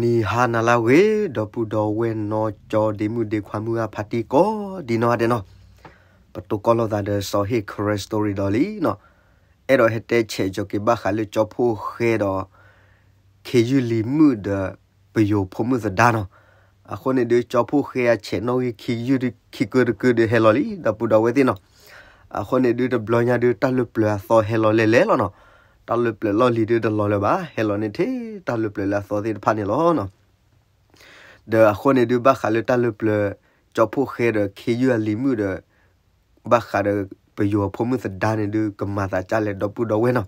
နံၤဟါနၤလၢအဂ့ၤ ဒီပုၢ်ဒီဝဲၢ်နီၢ်ကၠီဒ့မုၣ်ဒ့ခွါမုၢ်ဂၢ်ဖါတံၢ်ကိးဒံနီၢ်ဂၤဒဲးနီၤ, ပတိၢ်ကီၢ်လိာ်သးဒီးစီၤဟ့ၣ် Karen Story ဒီးလံနီၤ, အဲၣ်ဒိးဟဲတဲဆဲးကၠီၤက့ၤဘၣ်ဃးလၢကၠီဖှိၣ်ဃဲဒီး ခ့ယုၢ်လံၤမုၣ်ဒီး ပယိၤဖိမုၣ်သဒါနီၤ, အဃိန့ၣ်ဒုးကၠီဖှိၣ်ဃဲအဆဲးနီၣ်ဂံၢ်ခံယုၢ် ခံကုတကုဒုးဟဲလီၤလံ ဒီပုၢ်ဒီဝဲၢ်သ့ၣ်နီၤ, အဃိန့ၣ်ဒုးတဘျီညါဒုးတၢ်လၢပျၢၤအသီဟဲလီၤလဲၤလဲၤလီၤနီၤ, တၢ်လၢပျၢၤလီၢ်လံၤဒုးတလီၤလၢၤဘၣ် ဟဲလီၤန့ၣ်ထဲတၢ်လၢပျၢၤလၢအသီသ့ၣ်တဖၣ်န့ၣ်လီၤနီၤ, ဒီးအဃိန့ၣ်ဒုးဘၣ်ဃးလၢတၢ်လၢပျၢၤ ကၠီဖှိၣ်ဃဲဒီးခ့ယုၢ်အလံၤမုၣ်ဒီး ဘၣ်ဃးဒီးပယိၤအဖိမုၣ်သဒါန့ၣ်ဒုး ကမၤသးဒ်လဲၣ်ဒီပုၢ်ဒီဝဲၢ်နီၤ,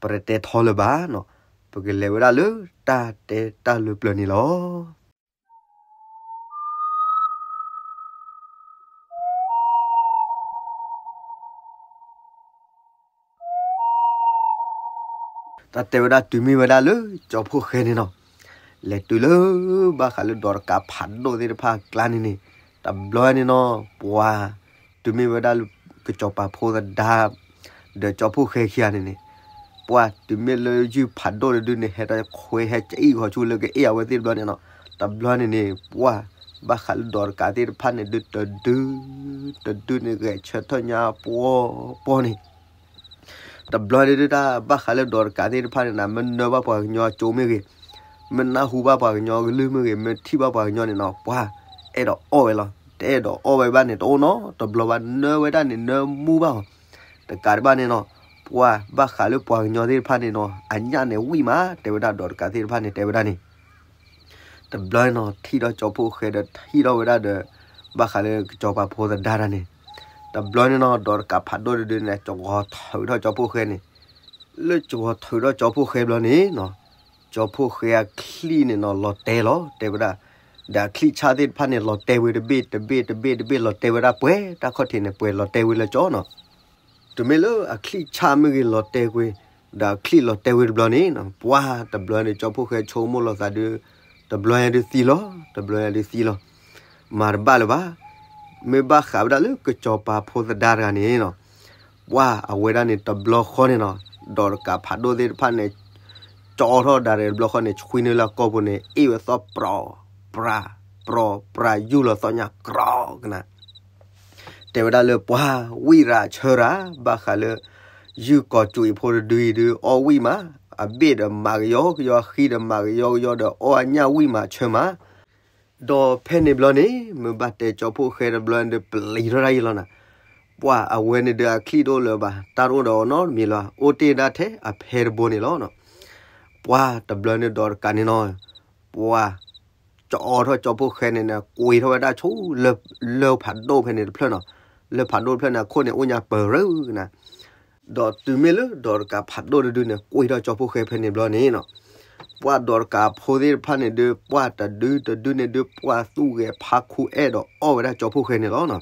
ပတတဲထီလၢၤဘၣ်နီၤ, ပကလဲၤဝဲဒၣ်လၢတၢ်တဲတၢ်လၢပျၢၤန့ၣ်လီၤ. တၢ်တဲဝဲဒၣ်တုၤမ့ၢ်ဝဲဒၣ်လၢကၠီဖှိၣ်ဃဲန့ၣ်နီၤ, လဲၤတုၤလၢ ဘၣ်ဃးလၢဒိးတကးဖးဒိၣ်သ့ၣ်တဖၣ်အကျါန့ၣ်န့ၣ်, တဘျီန့ၣ်နီၤ ပှၤ တုၤမ့ၢ်ဝဲဒၣ်လၢကစီၤပၤဖိသဒါ ဒီးကၠီဖှိၣ်ဃဲခံဂၤန့ၣ်န့ၣ်, ပှၤတုၤမ့ၢ်လၢယုၢ်ဖးဒိၣ်တဒုန့ၣ် ဟဲတခွဲဟဲကအံၣ်ဂီၤဆူလၢကအ့ၣ်အဝဲသ့ၣ်တဘျီန့ၣ်နီၤ, တဘျီန့ၣ်န့ၣ် ပှၤ ဘၣ်ဃးလၢဒိးတကးသ့ၣ်တဖၣ်န့ၣ်ဒုးတဒု တဒုန့ၣ် ဂဲၤဆၢထၢၣ်ညါပှီၢ်ပှီၢ်န့ၣ် တဘျီန့ၣ်ဒုးတၢ်ဘၣ်ဃးလၢဒိးတကးသ့ၣ်တဖၣ်န့ၣ်နီၤ မ့ၢ်နၢဘၣ်ပှၤကညီအကၠိမ့ၢ်ဂ့ၤ, မ့ၢ်နၢ်ဟူဘၣ်ပှၤကညီအကလုၢ်မ့ၢ်ဂ့ၤ, မ့ၢ်ထံၣ်ဘၣ်ပှၤကညီန့ၣ်နီၤ ပှၤ အဲၣ်ဒိးအီၣ်ဝဲလီၤ. တအဲၣ်ဒိးအီၣ်ဝဲဘၣ်န့ၣ် တအိၣ်နီတဘျီဘၣ်, နၢဝဲဒၣ်န့ၣ် နၢမူဘၣ်အီၤ. တကးဒံးဘၣ်န့ၣ်နီၤ ပှၤဘၣ်ဃးလၢပှၤကညီသ့ၣ်တဖၣ်န့ၣ်နီၤ အညၣ်န့ၣ်ဝံၣ်မး တဲဝဲဒၣ်ဒိးတကးသ့ၣ်တဖၣ်န့ၣ် တဲဝဲဒၣ်န့ၣ် တဘျီန့ၣ်နီၤ ထံၣ်ဒီးကၠီဖှိၣ်ဃဲဒီးထံၣ်ထီၣ်ဝဲဒၣ်ဒီး ဘၣ်ဃးလၢကစီၤပၤဖိသဒါတၢ်န့ၣ်, တဘျီန့ၣ်နီၤ ဒိးတကးဖးဒိၣ်တဒုန့ၣ် စှီၤထုးထီၣ်ကၠီဖှိၣ်ဃဲန့ၣ်, လၢစှီၤထုးထီၣ်ကၠီဖှိၣ်ဃဲဘျီန့ၣ်နီၤ ကၠီဖှိၣ်ဃဲအချံၣ်န့ၣ်နီၤ လီၤတဲာ်လီၤ တဲဝဲဒၣ်, ဒီးအချံၣ်ဆၣ်သ့ၣ်တဖၣ်န့ၣ် လီၤတဲာ်ဝဲတဘ့ၣ်တဘ့ၣ်တဘ့ၣ်တဘ့ၣ် လီၤတဲာ်ဝဲဒၣ်ပှဲၤ တၢ်ခီၣ်ထံးန့ၣ် ပှဲၤလီၤတဲာ်ဝဲလၢကၠီနီၤ တုၤမ့ၢ်လၢအချံၣ်ဆၣ်မ့ၢ်ဂ့ၤလီၤတဲာ်ကွံာ်, ဒီးအချံၣ်လီၤတဲာ်ဝဲတဘျီန့ၣ်နီၤ ပှၤတဘျီန့ၣ် ကၠီဖှိၣ်ဃဲဆိကမိၣ်လိာ်သးဒုး, တဘျီညါဒုးသံလီၤ, တဘျီညါဒုးသံလီၤ. မၤတဘၣ်လၢၤဘၣ်. မ့ၢ်ဘၣ်ဃးဝဲဒၣ်လၢကစီၤပၤဖိသဒါတဂၤန့ၣ်နီၤ, ပှၤအဝဲဒၣ်န့ၣ်တဘျီဃီန့ၣ်နီၤ, ဒီးတကးဖးဒိၣ်သ့ၣ်တဖၣ်န့ၣ် ကၠီထီၣ်ဒၣ်ရဲၣ်တဘျီဃီန့ၣ် ဆွံနုာ်လၢအကိာ်ပူၤန့ၣ် အ့ၣ်ဝဲသီၣ်ပြီၤပြၤ, ပြီၤပြၤ ယူၢ်လီၤသီၣ်ညါကြီကနၤ တဲဝဲဒၣ်လၢပှၤဝံၣ်ရၤဆၢရၤ ဘၣ်ဃးလၢ ယုၢ်ကီၤစူၤအံၤဖိတဒုအံၤဒုး အီၣ်ဝံၣ်မး, အဘ့ၣ်ဒီးမၤကယီကယီ အဃံဒီးမၤကယီကယီဒီး အီၣ်အညၣ်ဝံၣ်မးဆၢမး, ဒီးဖဲန့ၣ်ဘျီန့ၣ် မ့ၢ်ဘၣ်တဲကၠီဖှိၣ်ဃဲတဘျီန့ၣ်ဒုး ပျံၤထီၣ်တၢ်ယံၤလီၤနၤ, ပှၤအဝဲန့ၣ်ဒုးအချံၣ်တအိၣ်လၢၤဘၣ် တၢ်တအိၣ်ဒီးအီၤနီတမံၤလီၤ အိၣ်တ့ၢ်ဒၣ်ထဲအဖဲတဘိန့ၣ်လီၤ. ပှၤတဘျီန့ၣ်ဒီးတကးန့ၣ်နီၤ ပှၤ ကၠီထီၣ်ကၠီဖှိၣ်ဃဲန့ၣ်န့ၣ် ကွံာ်ထီၣ်ဝဲဒၣ်ဆူ လၢဖးဒိၣ်ဖဲန့ၣ်တဖျၢၣ်နီၤ, လၢဖးဒိၣ်တဖျၢၣ်န့ၣ် အခိၣ်န့ၣ်အိၣ်ညါပၢၤရၢကနၤ, ဒီးတုၤမ့ၢ်လၢဒီးတကးဖးဒိၣ်တဒုန့ၣ် ကွံာ်ထီၣ်ကၠီဖှိၣ်ဃဲဖဲန့ၣ်ဘျီန့ၣ်နီၤ, ပှၤဒီးတကးဖိသ့ၣ်တဖၣ်န့ၣ်ဒုး ပှၤတဒုတဒုန့ၣ်ဒုး ပှၤသူၣ်ဂဲၤဖးခူအဲၣ်ဒိးအီၣ်ဝဲဒၣ်ကၠီဖှိၣ်ဃဲန့ၣ်လီၤနီၤ.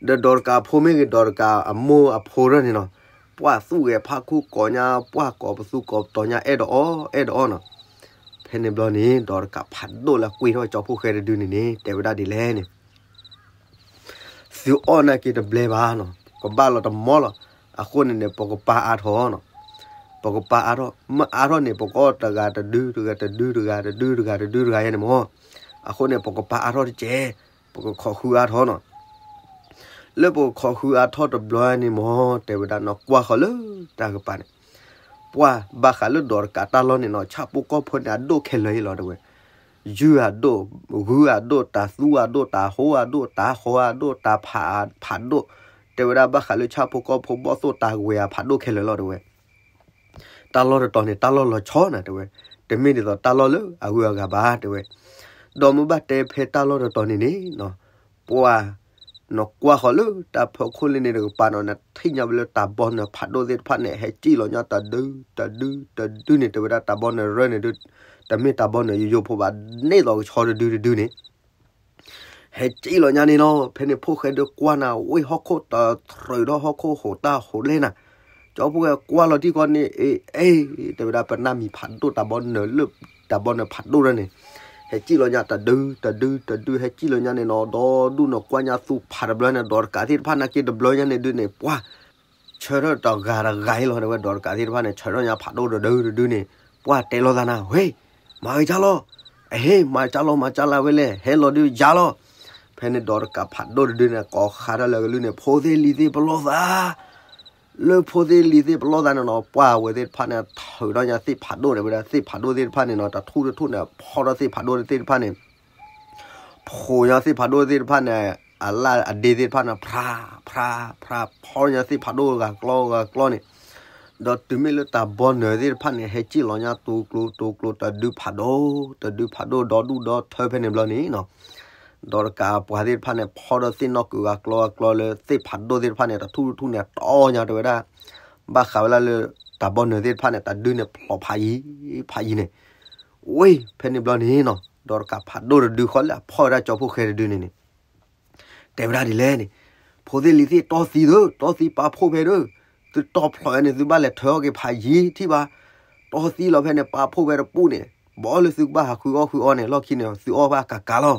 ဒီးဒီးတကးအဖိမ့ၢ်ဂ့ၤ ဒီးတကးအမိၢ်အဖိရၢၢ်န့ၣ်နီၤ, ပှၤသူၣ်ဂဲၤဖးခူကိးညါ ပှၤကိးပသူကိးပတီၤညါ အဲၣ်ဒိးအီၣ် အဲၣ်ဒိးအီၣ်နီၤ. ဖဲန့ၣ်ဘျီန့ၣ် ဒီးတကးဖးဒိၣ်လၢကွံာ်ထီၣ်ကၠီဖှိၣ်ဃဲတဒုန့ၣ်န့ၣ် တဲဝဲဒၣ်ဒ်လဲၣ်န့ၣ် သုအီၣ်နာ်က့တဘျဲဘၣ်နီၤ, ကဘၣ်လီၤတမီလီၤ. အဃိန့ၣ်န့ၣ် ပကပာ်အါထီၣ်နီၤ, ပကပာ်အါထီၣ်, မ့ၢ်အါထီၣ်န့ၣ် ပကအီၣ်တဂၤတဒု တဂၤတဒု တဂၤတဒု တဂၤတဒု တဂၤယဲန့ၣ်မ့ၢ်, အဃိန့ၣ် ပကပာ်အါထီၣ်တက့ၢ်, ပကခိးဃုအါထီၣ်နီၤ. လၢပကခိးဃုအါထီၣ်တဘျီန့ၣ်မ့ၢ် တဲဝဲဒၣ်နီၤ ကွၢ်ဃီၤလၢတၢ်ကပၤန့ၣ် ပှၤဘၣ်ဃးလၢဒီးတကးတၢ်လီၢ်န့ၣ်နီၤ ဆၣ်ဖိကီၢ်ဖိန့ၣ် အဒိၣ်ခဲလၢာ်အံၤလီၤတဲဝဲ, ယုၢ်အဒိၣ်, ဂုၢ်အဒိၣ်, တၤသူအဒိၣ်, တၤဟိအဒိၣ်, တၤဃီအဒိၣ်, တၤဖးဖးဒိၣ်, တဲဝဲဒၣ်ဘၣ်ဃးလၢဆၣ်ဖိကီၢ်ဖိဘီၣ်သိၣ်တၤဝဲၤအဖးဒိၣ်ခဲလၢာ်လီၤတဲဝဲ. တၢ်လီၢ်တတီၤန့ၣ် တၢ်လီၢ်လီၤဆီနၤတဲဝဲ, တမ့ၢ်ဒ်သိးတၢ်လီၢ်လၢအဂုၤအဂၤဘၣ်တဲဝဲ. ဒီးမ့ၢ်ဘၣ်တဲဖဲတၢ်လီၢ်တတီၤန့ၣ်န့ၣ်နီၤ, ပှၤ နကွၢ်ဃီၤလၢတၢ်ဖီခိၣ်လၢန့ၣ်တကပၤနီၤ နထံၣ်ညါဝဲလၢတၢ်ဘီနၢၤဖးဒိၣ်သ့ၣ်တဖၣ်န့ၣ် ဟဲစံၣ်လီၤညါတဒု တဒု တဒုန့ၣ် တဲဝဲဒၣ်တၢ်ဘီနၢၤရၢၢ်န့ၣ်ဒုး, တမ့ၢ်တၢ်ဘီနၢၤယိယိဖိဘၣ် န့ၢ်လီၤကဆီတဒုတဒုန့ၣ် ဟဲစံၣ်လီၤညါန့ၣ်လီၤ. ဖဲန့ၣ်ဖိၣ်ဃဲဒုးကွၢ်နၤ ဝ့ၢ်ဟီၣ်ခိၣ်တထြုးထီၣ်ဟီၣ်ခိၣ်ဟူးတၢ်ဟူးလဲၢ်နၤ, ကၠီဖိၣ်ဃဲကွၢ်လီၤတံၢ်ကီန့ၣ် အ့ အ့ တဲဝဲဒၣ်ပနၢ်မံၤဖးဒိၣ်တၢ်ဘီနၢၤလၢ တၢ်ဘီနၢၤဖးဒိၣ်ဒၣ်န့ၣ် ဟဲစံၣ်လီၤညါတဒု တဒု တဒု ဟဲစံၣ်လီၤညါန့ၣ်နီၤ ဒီးဒူၣ်နကွၢ်ညါသူဖးတဘျီန့ၣ် ဒီးတကးသ့ၣ်တဖၣ်နာ်က့တဘျီညါန့ၣ်ဒုးန့ၣ် ပှၤ ဆၢထၢၣ်တဂၤတဂၤအံၤလီၤ တဲဝဲ ဒီးတကးသ့ၣ်တဖၣ်န့ၣ် ဆၢထၢၣ်ညါဖးဒိၣ်တဒုတဒုန့ၣ် ပှၤတဲလိာ်သးနၤ ဝ့ၢ် မၤဂ့ၤကၢ်လီၤ, အဟ့ၣ် မၤကၢ်လီၤ မၤကၢ်လီၤဝဲလဲၣ်, ဟဲလီၤဒုးယါလီၤ. ဖဲန့ၣ်ဒီးတကးဖးဒိၣ်တဒုန့ၣ် ကိးဃးထီၣ်လၢကလုၢ်န့ၣ် ဖိသ့ၣ်လံၤသ့ၣ်ပလီၢ်သး, လၢဖိသ့ၣ်လံၤသ့ၣ်ပလီၢ်သးန့ၣ်နီၤ ပှၢ်ဝဲသ့ၣ်တဖၣ်န့ၣ် ထုးထီၣ်ညါသ့ၣ်ဖးဒိၣ်တဲဝဲဒၣ် သ့ၣ်ဖးဒိၣ်သ့ၣ်တဖၣ်န့ၣ်နီၤ တထူၣ်တထူၣ်န့ၣ် ဖီထီၣ်သ့ၣ်ဖးဒိၣ်သ့ၣ်တဖၣ်န့ၣ် ဖှိးညါသ့ၣ်ဖးဒိၣ်သ့ၣ်တဖၣ်န့ၣ် အလၢ်အဒ့သ့ၣ်တဖၣ်န့ၣ် ဖြါ ဖြါ ဖြါ ဖီထီၣ်ညါသ့ၣ်ဖးဒိၣ်ဂၤကျီဂၤကျီန့ၣ်, ဒီးတုၤမ့ၢ်လၢတၢ်ဘီနၢၤသ့ၣ်တဖၣ်န့ၣ် ဟဲစံၣ်လီၤညါတိၤကျိၤတိၤကျိၤ တဒုဖးဒိၣ် တဒုဖးဒိၣ်ဒီဒူၣ်ဒီထၢဖဲန့ၣ်ဘျီန့ၣ်နီၤ ဒီးတကးပှၤသ့ၣ်တဖၣ်န့ၣ် ဖီထီၣ်သ့ၣ်နီၣ်ကုာ်ဂၤကျီဂၤကျီလၢသ့ၣ်ဖးဒိၣ်သ့ၣ်တဖၣ်န့ၣ် တထူၣ်တထူၣ်န့ၣ် တီၢ်ညါတဲဝဲဒၣ်, ဘၣ်ဃးဝဲဒၣ်လၢ တၢ်ဘီနၢၤသ့ၣ်တဖၣ်န့ၣ် တၢ်ဒုန့ၣ်ဖျိးဖးယံၤ ဖးယံၤန့ၣ်, ဝ့ၢ် ဖဲန့ၣ်ဘျီန့ၣ်နီၤ ဒီးတကးဖးဒိၣ်တဒုဃီလၢအဖီၣ်ဝဲဒၣ်ကၠီဖိၣ်ဃဲတဒုန့ၣ်န့ၣ် တဲဝဲဒၣ်ဒ်လဲၣ်န့ၣ်, ဖိသ့ၣ်လံၤသ့ၣ်တီၢ်သံသု, တီၢ်သံပာ်ဖှိၣ်ဖဲဒၣ်, သုတီၢ်ဖျိးဝဲန့ၣ် သုဘၣ်လဲၤထၢအီၣ်က့ၤဖးယံၤထံၣ်ဘၣ်, တီၢ်သံလီၤဖဲန့ၣ် ပာ်ဖှိၣ်ဝဲတပူၤန့ၣ်, ဘၣ်လၢသုကဘၣ်ဟးဃုအီၣ်ဃုအီန့ၣ် လီၢ်ခံန့ၣ် သုအီၣ်ဘၣ်ကးကးလီၤ.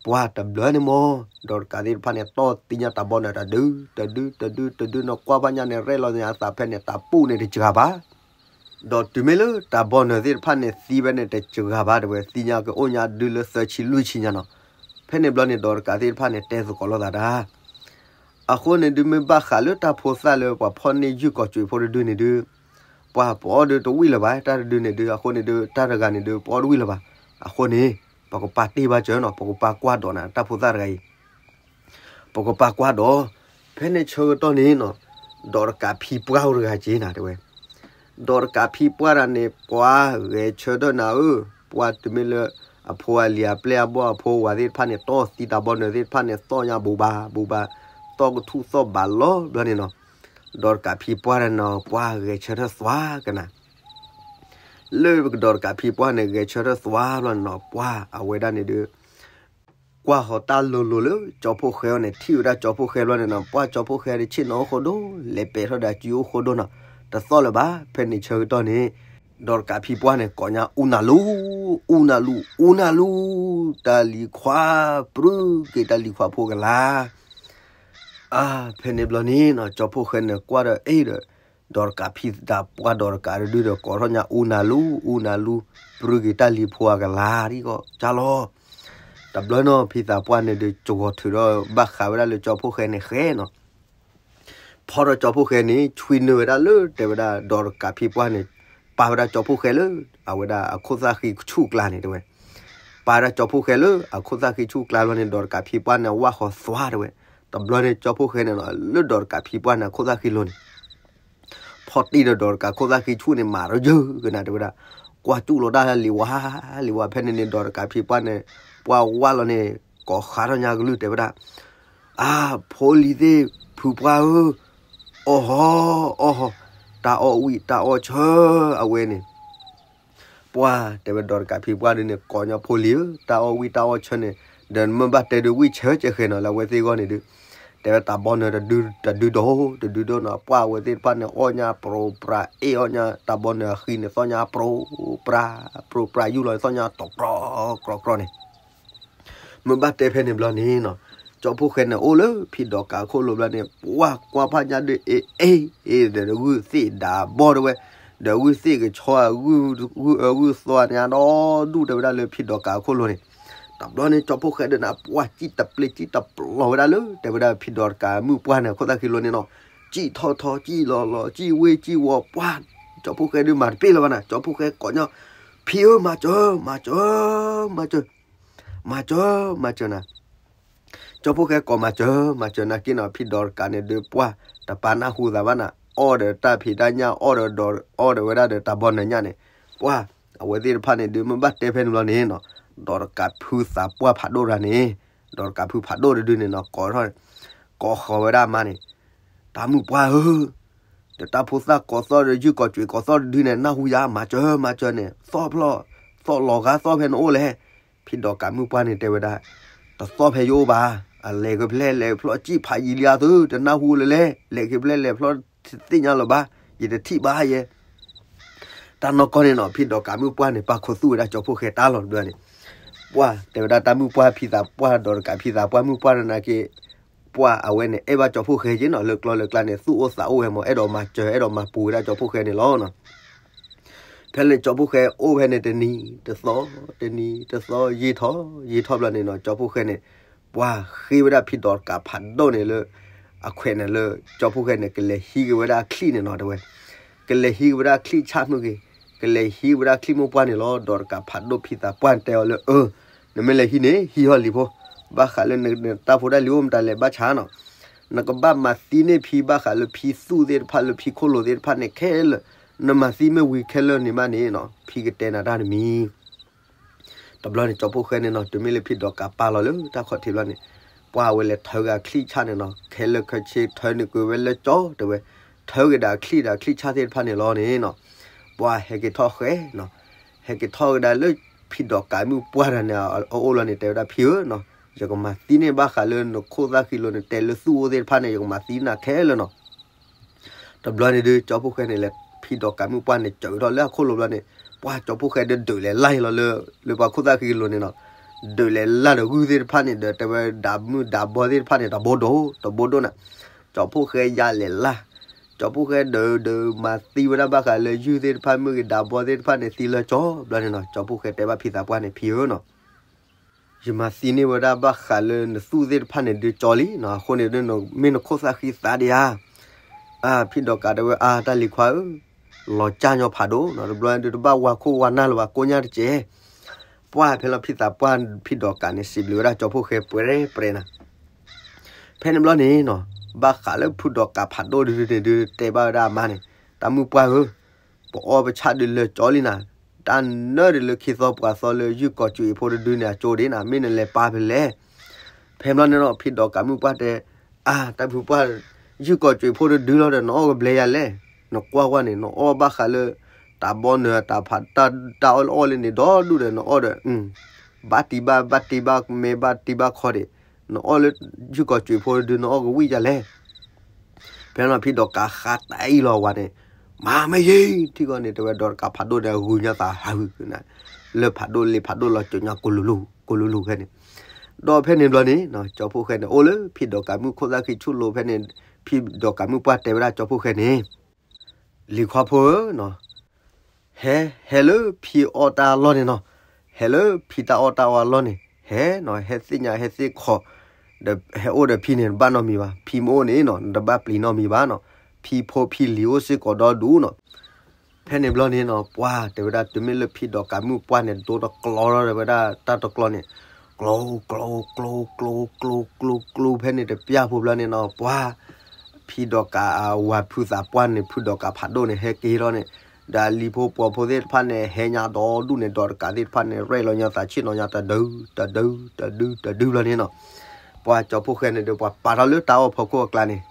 ပှၢ်တဘျီန့ၣ်မ့ၢ် ဒီးတကးသ့ၣ်တဖၣ်န့ၣ် တီၢ်သံညါတၢ်ဘီနၢၤတဒု, တဒု, တဒု, တဒု, နီၢ်ကွၢ်ဖးညါန့ၣ် ရဲၣ်လီၤညါသးဖဲန့ၣ် တၢ်ပူၤန့ၣ်တစှၤဘၣ် ဒီးတုၤမ့ၢ်လၢတၢ်ဘီနၢၤသ့ၣ်တဖၣ်န့ၣ် သံဝဲန့ၣ်တစှၤဘၣ်တဲဝဲ, သံညါကအိၣ်ညါဒုလၢသၢဆံလွံၢ်ဆံညါနီၤ. ဖဲန့ၣ်ဘျီန့ၣ် ဒီးတကးသ့ၣ်တဖၣ်န့ၣ် တဲသကိးလိာ်သးဒၣ်, အဃိန့ၣ်ဒုး မ့ၢ်ဘၣ်ဃးလၢတၢ်ဖိသၣ်လၢပှၤဖီၣ်န့ၢ်ယုၢ်ကီၢ်စူးဖိတဒုန့ၣ်ဒုး, ပှၤပအီၣ်ဒုးတဝံၣ်လၢၤဘၣ် တၢ်တဒုန့ၣ်ဒုး, အဃိန့ၣ်ဒုး တၢ်တဂၤန့ၣ်ဒုး ပအီၣ်တဝံၣ်လၢၤဘၣ်. အဃိန့ၣ် ပကပာ်တ့ၢ်ဘၣ်စၢၤနီၤ, ပကပာ်ကွၢ်ဒီးနၤ တၢ်ဖိသၣ်တဂၤအံၤ ပကပာ်ကွၢ်ဒီး, ဖဲန့ၣ်ဆၢကတီၢ်န့ၣ်နီၤ, ဒီးတကးဖံပှၢ်အိၣ်တဂၤက့ၤနၤတဲဝဲ, ဒီးတကးဖံပှၢ်တဂၤန့ၣ် ပှၤဂဲၤဆၢထၢၣ်နၤဧၢ, ပှၢ်တုၤမ့ၢ်လၢ အဖိအလံၤအပျဲၢ်အဘီၣ်အဖိဝၤသ့ၣ်တဖၣ်န့ၣ် တီၢ်သံတၢ်ဘီနၢၤသ့ၣ်တဖၣ်န့ၣ် သီၣ်ညါဘူးဘၣ်ဘူးဘၣ်, သီၣ်ကထူၣ်သီၣ်ဘၣ်လီၤဘျီန့ၣ်နီၤ, ဒီးတကးဖံပှၢ်တဂၤနီၤ ပှၢ်ဂဲၤဆၢထၢၣ်သွါကနၤ လၢဒီးတကးဖံပှၢ်န့ၣ် ဂဲၤဆၢထၢၣ်သွါဘျီန့ၣ်နီၤ ပှၢ်အဝဲဒၣ်န့ၣ်ဒုး ကွၢ်ဃီၤတၢ်လိၤလိၤလၢကၠီဖိၣ်ဃဲအီၤန့ၣ် ထံၣ်ဝဲဒၣ်ကၠီဖိၣ်ဃဲဘျီန့ၣ်နီၤ ပှၢ်ကၠီဖိၣ်ဃဲဒုးဆ့ၣ်နီၤအိၣ်ဃိဒိၣ် လဲၤပဲာ်ထီၣ်ဒီးစုအိၣ်ဃိဒိၣ်နီၤ, တသီၣ်လၢၤဘၣ်. ဖဲန့ၣ်ဆၢကတီၢ်န့ၣ် ဒီးတကးဖံပှၢ်န့ၣ် ကိးညါအူနၤလူ, အူနၤလူ, အူနၤလူ, တၢ်လံၤခွါ ပြုၢ်က့ၤတၢ်လံၤခွါဖိကလါ အါ ဖဲန့ၣ်ဘျီန့ၣ်နီၤ ကၠီဖိၣ်ဃဲန့ၣ်ကွၢ်ဒီးအ့ၣ်ဒီး ဒီးတကးဖံသးပှၢ်ဒီးတကးတဒုဒီး ကိးထီၣ်ညါအူနၤလူ, အူနၤလူ, ပြုၢ်က့ၤတၢ်လံၤဖိအကလါဒ်ကီးကၢ်လီၤ. တဘျီနီၤ ဖံသးပှၢ်န့ၣ်ဒုး ကဝီၤထုးဒီးဘၣ်ဃးဝဲဒၣ်လၢကၠီဖိၣ်ဃဲန့ၣ်ဃဲနီၤ ဖီဒီးကၠီဖိၣ်ဃဲန့ၣ် ဆွံနုာ်ဝဲဒၣ်လၢတဲဝဲဒၣ် ဒီးတကးဖံပှၢ်န့ၣ် ပာ်ဝဲဒၣ်ကၠီဖိၣ်ဃဲလၢ အဝဲဒၣ်အခိၣ်သၣ်ဃံဆူၣ်ကျါန့ၣ်တဲဝဲ, ပာ်ဝဲဒၣ်ကၠီဖိၣ်ဃဲလၢအခိၣ်သၣ်ဃံဆူၣ်ကျါဘျီန့ၣ် ဒီးတကးဖံပှၢ်န့ၣ် ဝၢ်ဃီၤသွါတဲဝဲ, တဘျီန့ၣ်ကၠီဖိၣ်ဃဲန့ၣ်နီၤ လၢဒီးတကးဖံပှၢ်န့ၣ် အခိၣ်သၣ်ဃံလိၤန့ၣ် ဖီတံၢ်ဒီးဒီးတကးခိၣ်သၣ်ဃံဆူၣ်န့ၣ် မၤရယၢကနၤတဲဝဲဒၣ်, ကွၢ်ကၠူၣ်လီၤတၢ်လံၤဝါ လံၤဝါဖဲန့ၣ်န့ၣ် ဒီးတကးဖံပှၢ်န့ၣ် ပှၢ်ဝၢ်လီၤန့ၣ် ကိးဃးထီၣ်ညါကလုၢ်တဲဝဲဒၣ်, အါ ဖိလံၤသ့ၣ်ဖုပှၢ်ဧၢ, အီၣ်ဟီ အီၣ်ဟီ, တၢ်အီၣ်ဝံၣ်တၢ်အီၣ်ဆၢအဝဲန့ၣ် ပှၢ်တဲဝဲဒီးတကးဖံပှၢ်ဒုးန့ၣ် ကိးညီဖိလံၤဧၢ, တၢ်အီၣ်ဝံၣ်တၢ်အီၣ်ဆၢန့ၣ် ဒီးနမ့ၢ်ဘၣ်တဲဒုးဝံၣ်ဆၢကဲဃဲနီၤ လၢအဝဲသ့ၣ်အဂီၢ်န့ၣ်ဒုး, တဲဝဲတၢ်ဘီနၢၤတဒုဒီး တဒုဒီးနီၤ ပှၢ်အဝဲသ့ၣ်တဖၣ်န့ၣ် အီၣ်ညါပြိပြး အ့ၣ်အီၣ်ညါ တၢ်ဘီနၢၤအဃံန့ၣ် သီၣ်ညါပြိပြး ပြိပြးယူၢ်လီၤ သီၣ်ညါတြီ ကြီကြီန့ၣ် မ့ၢ်ဘၣ်တဲဖဲန့ၣ်ဘျီန့ၣ်နီၤ, ကၠီဖိၣ်ဃဲန့ၣ် အိၣ်လၢဖံဒီးကးအခိၣ်လိၤဘျီန့ၣ် ပှၢ်ကွၢ်ဖးညါဒုး အ့ၣ် အ့ၣ် အ့ၣ် ဒီးဂုၢ်သ့ၣ်ဒၣ်ဘီတဲဝဲ, ဒီးဂုၢ်သ့ၣ်ကဆီ ဂုၢ်အၢဂုၢ်သီညါဒီဒူၣ်တဲဝဲဒၣ်လၢဖံဒီးကးအခိၣ်လိၤန့ၣ်, တဘျီန့ၣ် ကၠီဖိၣ်ဃဲဒုးန့ၣ် ပှၢ်စံၣ်တပျ့စံၣ်တပျီၤဝဲဒၣ်လၢ တဲဝဲဒၣ်ဖံဒီးကးမုၣ်ပှၢ်န့ၣ် အခိၣ်သၣ်ဃံလိၤန့ၣ်နီၤ, စံၣ်ထီၣ်ထီ စံၣ်လီၤလီၤ စံၣ်ဝ့ၢ်စံၣ်ဝီၤပှၢ်, ကၠီဖိၣ်ဃဲဒုးမၤတပ့ၢ်လၢၤဘၣ်နၤ ကၠီဖိၣ်ဃဲကိးညီ, ဖံဧၢ မၤစၢၤ မၤစၢၤ မၤစၢၤ မၤစၢၤ မၤစၢၤနၤ ကၠီဖိၣ်ဃဲကိးမၤစၢၤ မၤစၢၤနၤက့နီၤ ဖံဒီးတကးန့ၣ်ဒုးပှၢ် တပာ်နၢ်ဟူသးဘၣ်နၤ အီၣ်ဒီးတၢ်ဖံးတၢ်ညၣ် အီၣ်ဒီးဒီး အီၣ်ဒီးဝဲဒၣ်ဒီးတၢ်ဘီနၢၤညၣ်န့ၣ်, ပှၢ် အဝဲသ့ၣ်တဖၣ်န့ၣ်ဒုး မ့ၢ်ဘၣ်တဲဖဲန့ၣ်ဘျီန့ၣ်နီၤ, ဒီးတကးဖုသးပှၢ်ဖးဒိၣ်တဂၤန့ၣ်, ဒီးတကးဖုဖးဒိၣ်တဒုန့ၣ်နီၤ ကိးထီၣ်, ကိးဃီၤဝဲဒၣ်အမါန့ၣ်, တၢ်မုၣ်ပှၢ်ဧၢ ဒီးတၢ်ဖိသၣ်ကိးသီၣ်ဒီးယုၢ်ကိးကွံာ်ကိးသီၣ်တဒုန့ၣ် နၢ်ဟူယၤ မၤစၢၤ မၤစၢၤန့ၣ် သီၣ်ဖျီၣ် သီၣ်လီၤဂာ်သီၣ်ဖဲနအိၣ်လဲၣ်. ဖံဒီးကးမုၣ်ပှၢ်န့ၣ်တဲဝဲဒၣ်, တသီၣ်ဖဲယအိၣ်ဘၣ်, အလဲၤက့ၤဖဲလဲၣ်လဲၤဖျီၣ် စံၣ်ဖးယံာ်လံအသိး တနၢ်ဟူလၢၤလဲၣ်, လဲၤက့ၤဖဲလဲၣ်လဲၤဖျီၣ် တသ့ၣ်ညါလၢၤဘၣ်, ယတထံၣ်ဘၣ်ယဲ တၢ်နီၢ်ကီၢ်န့ၣ်နီၤ ဖံဒီးကးမုၣ်ပှၢ်န့ၣ် ပာ်ခူသူၣ်ဝဲဒၣ်ကၠီဖိၣ်ဃဲတၢ်လီၤတဘျီန့ၣ်, ပှၢ်တဲဝဲဒၣ်တၢ်မုၣ်ပှၢ်ဖံသးပှၢ် ဒီးတကးဖံသးပှၢ်မုၣ်ပှၢ်တနာ်က့, ပှၢ်အဝဲန့ၣ် အဲၣ်ဘၣ်ကၠီဖိၣ်ဃဲက့နီၤ လၢကျီလၢကျါန့ၣ် သူၣ်အိၣ်သးအိၣ်ဝဲမ့ၢ် အဲၣ်ဒိးမၤစၢၤ အဲၣ်ဒိးမၤပူၤဝဲဒၣ်ကၠီဖိၣ်ဃဲန့ၣ်လီၤ. ဖဲလၢကၠီဖှိၣ်ဃဲအိၣ်ဖဲန့ၣ်တနံၤတသီ, တနံၤတသီ ယံာ်ထီၣ်ယံာ်ထီၣ်ဘျီန့ၣ်နီၤ, ကၠီဖှိၣ်ဃဲန့ၣ် ပှၤဃ့ဝဲဒၣ်ဖံဒိးကးဖးဒိၣ်န့ၣ်လၢ အခွဲးန့ၣ်လၢ ကၠီဖှိၣ်ဃဲန့ၣ် ကလဲၤဟံးက့ၤဝဲဒၣ်အချံၣ်န့ၣ်နီၤ တဲဝဲ, ကလဲၤဟံးက့ၤဝဲဒၣ်အချံၣ်ဆၣ်မုၢ်ဂ့ၤ, ကလဲၤဟံးဝဲဒၣ်ချံၣ်မိၢ်ပှၢ်န့ၣ်လီၤ. ဒီးတကးဖးဒိၣ်ဖံသးပှၢ်တဲအီၤလၢ အၢ နမ့ၢ်လဲၤဟံးန့ၣ် ဟံးဟီၣ်လံၤဖိ, ဘၣ်ဃးလၢနတၢ်ဖိတၢ်လံၤအိၣ်မတၤလဲၣ်ဘၣ်ဆၣ်နီၤ, နကဘၣ်မၤသံန့ၢ်ဖံဘၣ်ဃးလၢဖံသူၣ်သ့ၣ်တဖၣ်လၢဖံခိၣ်လိၤသ့ၣ်တဖၣ်န့ၣ်ခဲလၢာ်, နမၤသံမ့ၢ်ဝံၤခဲလၢာ်န့ၣ်မးန့ၣ်နီၤ ဖံကတဲနၤတၢ်တမံၤ တဘျီန့ၣ် ကၠီဖှိၣ်ဃဲန့ၣ်နီၤ တုၤမ့ၢ်လၢဖံဒိးကးပာ်လီၤလၢတၢ်ခီၣ်ထံးဘျီန့ၣ်, ပှၤဝဲလဲၤထၢက့ၤအချံၣ်ဆၣ်န့ၣ်နီၤ ခဲလၢာ်ခဲဆ့ ထၢနုာ်ကွံာ်ဝဲလၢကၠီတဲဝဲ, ထၢက့ၤဒီးအချံၣ်ဒီးအချံၣ်ဆၣ်သ့ၣ်တဖၣ်န့ၣ်လီၤန့ၣ်နီၤ, ပှၤဟဲက့ၤထီၣ်ဃဲနီၤ, ဟဲက့ၤထီၣ်ကဒါလၢဖံဒိးကးမုၢ်ပှၢ်တဂၤန့ၣ် အအိၣ်လီၤန့ၣ် တဲဝဲဒၣ်ဖံဧၢနီၤ, ယကမၤသံန့ၢ်ဘၣ်ဃးလၢနခိၣ်သၣ်ဃံလိၤနတဲလၢသူၣ်အိၣ်သ့ၣ်တဖၣ်န့ၣ် ယကမၤသံနၤခဲလၢာ်နီၤ တဘျီန့ၣ်ဒုး ကၠီဖှိၣ်ဃဲန့ၣ်လဲၤ ဖံဒိးကးမုၢ်ပှၢ်န့ၣ် စၢၤထီၣ်လၢအခိၣ်လိၤဘျီန့ၣ်, ပှၤကၠီဖှိၣ်ဃဲဒုးဒုးလဲၤလၢ်လီၤလၢ လၢပှၤခိၣ်သၣ်ဃံလိၤန့ၣ်နီၤ, ဒုးလဲၤလၢ်ဒီးဂုၢ်သ့ၣ်တဖၣ်န့ၣ်ဒီး တဲဝဲဒၣ်မုၢ်ဒၣ်ဘီသ့ၣ်တဖၣ်န့ၣ် တဘိဒိၣ် တဘိဒိၣ်နၤ, ကၠီဖှိၣ်ဃဲယါလဲၤလၢ်, ကၠီဖှိၣ်ဃဲဒုးဒုးမၤသံဝဲဒၣ်ဘၣ်ဃးလၢယုၢ်သ့ၣ်တဖၣ်မုၢ်ဂ့ၤဒၣ်ဘီသ့ၣ်တဖၣ်န့ၣ်သံလၢကၠီဘျီန့ၣ်နီၤ, ကၠီဖှိၣ်ဃဲတဲဘၣ်ဖံသးပှၢ်န့ၣ် ဖံဧၢနီၤ ယမၤသံန့ၢ်ဝဲဒၣ်ဘၣ်ဃးလၢနသူၣ်သ့ၣ်တဖၣ်န့ၣ်ဒုးကၠီလံနီၤ, အဃိန့ၣ်ဒုး မ့ၢ်နခိၣ်သၣ်ဃံသးဒံးဧါ, ဖံဒိးကးတဲဝဲအါ တၢ်လံၤခွါဧၢ, လီၤကၢ်ညီဖးဒိၣ်နီၤ, တဘျီဒုးတဘၣ်ဝၤခိၣ်ဝၤနၢ်လၢၤဘၣ် ကိညၢ်တကဲး, ပှၢ်ဖဲလီၤဖံသးပှၢ်ဖံဒိးကးန့ၣ် စံးဘျုးဝဲဒၣ်ကၠီဖှိၣ်ဃဲပှဲၤပှဲၤနၤ ဖဲန့ၣ်ဘျီန့ၣ်နီၤ, ဘၣ်ဃးလၢဖုဒိးကးဖးဒိၣ်တဒုန့ၣ်ဒုး တဲဘၣ်ဝဲဒၣ်အမါန့ၣ်, တၢ်မုၢ်ပှၢ်ဧၢ, ပအီၣ်ပဆၣ်ဒုးလၢကၠီလံနၤ, တၢ်နၢဒုးလၢခံသီပှၤသီလၢယုၢ်ကီၤကွံာ်ဖိတဒုန့ၣ် အကၠိဒံးနၤ, မ့ၢ်နလဲၤပာ်ဖဲလဲၣ်. ဖဲဘျီန့ၣ်နီၤ ဖံဒိးကးမုၢ်ပှၢ်တဲ, အါ တၢ်ဖုပှၢ်, ယုၢ်ကီၤကွံာ်ဖိတဒုလီၤဒီး နအီၣ်ကဘျဲယၤလဲၣ်, နကွၢ်ကွၢ်န့ၣ် နအီၣ်ဘၣ်ဃးလၢ တၢ်ဘီနုာ်တၢ်ဖး တၢ်အီၣ်လၢအီၣ်လၢန့ၣ်ဒီဒူၣ်ဒီး နအီၣ်ဒီး ဘၣ်တံၢ်ဘၣ် ဘၣ်တံၢ်ဘၣ်မဲဘၣ်တံၢ်ဘၣ်ခီဒံး, နအီၣ်လၢယုၢ်ကီၤကွံာ်ဖိတဒု နအီၣ်ကဝံၣ်ယၤလဲၣ်. ဖဲန့ၣ်ဖံဒိးကးဃါတၢ်အံၤလီၤဝဲန့ၣ်, မၤမ့ၢ်ယံၤ ထံဂီၢ်န့ၣ် တဲဝဲဒိးတကးဖးဒိၣ်ဒီး ဂုာ်ညါသးဟးဂုာ်ကနၤ, လၢဖးဒိၣ်လ့ဖးဒိၣ်လီၤ ကၠိညါကိးလိၤလိၤဖဲန့ၣ်. ဒီးဖဲန့ၣ်ဘျီန့ၣ် ကၠီဖှိၣ်ဃဲန့ၣ် အိၣ်လၢဖံဒိးကးမုၢ်ခိၣ်သၣ်ဃံဆူၣ်လိၤဖဲန့ၣ်, ဖံဒိးကးမုၢ်ပှၢ်တဲဝဲဒၣ်ကၠီဖှိၣ်ဃဲန့ၣ်, လံၤခွါဖိဧၢ, ဟဲ ဟဲလၢဖံအီၣ်တၢ်အလီၢ်န့ၣ်နီၤ, ဟဲလၢဖံတၢ်အီၣ်တၢ်အီအလီၢ်န့ၣ် ဟဲနီၤ, ဟဲသ့ၣ်ညါဟဲသ့ၣ်ခီ, ဒီးဟဲအိၣ်ဒီးဖံန့ၣ် တဘၣ်နီတမံၤဘၣ်, ဖံမ့ၢ်အိၣ်န့ၣ်နီၤ နတဘၣ်ပျံၤနီတမံၤဘၣ်နီၤ, ဖံဖိဖံလံၤအိၣ်စ့ၢ်ကီးဒီဒူၣ်နီၤ. ဖဲန့ၣ်ဘျီန့ၣ်နီၤ ပှၢ်တဲဝဲဒၣ် တုၤမ့ၢ်လၢဖံဒိးကးမုၢ်ပှၢ်န့ၣ် ဒိတကျီလီၤ တဲဝဲဒၣ်တၢ်တကျီန့ၣ်, ကျိ ကျိ ကျိ ကျိ ကျိ ကျိ ကျိ ဖဲန့ၣ်တပျၢ်ဖိဘျီန့ၣ်နီၤ ပှၢ် ဖံဒိးကးအဝၤဖုသးပှၢ်န့ၣ် ဖုဒိးကးဖးဒိၣ်န့ၣ် ဟဲက့ၤထီၣ်န့ၣ်, ဒီးလံၤဖိပှီၤဖိသ့ၣ်တဖၣ်န့ၣ် ဟဲညါဒီဒူၣ်န့ၣ် ဒီးတကးသ့ၣ်တဖၣ်န့ၣ် ရဲၣ်လီၤညါသးဆ့ၣ်နီၤညါတဒု တဒု တဒု တဒုဘျီန့ၣ်နီၤ, ပှၢ်ကၠီဖိၣ်ဃဲန့ၣ်ဒီး ပှၤပာ်ထီၣ်လၢတၢ်အီၣ်ဖီခိၣ်အကျါန့ၣ်,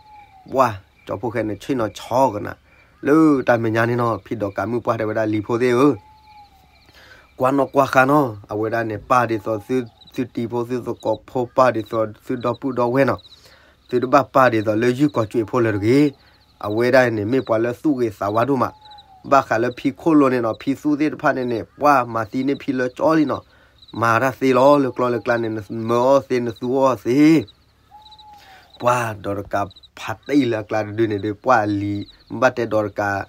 ပှၢ်ကၠီဖိၣ်ဃဲန့ၣ် ဆ့ၣ်နီၤဆီကနၣ်, လၢတၢ်မဲာ်ညါန့ၣ်နီၤ ဖံဒိးကးမုၢ်ပှၢ်တဲဝဲဒၣ် လံၤဖိသ့ၣ်ဧၢ ကွၢ်နီၣ်ကွၢ်ဃါနီၤ, အဝဲဒၣ်န့ၣ် ပၢ်ဒ်သိးသု သုတံၤဖိ သုသကိးဖိ ပၢ်ဒ်သိးသုဒီပုၢ်ဒီဝဲၢ်နီၤ, သုတဘၣ်ပၢ်ဒ်သိးလၢယုၢ်ကီၤကွံာ်ဖိလၢၤတဂ့ၤ. အဝဲဒၣ်န့ၣ် မ့ၢ်ပှၤလၢသူၣ်ဂ့ၤသးဝါဒိၣ်မး, ဘၣ်ဃးလၢဖံခိၣ်လိၤန့ၣ်နီၤ, ဖံသူၣ်သ့ၣ်တဖၣ်န့ၣ်န့ၣ် ပှၢ်မၤသံန့ၢ်ဖံလၢကၠီလံနီၤ, မၤတၢ်သ့လီၤ လၢကျီလၢကျါန့ၣ် နမၢအီၣ်သ့ နသူအီၣ်သ့ ပှၢ်ဒီးတကးဖးတံၢ်လၢအကျါတဒုန့ၣ်ဒီး ပှၢ်အလံၤ ဘၣ်တဲဒီးတကး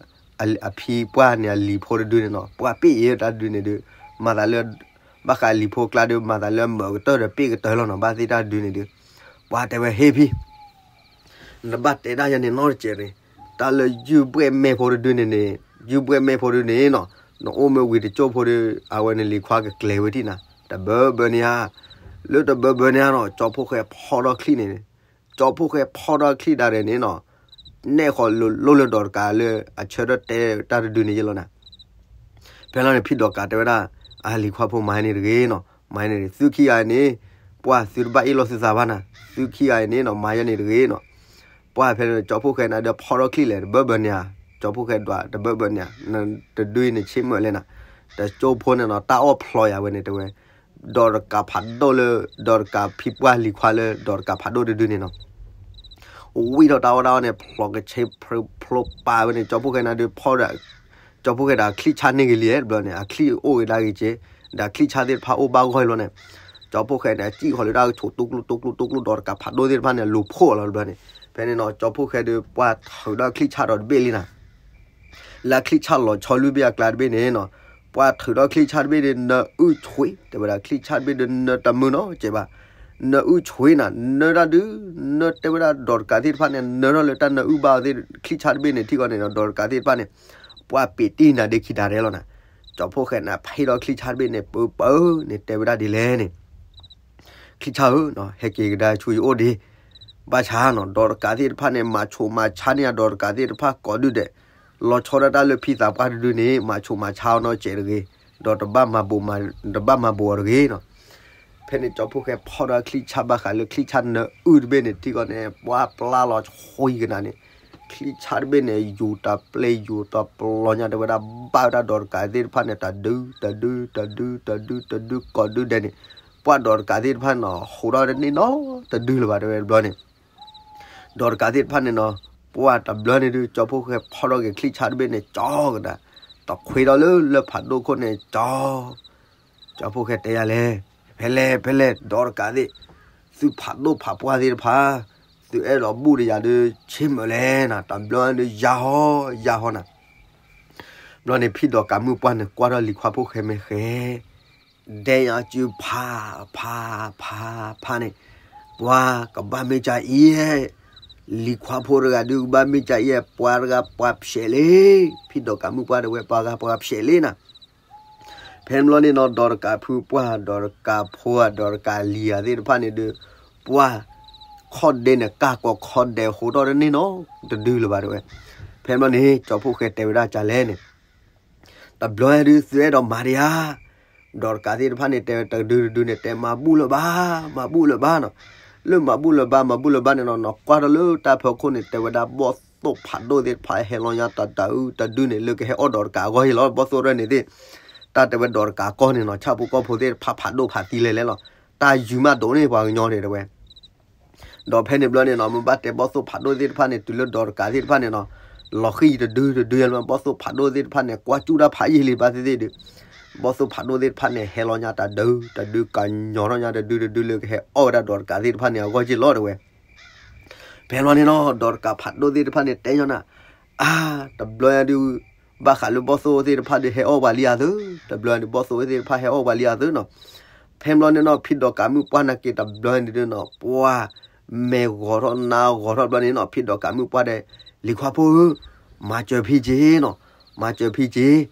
အဖံပှၢ်န့ၣ် အလံၤဖိတဒုန့ၣ်နီၤ, ပှၢ်ပ့ၢ်အ့ၤတၢ်တဒုန့ၣ်ဒီး မၤသးလၢ ဘၣ်ဃးလံၤဖိကျါဒီး မၤသးလၢအမၢကတၢၢ်ဒီးပ့ၢ်ကတၢၢ်လီၤနီၤ, ဘၣ်သ့ၣ်တၢ်တဒုန့ၣ်ဒီး ပှၢ်တဲဝဲ ဟ့ၣ်ဖံ နဘၣ်တဲဒၣ်ယၤန့ၣ်နီတစဲးန့ၣ်, တၢ်လၢယုၢ်ဘှဲၣ်မဲဖိတဒုန့ၣ်န့ၣ်, ယုၢ်ဘှဲၣ်မဲဖိဒုန့ၣ်နီၤ, နအိၣ်မ့ၢ်ဝံၤတကၠိၢ်ဖိဒီး အဝဲန့ၣ်လံၤခွါကကျဲၤဝဲဒံးနၤ, တဘၢဘၢန့ၣ်ဧါ, လၢတဘၢဘၢန့ၣ်ဧါနီၤ, ကၠီဖိၣ်ဃဲဖီထီၣ်ချံၣ်န့ၣ်, ကၠီဖိၣ်ဃဲဖီထီၣ်ချံၣ်ဒၣ်ရဲၣ်န့ၣ်နီၤ, နဲၣ်ဃီၤလိၤလိၤလၢဒီးတကးလၢအဆၢထၢၣ်တဲတၢ်တဒုန့ၣ်ယဲလီၤနၤ ဖဲလီၤန့ၣ် ဖံဒိးကးတဲဝဲဒၣ်, အလံၤခွါဖိမၤယဲန့ၣ်တဂ့ၤနီၤ, မၤယဲန့ၣ် သုခံဂၤအံၤန့ၣ်, ပှၢ်သုတဘၣ်အ့ၣ်လိာ်သုသးဘၣ်နၤ, သုခံဂၤအံၤန့ၣ်နီၤ မၤယဲန့ၣ်တဂ့ၤနီၤ. ပှၢ်ဖဲန့ၣ် ကၠီဖိၣ်ဃဲန့ၣ်ဒီးဖီထီၣ်ချံၣ်လဲၣ် တဘၢဘၢန့ၣ်ဧါ, ကၠီဖိၣ်ဃဲဒွးတဘၢဘၢန့ၣ်ဧါ, နတဒုအံၤန့ၣ်ဆ့မုၢ်လဲၣ်နၤ, တကၠိၢ်ဖိန့ၣ်နီၤ တၢ်အီၣ်ဖျိးယၤဝဲန့ၣ်တဲဝဲ, ဒီးတကးဖးဒိၣ်လၢ, ဒီးတကးဖံပှၢ်လံၤခွါလၢ ဒီးတကးဖးဒိၣ်တဒုန့ၣ်နီၤ ဝံၣ်ထီၣ်တၢ်အီၣ်တၢ်အီန့ၣ် ဖျိးကဆ့ဖျိးပာ်ဝဲန့ၣ် ကၠီဖိၣ်ဃဲန့ၣ်ဒီးဖီဒီး, ကၠီဖိၣ်ဃဲဒီးချံၣ်ဆါန့ၢ်ဂ့ၤလံတဘျီန့ၣ် အချံၣ်အိၣ်ဂ့ၤဒၣ်ဂ့ၤက့, ဒီးချံၣ်ဆါသ့ၣ်တဖၣ်အိၣ်ဘၣ်ဂီၢ်လီၤန့ၣ်, ကၠီဖိၣ်ဃဲန့ၣ် အစံၣ်ဃီၤလၢတၢ်ကဆိး တူၢ်ကျူတူၢ်ကျူတူၢ်ကျူ ဒီးတကးဖးဒိၣ်သ့ၣ်တဖၣ်န့ၣ် လူၤဖှိၣ်လီၤတဘျီန့ၣ်, ဖဲန့ၣ်နီၤ ကၠီဖိၣ်ဃဲဒီးပှၢ်ထုးဒီးချံၣ်ဆါဒီးတဘ့ၣ်လံနၤ ဒီး လၢချံၣ်ဆၣ်လီၤဆီလွံၢ်ဘ့ၣ်အကျါတဘ့ၣ်န့ၣ်နီၤ, ပှၢ်ထုးထီၣ်ချံၣ်ဆၣ်တဘ့ၣ်န့ၣ် နၢအုၣ်ဆွံ, တဲဝဲဒၣ်ချံၣ်ဆၣ်တဘ့ၣ်ဒီးနၢတမုာ်နီတစဲးဘၣ်, နၢအုၣ်ဆွံနၤ, နၢတၢ်ဒုး, နၢတဲဝဲဒၣ်ဒီးတကးသ့ၣ်တဖၣ်န့ၣ် နၢထီၣ်လၢတၢ်နၢအုၣ်ဘၣ်အီၤသ့ၣ် ချံၣ်ဆၣ်တဘ့ၣ်န့ၣ် ထံၣ်ဃီန့ၣ်ဒီး ဒီးတကးသ့ၣ်တဖၣ်န့ၣ် ပှၢ်ပ့းတံၢ်နၤဒ့ခံတၢ်ရဲလီၤနၤ, ကၠီဖီၣ်ဃဲန့ၣ် ဖံးဒီးချံၣ်ဆၣ်တဘ့ၣ်န့ၣ် ပၢပၢန့ၣ် တဲဝဲဒၣ်ဒ်လဲၣ်န့ၣ် ချံၣ်ဆၣ်ဧၢ, ဟဲက့ၤကဒါဆူယအိၣ်ဒံး, ဘၣ်ဆၣ်နီၤ ဒီးတကးသ့ၣ်တဖၣ်န့ၣ် မၤဆူးမၤဆါန့ၢ်ယၤဒီးတကးသ့ၣ်တဖၣ်ကိးဒုဒဲး, လီၤဆီဒၣ်တၢ်လၢဖံသးပှၢ်တဒုန့ၣ် မၤဆူးမၤဆါအီၤနီတစဲးတဂ့ၤ, ဒီးတဘၣ်မၤဘၣ်, တဘၣ်မၤဘၣ်အီၤတဂ့ၤနီၤ. ဖဲန့ၣ်ကၠီဖီၣ်ဃဲဖီၣ်ဒီးချံၣ်ဆၣ် ဘၣ်ဃးလၢချံၣ်ဆၣ်နၢအုၣ်တဘ့ၣ်န့ၣ် ထံၣ်ဃီန့ၣ် ပှၢ်ပျၢ်လီၤဆွံကနၤန့ၣ်, ချံၣ်ဆၣ်တဘ့ၣ်န့ၣ် ယူၤတပျဲၢ်ယူၤတပျီညါ တဲဝဲဒၣ် ဘၣ်ဝဲဒၣ်ဒီးတကးသ့ၣ်တဖၣ်န့ၣ် တဒု တဒု တဒု တဒု တဒု ကိးဒုဒဲးန့ၣ်, ပှၢ်ဒီးတကးသ့ၣ်တဖၣ်န့ၣ်နီၤ ဟူးထီၣ်တန့ၢ်နီတဒုလၢၤဘၣ် တဲဝဲတဘျီန့ၣ် ဒီးတကးသ့ၣ်တဖၣ်န့ၣ်နီၤ, ပှၢ်တဘျီန့ၣ်ဒုး ကၠီဖီၣ်ဃဲဖီၣ်ထီၣ်က့ၤချံၣ်ဆၣ်တဘ့ၣ်န့ၣ် ကၠီကဒါ, တခွ့ထီၣ်လၢလၢၢ်ဖးဒိၣ်ခိၣ်န့ၣ် ကၠီ, ကၠီဖီၣ်ဃဲတဲယၤလဲၣ်, ဖဲလဲၣ် ဖဲလဲၣ် ဒီးတကးသ့ၣ်, သုဖးဒိၣ်ဖးပှၢ်သ့ၣ်တဖၣ်, သုအဲၣ်ဒိးဘူၣ်ဒီးယၤဒုး ဆ့မုာ်လဲၣ်နၤ, တဘျီဒုး ယါဟီ ယါဟီနၤ. ဘျီန့ၣ် ဖံဒီးကးမုၣ်ပှၢ်န့ၣ် ကွၢ်ထီၣ်လံၤခွါဖီၣ်ဃဲမဲာ်ဃဲ ဒဲညါစုဖး ဖး ဖး ဖးန့ၣ်, ပှၤကဘၣ်မ့ၢ်ကၢအံၤ, လံၤခွါဖိတဂၤဒုးကဘၣ်မ့ၢ်ကၢအံၤ, ပှၤတဂၤပှၤဖျဲးလံ, ဖံဒီးကးမုၣ်ပှၢ်တဲဝဲ ပှၤဂၤပှၤဖျဲးလံနၤ. ဖဲန့ၣ်ဘျီန့ၣ်နီၤ ဒီးတကးဖုပှၢ် ဒီးတကးဖိဧါ ဒီးတကးလံၤဧါသ့ၣ်တဖၣ်န့ၣ်ဒုး, ပှၢ် ခီၣ်ဒဲန့ၣ် ကၢ်ကိးခီၣ်ဒဲဟူးထီၣ်တန့ၢ်နီတဒုလၢၤဘၣ်တဲဝဲ. ဖဲန့ၣ်ဘျီန့ၣ် ကၠီဖီၣ်ဃဲတဲဝဲဒၣ်ကၢ်လဲၣ်န့ၣ် တဘျီဒုး သုအဲၣ်ဒိးမၤဒံးဧါ, ဒီးတကးသ့ၣ်တဖၣ်န့ၣ် တဲတဒုတဒုန့ၣ် တဲမၤဘူၣ်လၢၤဘၣ်, မၤဘူၣ်လၢၤဘၣ်နီၤ. လၢမၤဘူၣ်လၢၤဘၣ် မၤဘူၣ်လၢၤဘၣ်န့ၣ်နီၤ နီၤ ကွၢ်ထီၣ်လၢတၢ်ဖီခိၣ်န့ၣ် တဲဝဲဒၣ်ဘီၣ်သိၣ်ဖးဒိၣ်သ့ၣ်တဖၣ် ဟဲလီၤညါတဒုတဒုန့ၣ် လၢကဟဲအီၣ်ဒီးတကးအဂီၢ်ဟ့ၣ်လီၤ ဘီၣ်သိၣ်ရဲၣ်န့ၣ်သ့ၣ်, တၢ်တဲဝဲဒီးတကးကီၢ်န့ၣ်နီၤ ဆၣ်ဖိကီၢ်ဖိသ့ၣ်တဖၣ်ဖးဒိၣ်ဖးသံလဲၤလဲၤလီၤ. တၢ်ယုၢ်မးဒိၣ်န့ၢ်ပှၤကညီန့ၣ်တဲဝဲ ဒီးဖဲန့ၣ်ဘျီန့ၣ်နီၤ မ့ၢ်ဘၣ်တဲဘီၣ်သိၣ်ဖးဒိၣ်သ့ၣ်တဖၣ်န့ၣ် တုၤလၢဒီးတကးသ့ၣ်တဖၣ်န့ၣ်နီၤ, လီၤဃံၢ်တဒုတဒုယါလီၤ ဘီၣ်သိၣ်ဖးဒိၣ်သ့ၣ်တဖၣ်န့ၣ် ကွၢ်စူၣ်တၢ်ဖးယံာ်လံဘၣ်သ့ၣ်သ့ၣ်ဒီး, ဘီၣ်သိၣ်ဖးဒိၣ်သ့ၣ်တဖၣ်န့ၣ် ဟဲလီၤညါတဒုတဒု ကညီထီၣ်ညါတဒုတဒုလၢကဟဲအီၣ်ဝဲဒၣ်ဒီးတကးသ့ၣ်တဖၣ်န့ၣ် အဂီၢ်က့ၢ်လီၤတဲဝဲ ဖဲလီၤန့ၣ်နီၤ ဒီးတကးဖးဒိၣ်သ့ၣ်တဖၣ်န့ၣ် တဲညီနၤ, အါ, တဘျီယါဒုး, ဘၣ်ဃးလၢဘီၣ်သိၣ်သ့ၣ်တဖၣ်ဒုး ဟဲအီၣ်ပှၤလံအသၢ, တဘျီယါဒုး ဘီၣ်သိၣ်သ့ၣ်တဖၣ်ဟဲအီၣ်ပှၤလံအသၢနီၤ. ဖဲဘျီန့ၣ်နီၤ ဖံဒီးကးမုၣ်ပှၢ်နာ်က့ၤတဘျီန့ၣ်ဒုးနီၤ ပှၢ်, မဲာ်ဂီၤထီၣ်နါဂီၤထီၣ်ဘျီန့ၣ်နီၤ ဖံဒီးကးမုၣ်ပှၢ်ဒီး, လံၤခွါဖိဧၢ, မၤစၢၤဖံက့ၤနီၤ, မၤစၢၤဖံက့ၤ,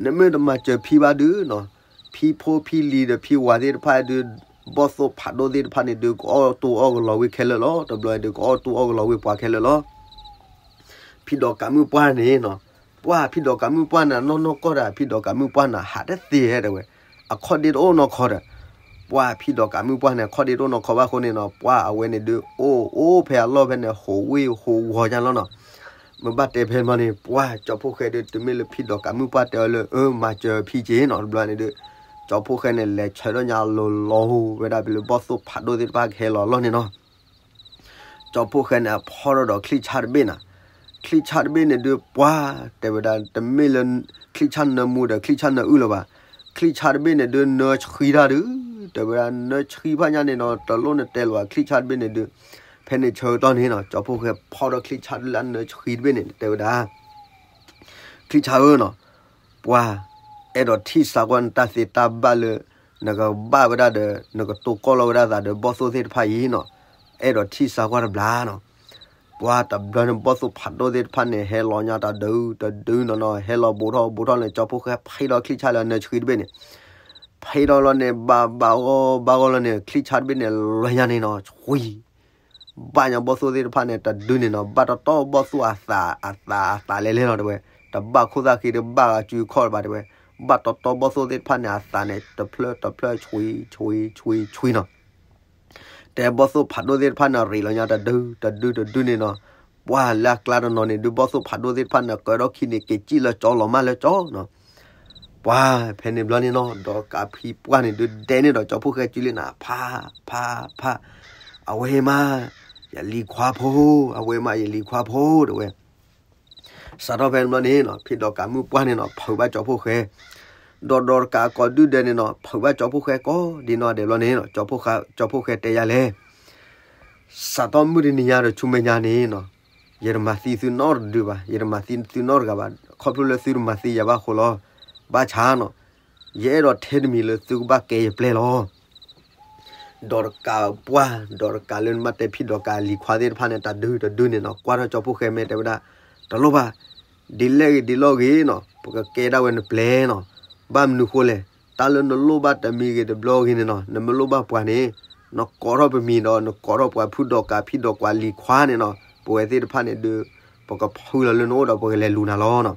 နမ့ၢ်တမၤစၢၤဖံဘၣ်ဒုးနီၤ, ဖံဖိဖံလံၤဒီးဖံဝၤသ့ၣ်တဖၣ်ဒုး, ဘီၣ်သိၣ်ဖးဒိၣ်သ့ၣ်တဖၣ်န့ၣ်ဒုး ကအီၣ်တိၢ်အီၣ်ကလီၤဝ့ၢ်ခဲလၢာ်လီၤ. တဘျီဒုး ကအီၣ်တိၢ်အီၣ်ကလီၤဝ့ၢ်ပှၤခဲလၢာ်လီၤ. ဖံဒီးကးမုၣ်ပှၢ်န့ၣ်နီၤ, ပှၢ်ဖံဒီးကးမုၣ်ပှၢ်န့ၣ် နီၢ်နီၢ်ကီၢ်ဒီး ဖံဒီးကးမုၣ်ပှၢ်န့ၣ် ဟးတသ့တဲဝဲ, အခီၣ်ဒ့တအိၣ်နီၢ်ခီဒီး, ပှၢ်ဖံဒီးကးမုၣ်ပှၢ်န့ၣ် အခီၣ်ဒ့တအိၣ်နီၢ်ခီဘၣ်အဃိန့ၣ်နီၤ ပှၢ်အဝဲန့ၣ်ဒုး အိၣ်အိၣ်ဖဲအလီၢ်ဖဲန့ၣ် ဟူးဝ့ၢ်ဟူးဝီၤညါလီၤနီၤ. မ့ၢ်ဘၣ်တဲဖဲဘျီန့ၣ် ပှၢ်ကၠီဖီၣ်ဃဲဒုး တမ့ၢ်လၢဖံဒီးကးမုၣ်ပှၢ်တဲအီၤလၢ အၢ မၤစၢၤဖံက့ၤနီၤ တဘျီန့ၣ်ဒုး, ကၠီဖီၣ်ဃဲန့ၣ် လဲၤဆၢထၢၣ်ညါလီၤလီၤဝဲဒၣ်ဖဲလၢဘီၣ်သိၣ်ဖးဒိၣ်သ့ၣ်တဖၣ်ကဟဲလီၤအလီၢ်န့ၣ်နီၤ ကၠီဖီၣ်ဃဲန့ၣ် အဖီၣ်ထီၣ်ဒီးချံၣ်ဆၣ်တဘ့ၣ်နၤ, ချံၣ်ဆၣ်တဘ့ၣ်န့ၣ်ဒုး ပှၢ်တဲဝဲဒၣ် တမ့ၢ်လၢ ချံၣ်ဆၣ်နၢမူဒီးချံၣ်ဆၣ်နၢအုၣ်လၢၤဘၣ်, ချံၣ်ဆၣ်တဘ့ၣ်န့ၣ်ဒုး နၢဆှံတၢ်ဒုး, တဲဝဲဒၣ် နၢဆှံဖးညါန့ၣ်နီၤ တလိၣ်နတဲလၢၤဘၣ် ချံၣ်ဆၣ်တဘ့ၣ်န့ၣ်ဒုး, ဖဲန့ၣ်ဆၢကတီၢ်န့ၣ်နီၤ ကၠီဖီၣ်ဃဲဖီၣ်ထီၣ်ချံၣ်ဆၣ်လၢအနၢဆှံတဘ့ၣ်န့ၣ် တဲဝဲဒၣ် ချံၣ်ဆၣ်ဧၢနီၤ, ပှၢ်အဲၣ်ဒိးထံၣ်စါကွၢ်နတၢ်သ့တၢ်ဘၣ်လၢ နကဘၣ်ဝဲဒၣ်ဒီး နကတိၢ်ကီၢ်လီၤဝဲဒၣ်သးဒီးဘီၣ်သိၣ်သ့ၣ်တဖၣ်အံၤနီၤ, အဲၣ်ဒိးထံၣ်စါကွၢ်တဘျီနီၤ. ပှၢ်တဘျီန့ၣ် ဘီၣ်သိၣ်ဖးဒိၣ်သ့ၣ်တဖၣ်န့ၣ် ဟဲလီၤညါတဒုတဒုနီၤနီၤ ဟဲလီၤဘူးထီၣ်ဘူးထီၣ်န့ၣ် ကၠီဖီၣ်ဃဲဖံးထီၣ်ချံၣ်ဆၣ်လၢအနၢဆှံတဘ့ၣ်န့ၣ်, ဖံးထီၣ်လီၤန့ၣ် ဘၣ်ဘၣ်ဂီၢ်ဘၣ်ဂီၢ်လီၤန့ၣ် ချံၣ်ဆၣ်တဘ့ၣ်န့ၣ် လီၤညါန့ၣ်နီၤ ဆှံ ဘၣ်ညါဘီၣ်သိၣ်သ့ၣ်တဖၣ်န့ၣ် တဒုန့ၣ်နီၤ ဘၣ်တီတီဘီၣ်သိၣ်အသး အသး အသးလဲၤလဲၤလီၤတဲဝဲ, တဘၣ်ခိၣ်သၣ်ဃံတဘၣ်ဂၤစုခီၣ်တဘၣ်တဲဝဲ, ဘၣ်တီတီဘီၣ်သိၣ်သ့ၣ်တဖၣ်န့ၣ် အသးန့ၣ် တဖျၢၣ်တဖျၢၣ် ဆှံ ဆှံ ဆှံ ဆှံနီၤ. တဲဘီၣ်သိၣ်ဖးဒိၣ်သ့ၣ်တဖၣ်န့ၣ် ရ့းလီၤညါတဒု တဒု တဒုန့ၣ်နီၤ, ပှၢ်လၢအကျါတနီၤန့ၣ် ဒုးဘီၣ်သိၣ်ဖးဒိၣ်သ့ၣ်တဖၣ်န့ၣ် ကၢထီၣ်ခံန့ၣ် က့ၤစံၣ်လၢကၠီလီၤမၢ်လၢကၠီနီၤ. ပှၢ်ဖဲန့ၣ်ဘျီန့ၣ်နီၤ ဒီးကးဖံးပှၢ်န့ၣ်ဒုး ဒဲန့ၢ်ဒီးကၠီဖီၣ်ဃဲစုလံနၤ ဖး ဖး ဖး, အဝဲမး ယလံၤခွါဖိ, အဝဲမးယလံၤခွါဖိတဲဝဲ. စးထီၣ်ဖဲန့ၣ်ဘျီန့ၣ်နီၤ ဖံးဒီးကးမုၣ်ပှၢ်န့ၣ်နီၤ ဖုးဘၣ်ကၠီဖီၣ်ဃဲ, ဒီးဒီးကးကိးဒုဒဲးန့ၣ်နီၤ ဖုးဘၣ်ကၠီဖီၣ်ဃဲကိးဒ်နီၢ်ဒဲးဘျီန့ၣ်နီၤ ကၠီဖီၣ်ဃဲတဲယၤလဲၣ် စးထီၣ်မုၢ်တနံၤညါဒီးဆူမဲာ်ညါန့ၣ်နီၤ, ယတမၤသံသုနီတဒုဘၣ်, ယတမၤသံသုနီတဂၤဘၣ်, ခီဖျိလၢသုတမၤသံယၤဘၣ်အဃိလီၤ. ဘၣ်ဆၣ်နီၤ, ယအဲၣ်ဒိးထဲတမံၤလၢသုကဘၣ်ကဲယပျဲၢ်လီၤ. ဒီးတကးပှၢ်, ဒီးတကးလၢနဘၣ်တဲဖံးဒီးကးလံၤခွါသ့ၣ်တဖၣ်န့ၣ် တၢ်ဒုတဒုန့ၣ်နီၤ, ကွၢ်ထီၣ်ကၠီဖှိၣ်ဃဲမဲာ်တဲဝဲဒၣ်, တလိၣ်ဘၣ်, ဒ်လဲၣ်ဂ့ၤဒ်လဲၣ်ဂ့ၤနီၤ, ပကကဲဒၣ်ဝဲနပျဲၢ်နီၤ. ဘၣ်မနုၤဃိလဲၣ်, တၢ်လၢနလိၣ်ဘၣ်တမံၤဂ့ၤတဘျီဂ့ၤန့ၣ်နီၤ, နမ့ၢ်လိၣ်ဘၣ်ပှၤန့ၣ်, နကိးထီၣ်ပမံၤဒီး နကိးထီၣ်ပှၤဖုဒီးကးဖံးဒီးကးလံၤခွါန့ၣ်နီၤ, ပဝဲသ့ၣ်တဖၣ်န့ၣ်ဒုး, ပကဖုလီၤလၢနအိၣ်ဒီးပကလဲၤလူၤနၤလီၤနီၤ.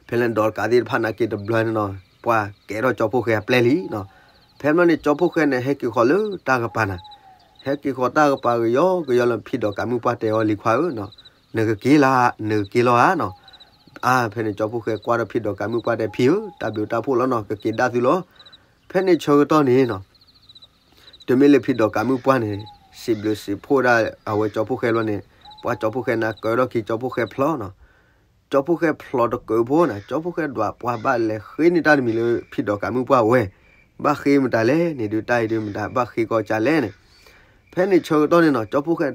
ဖဲလၢဒီးတကးသ့ၣ်တဖၣ်န့ၣ်က့ၤတဘျီန့ၣ်နီၤ, ပှၢ်ကဲထီၣ်ကၠီဖှိၣ်ဃဲအပျဲၢ်လံနီၤ. ဖဲမ့ၢ်န့ၣ် ကၠီဖှိၣ်ဃဲန့ၣ် ဟဲက့ၤဃီၤလၢတၢ်ကပၤနၤ, ဟဲက့ၤဃီၤတၢ်ကပၤကယီကယီလၢဖံးဒီးကးမုၣ်ပှၢ်တဲအီၤလံၤခွါဧၢနီၤ, နကက့ၤလၢ, နကက့ၤလီၤဧါနီၤ. အါ ဖဲန့ၣ် ကၠီဖှိၣ်ဃဲကွၢ်ထီၣ်ဖံးဒီးကးမုၣ်ပှၢ်တဲဖံဧၢ, တၢ်ဘျုးတၢ်ဖှိၣ်လီၤနီၤ, ကက့ၤဒၣ်သုလီၤ. ဖဲန့ၣ်ဆၢကတီၢ်န့ၣ်နီၤ, တုၤမ့ၢ်လၢဖံးဒီးကးမုၣ်ပှၢ်န့ၣ်, စံးဘျုးစံးဖှိၣ်ဒၣ်အဝဲကၠီဖှိၣ်ဃဲလီၤန့ၣ်, ပှၢ်ကၠီဖှိၣ်ဃဲန့ၣ် ကၢထီၣ်ခံကၠီဖှိၣ်ဃဲဖျီနီၤ. ကၠီဖှိၣ်ဃဲဖျီတကၢးဖိန့ၣ်, ကၠီဖှိၣ်ဃဲဒွးပှၢ်ဘၣ်လဲၤဃ့န့ၢ်တၢ်တမံၤလၢဖံးဒီးကးမုၣ်ပှၢ်ဝဲ, ဘၣ်ဃ့မတၤလဲၣ်န့ၣ်ဒုးတၢ်အံၤဒုးမတၤ, ဘၣ်ဃ့ကီးကလဲၣ်န့ၣ်. ဖဲန့ၣ်ဆၢကတီၢ်န့ၣ်နီၤ, ကၠီဖှိၣ်ဃဲ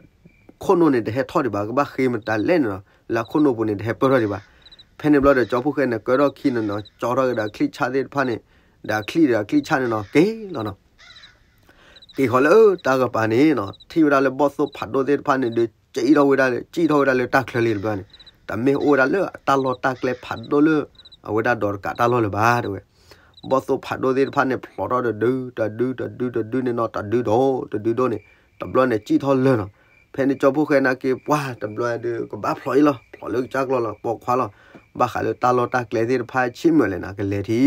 ခိၣ်နူာ်န့ၣ်တဟဲထီၣ်ဒံးဘၣ်, ကဘၣ်ဃ့မတၤလဲၣ်န့ၣ်နီၤ, လၢခိၣ်နူာ်ပူၤန့ၣ်တဟဲပၢၢ်ထီၣ်ဒံးဘၣ်. ဖဲန့ၣ်ဘျီဒီး ကၠီဖှိၣ်ဃဲန့ၣ် ကၢထီၣ်ခံန့ၣ်နီၤ, ကၠီထီၣ်က့ၤဒီးချံၣ်ဆၣ်သ့ၣ်တဖၣ်န့ၣ်, ဒီးချံၣ်ဒီးချံၣ်ဆၣ်န့ၣ်နီၤ, က့ၤလီၤနီၤ. က့ၤဃီၤလၢတၢ်ကပၤန့ၣ်နီၤ, ထံၣ်ဝဲဒၣ်လၢဘီၣ်သိၣ်ဖးဒိၣ်သ့ၣ်တဖၣ်န့ၣ်ဒုး ကံၣ်ထီၣ်ဝဲဒၣ်လၢ, ကံၣ်ထီၣ်ဝဲဒၣ်လၢတၢ်ချၢလံတဘျီန့ၣ်, တမ့ၢ်အိၣ်ဝဲဒၣ်လၢတၢ်လီၢ်တၢ်ကျဲဖးဒိၣ်လၢ အဝဲဒၣ်ဒီးတကးတၢ်လီၢ်လၢၤဘၣ်တဲဝဲ. ဘီၣ်သိၣ်ဖးဒိၣ်သ့ၣ်တဖၣ်န့ၣ် ဖျိးထီၣ်တဒု, တဒု, တဒု, တဒုန့ၣ်နီၤ, တဒုဒိၣ်, တဒုဒိၣ်န့ၣ်, တဘျီန့ၣ် ကံၣ်ထီၣ်လၢာ်နီၤ. ဖဲန့ၣ်ကၠီဖှိၣ်ဃဲန့ၣ်က့ၤပှၢ်တဘျီဒုး ကဘၣ်ဖျိးအံၤလီၤ, ဖျိးလၢကစၢ်ကျီလီၤ, ပိာ်ခွါလီၤ. ဘၣ်ဃးလၢတၢ်လီၢ်တၢ်ကျဲသ့ၣ်တဖၣ်ဆံးမုာ်လဲၣ်နၤကလဲၤထံ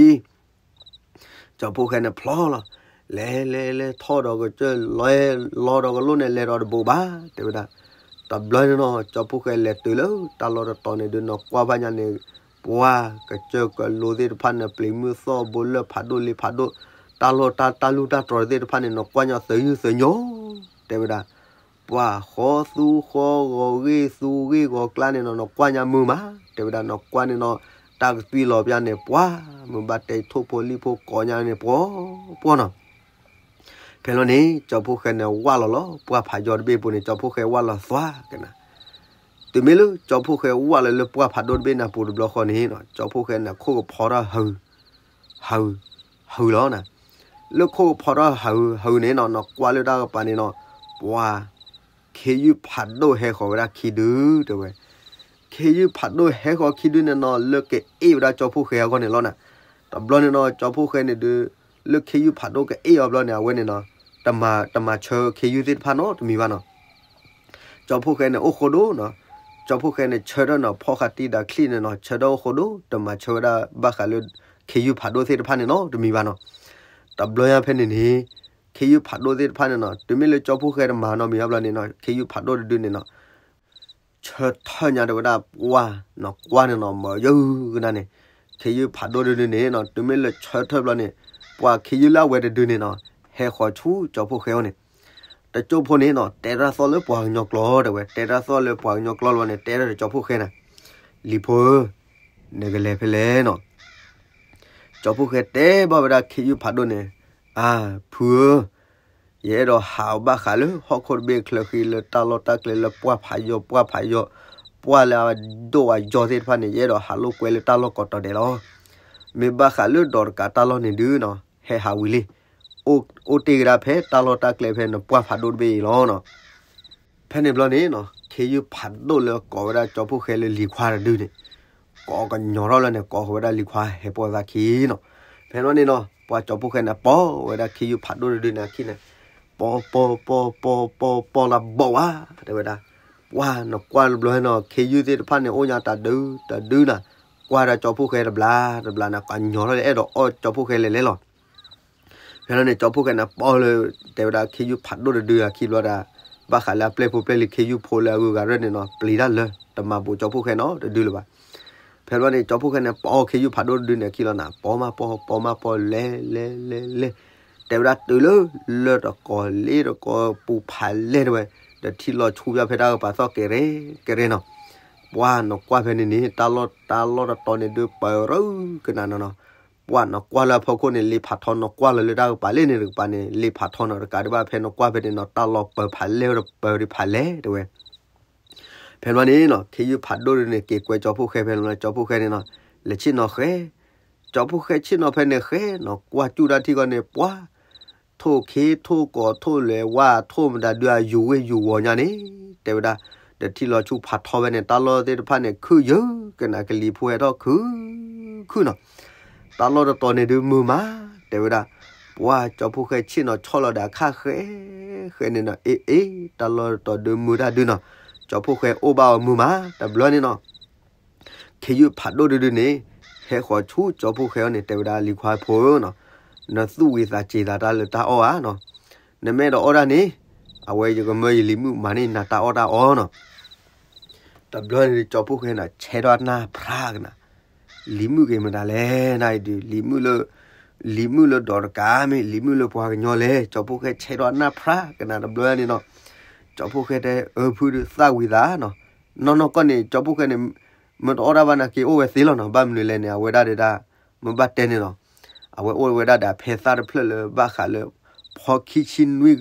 ကၠီဖှိၣ်ဃဲန့ၣ်ဖျိးလီၤ. လဲၤလဲၤလဲၤထီၣ်ဒီးကစၢၢ်လဲၤလီၤဒီးကလိၣ်န့ၣ် လဲၤဒီးတဘိးဘၣ် တဲဝဲဒၣ်. တဘျီန့ၣ်နီၤ ကၠီဖှိၣ်ဃဲလဲၤတုၤလၢတၢ်လီၢ်တတီၤန့ၣ်ဒုး နီၢ်ကွၢ်ဘၣ်ညါန့ၣ်, ပှၢ်ကစၢၢ်ကလိသ့ၣ်တဖၣ်န့ၣ် ပျံၤမုၢ်သီၣ်ဘိလၢၢ်ဖးဒိၣ်လ့ဖးဒိၣ်, တၢ်လီၢ်တၢ်, တၢ်လူၢ်တၢ်တြီၤသ့ၣ်တဖၣ်န့ၣ် နီၢ်ကွၢ်ညါသယုၢ်သညိ တဲဝဲဒၣ်. ပှၢ်ဃီသူဃီဂီၤဂ့ၢ်သူဂ့ၢ်ဂီၤကျါန့ၣ်နီၤ နီၢ်ကွၢ်ညါမုာ်မး တဲဝဲဒၣ်. နီၢ်ကွၢ်န့ၣ်နီၤ တၢ်ကသွံလီၤပျၢ်န့ၣ် ပှၢ်မုာ်ဘၣ်တဲထိၣ်ဖိလံၣ်ဖိကိးညါန့ၣ် ပှီၤပှီၤနီၤ. ဖဲလီၤန့ၣ် ကၠီဖှိၣ်ဃဲန့ၣ် ဝၢ်လီၤလီၤ ပှၢ်ဖးယီၤတဘ့ၣ်ပူၤန့ၣ် ကၠီဖှိၣ်ဃဲဝၢ်လီၤသွါကနၤ. တုၤမ့ၢ်လၢကၠီဖှိၣ်ဃဲဝၢ်လီၤလၢပှၢ်ဖးဒိၣ်တဘ့ၣ်န့ၣ်ပူၤတဘျီဃီန့ၣ်နီၤ ကၠီဖှိၣ်ဃဲန့ၣ် ခိၣ်ကဖီထီၣ် ဟး, ဟး, ဟးလီၤနၤ. လၢခိၣ်ကဖီထီၣ်ဟးဟးန့ၣ်နီၤ နီၢ်ကွၢ်လၢတၢ်ကပၤန့ၣ်နီၤ ပှၢ် ခ့ယုၢ်ဖးဒိၣ်ဟဲဃီၤဝဲဒၣ်ခံဒု တဲဝဲ. ခ့ယုၢ်ဖးဒိၣ်ဟဲဃီၤခံဒုန့ၣ်နီၤ လၢကအ့ၣ်ဝဲဒၣ်ကၠီဖှိၣ်ဃဲအဂီၢ်န့ၣ်လီၤနၤ. တဘျီန့ၣ်နီၤ ကၠီဖှိၣ်ဃဲန့ၣ်ဒုး လၢခ့ယုၢ်ဖးဒိၣ်ကအ့ၣ်အီၤဘျီန့ၣ် အဝဲန့ၣ်နီၤ တမၤ, တမၤဆၢခ့ယုၢ်သ့ၣ်တဖၣ်နီတမံၤဘၣ်နီၤ. ကၠီဖှိၣ်ဃဲန့ၣ်အိၣ်ဃိဒိနီၤ, ကၠီဖှိၣ်ဃဲန့ၣ် ဆၢထၢၣ်နီၤ ဖီၣ်ဃာ်တံၢ်ဒီးချံၣ်န့ၣ်နီၤ ဆၢထၢၣ်အိၣ်ဃိဒိ တမၤဆၢဝဲဒၣ်ဘၣ်ဃးလၢ ခ့ယုၢ်ဖးဒိၣ်သ့ၣ်တဖၣ်န့ၣ်နီတမံၤဘၣ်နီၤ. တဘျီညါဖဲန့ၣ်န့ၣ် ခ့ယုၢ်ဖးဒိၣ်သ့ၣ်တဖၣ်န့ၣ်နီၤ တုၤမ့ၢ်လၢကၠီဖှိၣ်ဃဲတမၤနီတမံၤဘၣ်ဘျီန့ၣ်နီၤ ခ့ယုၢ်ဖးဒိၣ်တဒုန့ၣ်နီၤ ဆၢထၢၣ်ညါတဲဝဲဒၣ် ပှၢ်နီၢ်ကွၢ်န့ၣ်နီၤ မၤယုၢ်ကနၤန့ၣ် ခ့ယုၢ်ဖးဒိၣ်တဒုန့ၣ်နီၤ တုၤမ့ၢ်လၢဆၢထၢၣ်ဘျီန့ၣ် ပှၢ်ခ့ယုၢ်လၢအဝဲတဒုန့ၣ်နီၤ ဟဲဃီၤဆူကၠီဖှိၣ်ဃဲအအိၣ်န့ၣ် တကၠိၢ်ဖိန့ၣ်နီၤ တဲတၢ်သီၣ်လၢပှၤကညီကျိာ်တဲဝဲ တဲတၢ်သီၣ်လၢပှၤကညီကျိာ်လီၤန့ၣ် တဲဒၣ်ဒီးကၠီဖှိၣ်ဃဲန့ၣ် လံၤဖိဧၢ, နကလဲၤဖဲလဲၣ်နီၤ. ကၠီဖှိၣ်ဃဲတဲဘၣ်ဝဲဒၣ်ခ့ယုၢ်ဖးဒိၣ်န့ၣ်, အၢ ဖုဧၢ, ယအဲၣ်ဒိးဟးအီၤဘၣ်ဃးလၢဟီၣ်ခိၣ်တဘ့ၣ်ချၢဃံလၢတၢ်လီၢ်တၢ်ကျဲလၢပှၢ်ဖးယီၤ ပှၢ်ဖးယီၤ, ပှၢ်လၢအဒိၣ်အယီၤသ့ၣ်တဖၣ်န့ၣ် ယအဲၣ်ဒိးဟးလိာ်ကွဲလၢတၢ်လီၢ်ကိးတီၤဒဲးလီၤ. မ့ၢ်ဘၣ်ဃးလၢဒီးတကးတၢ်လီၢ်န့ၣ်ဒုးနီၤ ဟဲဟးဝံၤလံ, အိၣ်တ့ၢ်ကဒါဖဲတၢ်လီၢ်တၢ်ကျဲဖဲနပှၢ်ဖးဒိၣ်တဘ့ၣ်အံၤလီၤနီၤ. ဖဲန့ၣ်ဘျီန့ၣ်နီၤ ခ့ယုၢ်ဖးဒိၣ်လၢကိးဝဲဒၣ်ကၠီဖှိၣ်ဃဲလၢလံၤခွါတဒုန့ၣ် ကိးကညီၤထီၣ်လၢန့ၣ် ကိးဃီၤဝဲဒၣ်လံၤခွါဟဲပိာ်သးခံနီၤ. ဖဲန့ၣ်ဘျီန့ၣ်နီၤ ပှၤကၠီဖှိၣ်ဃဲန့ၣ်ပိာ်ဝဲဒၣ်ခ့ယုၢ်ဖးဒိၣ်တဒုန့ၣ်အခံန့ၣ်, ပိာ်ပိာ်ပိာ်ပိာ်ပိာ်ပိာ်လၢဘီၣ်ဝါ တဲဝဲဒၣ်. ပှၢ်နကွၢ်တဘျီနီၤ ခ့ယုၢ်သ့ၣ်တဖၣ်န့ၣ် အိၣ်ညါတဒုတဒုနၤ, ကွၢ်ဒၣ်ကၠီဖှိၣ်ဃဲတဘျါ တဘျါနၤ ကညီၤထီၣ်လၢအဲၣ်ဒိးအီၣ်ကၠီဖှိၣ်ဃဲလဲၤလဲၤလီၤ. ဖဲန့ၣ်န့ၣ် ကၠီဖှိၣ်ဃဲန့ၣ် ပိာ်လၢ တဲဝဲဒၣ်ခ့ယုၢ်ဖးဒိၣ်တဒုအခံဘျီဒၣ်, ဘၣ်ဃးလၢအပျဲၢ်ဖိပျဲၢ်လံၤခ့ယုၢ်ဖိလၢအဂုၤအဂၤရဲၣ်န့ၣ်နီၤ ပျံၤတၢ်လၢ တမၤဘူးကၠီဖှိၣ်ဃဲနီတဒုလၢၤဘၣ်. ဖဲဘျီန့ၣ် ကၠီဖှိၣ်ဃဲန့ၣ် ပိာ်ခ့ယုၢ်ဖးဒိၣ်တဒုန့ၣ်အခံလီၤနၤ, ပိာ်မးပိာ် ပိာ်မးပိာ် လဲၤ လဲၤ လဲၤ လဲၤ တဲဝဲဒၣ်တုၤလၢ လၢၢ်တကိး လ့တကိး ပူၤဖးလဲၢ်တဲဝဲ, ဒီးထံၣ်လီၤဆူယါဖဲတၢ်ကပၤသီၣ်ကဲရဲၣ်ကဲရဲၣ်နီၤ. ပှၢ်နကွၢ်ဖဲန့ၣ်န့ၣ် တၢ်လီၢ်တၢ်လီၢ်တတီၤန့ၣ်ဒုး ပၢၤရူကနၤနီၤနီၤ. ပှၢ်နကွၢ်လၢအဖီခိၣ်န့ၣ် လ့ဖးထီ နကွၢ်လီၤလၢတၢ်ကပၤလၢန့ၣ်တကပၤန့ၣ် လ့ဖးထီနီၤ တကးဒံးဘၣ်ဖဲနကွၢ်ဖဲန့ၣ်နီၤ တၢ်လီၢ်ပၢၤဖးလဲၢ်ဝဲဒီးပၢၤဒံးဖးလဲၢ်တဲဝဲ. ဖဲဘျီန့ၣ်နီၤ ခ့ယုၢ်ဖးဒိၣ်ဒုန့ၣ် က့ၤကွဲကၠီဖီၣ်ဃဲဖဲန့ၣ်လီၤ. ကၠီဖီၣ်ဃဲန့ၣ်နီၤ လဲၤဆ့ၣ်နီၤဃဲ, ကၠီဖီၣ်ဃဲဆ့ၣ်နီၤဖဲန့ၣ်ဃဲနီၤ ကွၢ်စူၣ်တၢ်ထံၣ်ဃီန့ၣ် ပှၤ ထိၣ်ခ့ထိၣ်ကီးထိၣ်လဲၤဝါထိၣ်မတၤဒုအယူၤဝ့ၢ်ယူၤဝီၤညါန့ၣ် တဲဝဲဒၣ်, တထံၣ်လီၤဆူဖးထီဖဲန့ၣ် တၢ်လီၢ်သ့ၣ်တဖၣ်န့ၣ် ခုၣ်ယၢကနၤ ကလံၤဖိဟဲထီၣ်ခုၣ် ခုၣ်နီၤ, တၢ်လီၢ်တတီၤန့ၣ်ဒုမုာ်မး တဲဝဲဒၣ်, ပှၤကၠီဖီၣ်ဃဲဆ့ၣ်နီၤဆီၣ်လီၤဒီးအခါဃဲ ဃဲန့ၣ်နီၤ အ့ၣ်အ့ၣ် တၢ်လီၢ်တတီၤဒုမုာ်တၢ်ဒုနီၤ, ကၠီဖီၣ်ဃဲအိၣ်ဘၣ်အီၤမုာ်မး တဘျီန့ၣ်နီၤ ခ့ယုၢ်ဖးဒိၣ်ဒုဒုန့ၣ် ဟဲဃီၤဆူကၠီဖီၣ်ဃဲအအိၣ်န့ၣ် တဲဝဲဒၣ်လံၤခွါဖိဧၢနီၤ, နသူၣ်ဝံၤသးစ့ၤသးတၢ်လၢတၢ်အီၣ်ဧါနီၤ, နမ့ၢ်အဲၣ်ဒိးအီၣ်ဒၣ်န့ၣ် အဝဲယကမၢယလံၤမုၣ်မၤန့ၢ်နၤတၢ်အီၣ်တၢ်အီနီၤ. တဘျီန့ၣ် ကၠီဖီၣ်ဃဲန့ၣ် ဆဲးထီၣ်နၢ်ဖြါကနၤ, လံၤမုၣ်ဂ့ၤမတၤလဲၣ် နဒုး လံၤမုၣ်လၢ လံၤမုၣ်လၢဒီးတကးမ့ၢ် လံၤမုၣ်လၢပှၤကညီလဲၣ်, ကၠီဖီၣ်ဃဲဆဲးထီၣ်နၢ်ဖြါကနၤတဘျီန့ၣ်နီၤ, ကၠီဖီၣ်ဃဲတဲ အၢဖုဒုးသၣ်ဝံၤသးနီၤ, နီၢ်နီၢ်ကီၢ်န့ၣ် ကၠီဖီၣ်ဃဲန့ၣ် မ့ၢ်တအီၣ်တၢ်ဘၣ်နာ်က့အိၣ်ဝဲသ့လီၤနီၤ, ဘၣ်မနုၤလဲၣ်န့ၣ် အဝဲဒၣ်ဒၣ် မ့ၢ်ဘၣ်တဲန့ၣ်နီၤ, အဝဲအိၣ်ဝဲဒၣ်ဒီးဖဲသၣ်တဖျၢၣ်လၢဘၣ်ဃးလၢ ဖီ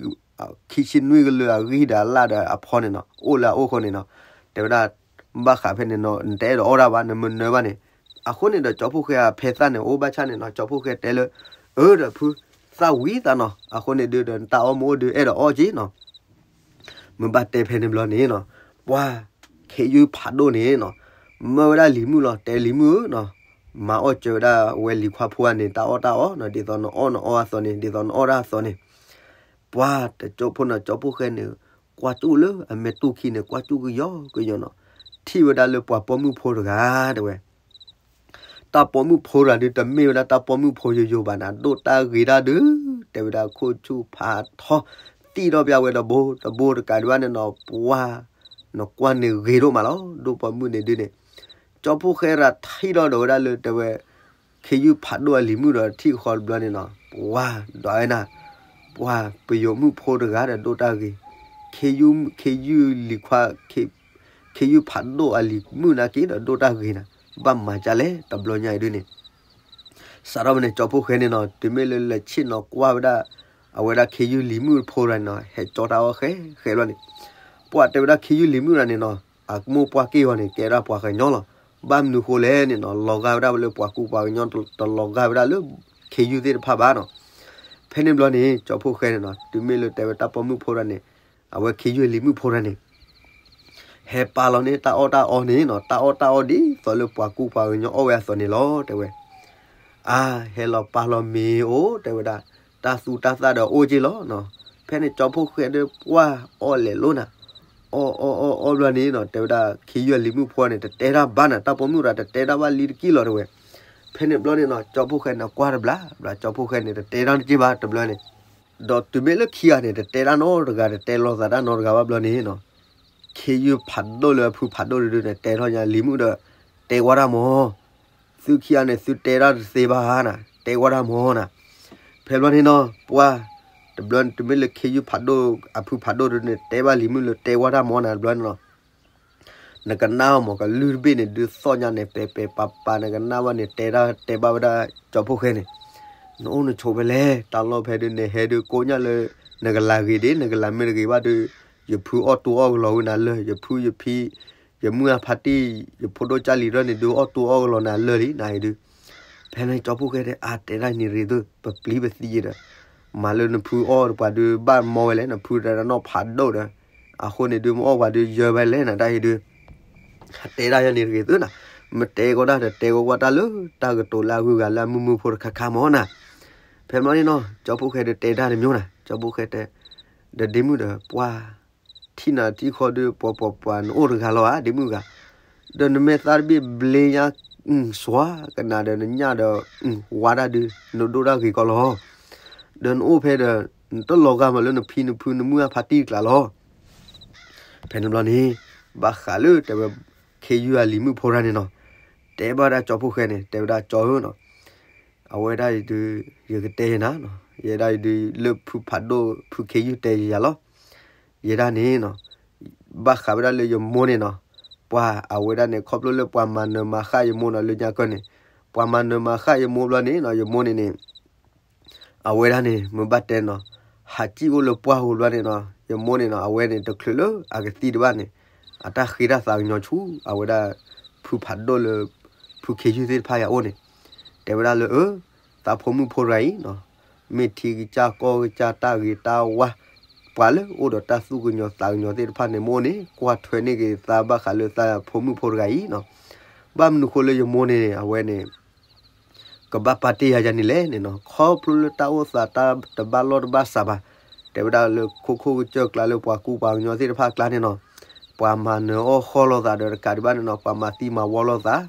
ခံဆံနွံကလၢာ်အဂံၢ်ဒီးအလၣ်ဒီးအဖီန့ၣ်နီၤ, အိၣ်လၢအအိၣ်ဃိန့ၣ်နီၤ, တဲဝဲဒၣ် ဘၣ်ဃးဖဲန့ၣ်နီၤ နတအဲၣ်ဒိးအီၣ်တၢ်ဘၣ် နမနၢၤဘၣ်န့ၣ်, အဃိန့ၣ်ဒီး ကၠီဖီၣ်ဃဲအဖဲသၣ်န့ၣ် အိၣ်ဘၣ်ဆၣ်န့ၣ်နီၤ ကၠီဖီၣ်ဃဲတဲလၢ အၢဒီးဖု သၣ်ဝံၤသးနီၤ, အဃိန့ၣ်ဒုးဒီး နတၢ်အီၣ်မ့ၢ်အိၣ်ဒုး အဲၣ်ဒိးအီၣ်က့နီၤ မ့ၢ်ဘၣ်တဲဖဲန့ၣ်ဘျီန့ၣ်နီၤ, ပှၤခ့ယုၢ်ဖးဒိၣ်န့ၣ်နီၤ, မၢဝဲဒၣ်လံၤမုၣ်လီၤ, တဲလံၤမုၣ်ဧၢနီၤ, မၤအီၣ်စၢၤဝဲဒၣ်ဝဲလံၤခွါဖိဧါန့ၣ် တၢ်အီၣ်တၢ်အီနီၤ, ဒ်သိးနအီၣ်နအီအသိးန့ၣ် ဒ်သိးနအီၣ်တၢ်အသိးန့ၣ်, ပှၤတကၠိဖိနီၤ ကၠီဖီၣ်ဃဲန့ၣ် ကွၢ်စူၣ်လၢအမဲာ်တူၢ်ခံန့ၣ် ကွၢ်စူၣ်ကယီကယီနီၤ, ထံၣ်ဝဲဒၣ်လၢပှၤပိာ်မုၣ်ဖိတဂၤတဲဝဲ တၢ်ပိာ်မုၣ်ဖိတဂၤဒုး တမ့ၢ်ဝဲဒၣ်တၢ်ပိာ်မုၣ်ဖိယိယိဘၣ်နၤ, ဒိၣ်တၢ်ဂ့ၤတၢ်ဒုး တဲဝဲဒၣ်ခိၣ်ဆူၣ်ဖးထီ သံၣ်ထီၣ်ပျၢ်ဝဲတဘိတဘိတကးဒံးဘၣ်န့ၣ်နီၤ, ပှၤ နကွၢ်န့ၣ်ဂ့ၤဒိၣ်မးလီၤ, ဒိၣ်ပိာ်မုၣ်န့ၣ်ဒုးန့ၣ်, ကၠီဖီၣ်ဃဲရၤထံၣ်ထီၣ်ဒီးဝဲဒၣ်လၢတဲဝဲ ခ့ယုၢ်ဖးဒိၣ်အလံၤမုၣ်ဒီးထံၣ်ဃီတဘျီန့ၣ်နီၤ, ပှၤဒွးဝဲနၤ, ပှၤပယိၤမုၣ်ဖိတဂၤဒီးဒိၣ်တၢ်ဂ့ၤ, ခ့ယုၢ် ခ့ယုၢ်လံၤခွါ ခ့ယုၢ်ဖးဒိၣ်အလံၤမုၣ်နာ်က့ဒီးဒိၣ်တၢ်ဂ့ၤနၤ, ဘၣ်မၤကၢ်လဲၣ် တဘျီညါအံၤဒုးန့ၣ် စးထီၣ်ဖဲန့ၣ် ကၠီဖီၣ်ဃဲန့ၣ်နီၤ တုၤမ့ၢ်လၢလဲၤဆ့ၣ်နီၤကွၢ်ဝဲဒၣ် အဝဲဒၣ်ခ့ယုၢ်လံၤမုၣ်ဖိတဂၤန့ၣ်နီၤ ဟဲကၠီတၢ်အီၣ်ဃဲဃဲဘျီန့ၣ်, ပှၤတဲဝဲဒၣ်ခ့ယုၢ်လံၤမုၣ်တဂၤန့ၣ်နီၤ အမိၢ်ပှၢ်က့ၢ်ဂီၤန့ၣ် ကဲဒၣ်ပှၤကညီလီၤ, ဘၣ်မနုၤဃိလဲၣ်န့ၣ်နီၤ လီၤဂာ်ဝဲဒၣ်လၢပှၤကူပှၤကညီ တလီၤဂာ်ဝဲဒၣ်လၢခ့ယုၢ်သ့ၣ်တဖၣ်ဘၣ်နီၤ, ဖဲန့ၣ်ဘျီန့ၣ် ကၠီဖီၣ်ဃဲန့ၣ်နီၤ တုၤမ့ၢ်လၢတဲဝဲတၢ်ပိာ်မုၣ်ဖိတဂၤန့ၣ် အဝဲခ့ယုၢ်လံၤမုၣ်ဖိတဂၤန့ၣ် ဟဲပာ်လီၤန့ၢ်တၢ်အီၣ်တၢ်အီန့ၣ်နီၤ တၢ်အီၣ်တၢ်အီဒ်သိးလၢပှၤကူပှၤကညီအီၣ်ဝဲအသိးန့ၣ်လီၤ တဲဝဲ, အါ ဟဲလီၤပာ်လီၤမ့ၤအိၣ် တဲဝဲဒၣ်, တၢ်သူတၢ်သၣ်ဒီးအိၣ်က့ၢ်လီၤနီၤ, ဖဲန့ၣ်ကၠီဖီၣ်ဃဲဒီးပှၤအီၣ်လဲၤလိာ်နၤ, အီၣ်အီၣ်အီၣ်အီၣ်ဘျီန့ၣ်နီၤ တဲဝဲဒၣ်ခ့ယုၢ်လံၤမုၣ်ဖိန့ၣ် တတဲတၢ်ဘၣ်နၤ တၢ်ပိာ်မုၣ်တဂၤတတဲတၢ်ဘၣ်လံတက့ၢ်လီၤ တဲဝဲ, ဖဲန့ၣ်ဘျီန့ၣ်နီၤ ကၠီဖီၣ်ဃဲန့ၣ်ကွၢ်တဘျီဘျီ ကၠီဖီၣ်ဃဲန့ၣ် တတဲတၢ်တက့ၢ်ဘၣ်တဘျီန့ၣ် ဒီးတုၤမ့ၢ်လၢခံဂၤန့ၣ် တတဲတၢ်နီတဂၤ တတဲလိာ်သးတၢ်နီတဂၤဘၣ်ဘျီန့ၣ်နီၤ, ခ့ယုၢ်ဖးဒိၣ်လၢအဖုဖးဒိၣ်တဒုန့ၣ် တဲထီၣ်ညါလံၤမုၣ်ဒီး တဲဝဲဒၣ်မၢ်, သုခံဂၤန့ၣ် သုတဲတၢ်တသ့ဘၣ်နၤ တဲဝဲဒၣ်မၢ်နၤ, ဖဲဘျီန့ၣ်နီၤ ပှၤ တဘျီန့ၣ် တုၤမ့ၢ်လၢခ့ယုၢ်ဖးဒိၣ် အဖုဖးဒိၣ်တဒုန့ၣ် တဲဘၣ်လံၤမုၣ်လၢတဲဝဲဒၣ်မၢ်နၤ တဘျီန့ၣ်နီၤ နကနၣ်အီၤမး ကလုၢ်တဘ့ၣ်န့ၣ် ဒုးသီၣ်ညါန့ၣ် ပဲာ်ပဲာ်ပာ်ပာ် နကနၣ်ဘၣ်န့ၣ် တဲဒၣ်တဲဘၣ်ဝဲဒၣ် ကၠီဖီၣ်ဃဲန့ၣ်, နအိၣ်နဆိးဖဲလဲၣ်, တၢ်လီၢ်ဖဲဒုး နဟဲဒုးကိးညၣ်လၢ နကလၤဂ့ၤဒၣ် နကလၤမ့ၢ်တဂ့ၤဘၣ်ဒုး ယဖုအီၣ်တူအီၣ်ကလီၤဝဲနၤလၢာ်, ယဖုယဖံ ယမုၢ်အဖါတံၢ် ယဖိဒိၣ်ကၢ်လံၤထီၣ်န့ၣ် ဒုးအီၣ်တူအီၣ်ကလီၤနၤလၢာ်လံ နၤအံၤဒုး ဖဲန့ၣ်ကၠီဖီၣ်ဃဲတဲ အါ တဲဒၣ်န့ၣ်ရ့ၤသု ပပျံၤပသံယံၤဒီး မၤလၢနဖုအီၣ်ပှၤဒုး ဘၣ်မီဝဲလဲၣ်, နဖုတနီၣ်ဖးဒိၣ်ဒီး အဃိန့ၣ်ဒုး မ့ၢ်အီၣ်ပှၤဒုးယၢၤဝဲလဲၣ် နတၢ်အံၤဒုး တဲဒၣ်ယၤန့ၣ်တဂ့ၤသုနၤ, မ့ၢ်တဲကီးတၢ်ဒီး တဲကီးကွၢ်တၢ်လၢ တၢ်ကတိၤလၢအဂုၤအဂၤလၢအမုာ်မုာ်ဖိတခါခါမၢ်နၤ, ဖဲမီန့ၣ်နီၤ ကၠီဖီၣ်ဃဲဒုးတဲတၢ်တမံၤနၤ, ကၠီဖီၣ်ဃဲတဲ ဒီးဒ့မုၣ်ဒီး ပှၤ ထံၣ်နၤထံၣ်ဃီဒုး ပှၤပှၤပှၤ နအိၣ်တဂၤလီၤဧါ ဒ့မုၣ်ဂၤ, ဒီးနမဲာ်သၣ်တဘ့ၣ်ဘျ့ညါ စွၤကနၤဒီး နညၣ်ဒီး ဝါဒၣ်ဒုး နဒိၣ်တၢ်ဂ့ၤကီးလီၤ, ဒီးနအိၣ်ဖဲဒီး နတလီၤဂာ်မးလၢနဖံနဖုနမုၢ်အဖါတံၢ်တကျါလီၤ, ဖဲန့ၣ်ဘျီန့ၣ် ဘၣ်ဃးလၢတဲဝဲ ခ့ယုၢ်အလံၤမုၣ်ဖိတဂၤန့ၣ်နီၤ, တဲဘၣ်ဝဲဒၣ်ကၠီဖီၣ်ဃဲန့ၣ် တဲဝဲဒၣ်ကၠီဧၢနီၤ, အဝဲဒၣ်အံၤဒုး ယကတဲယနၤနီၤ, ယဲဒၣ်အံၤဒုး လၢဖုဖးဒိၣ်ဖုခ့ယုၢ်တဲယၤလီၤ, ယဲဒၣ်န့ၣ်နီၤ, ဘၣ်ဃးဝဲဒၣ်လၢယမိၢ်န့ၣ်နီၤ, ပှၤအဝဲဒၣ်န့ၣ် ခီဖျိလၢပှၤမၤနၢၤမၤဃၣ်ယမိၢ်နီၤ လၢညါကၢၢ်န့ၣ်, ပှၤမၤနၢၤမၤဃၣ်ယမိၢ်ဘျီန့ၣ်နီၤ ယမိၢ်န့ၣ်န့ၣ် အဝဲဒၣ်န့ၣ် မ့ၢ်ဘၣ်တဲနီၤ, ဟးစံၣ်အိၣ်လၢပှၢ်ပူၤဘျီန့ၣ်နီၤ, ယမိၢ်န့ၣ်နီၤ အဝဲန့ၣ် တချုးလၢအကသံတဘၣ်န့ၣ်, အတၢ်ဃ့တၢ်သးကညီၤဆူ အဝဲဒၣ် ဖုဖးဒိၣ်လၢ ဖုခ့ယုၢ်သ့ၣ်တဖၣ်အအိၣ်န့ၣ်, တဲဝဲဒၣ်လၢ အၢ သးဖိမုၣ်ဖိတဂၤအံၤနီၤ, မ့ၢ်ထံကစၢ်ကီၢ်ကစၢ်တၢ်ဂ့ၤတၢ်ဝါ, ပှၤလၢအိၣ်ဒီးတၢ်သူၣ်ကညီၤသးကညီၤသ့ၣ်တဖၣ်န့ၣ် မ့ၢ်အိၣ်န့ၣ် ကွၢ်ထွဲန့ၢ်က့ၤသးဘၣ်ဃးလၢသးဖိမုၣ်ဖိတဂၤအံၤနီၤ. ဘၣ်မနုၤဃိလၢယမိၢ်န့ၣ် အဝဲန့ၣ် ကဘၣ်ပာ်တ့ၢ်ယၤယၤန့ၣ်လဲၣ်န့ၣ်နီၤ, ခီဖျိလၢတၢ်အိၣ်သးတၢ်တဘၣ်လီၢ်တဘၣ်စးဘၣ်, တဲဝဲဒၣ်လၢခိခိၣ်ကစၢၢ်ကျါလၢပှၤကူပှၤကညီသ့ၣ်တဖၣ်အကျါန့ၣ်နီၤ, ပှၤမၤနၢၤအီၣ်ဃီလိာ်သးဒီးတကးဒံးဘၣ်န့ၣ်နီၤ, ပှၤမၤသံမၤဝီလိာ်သး,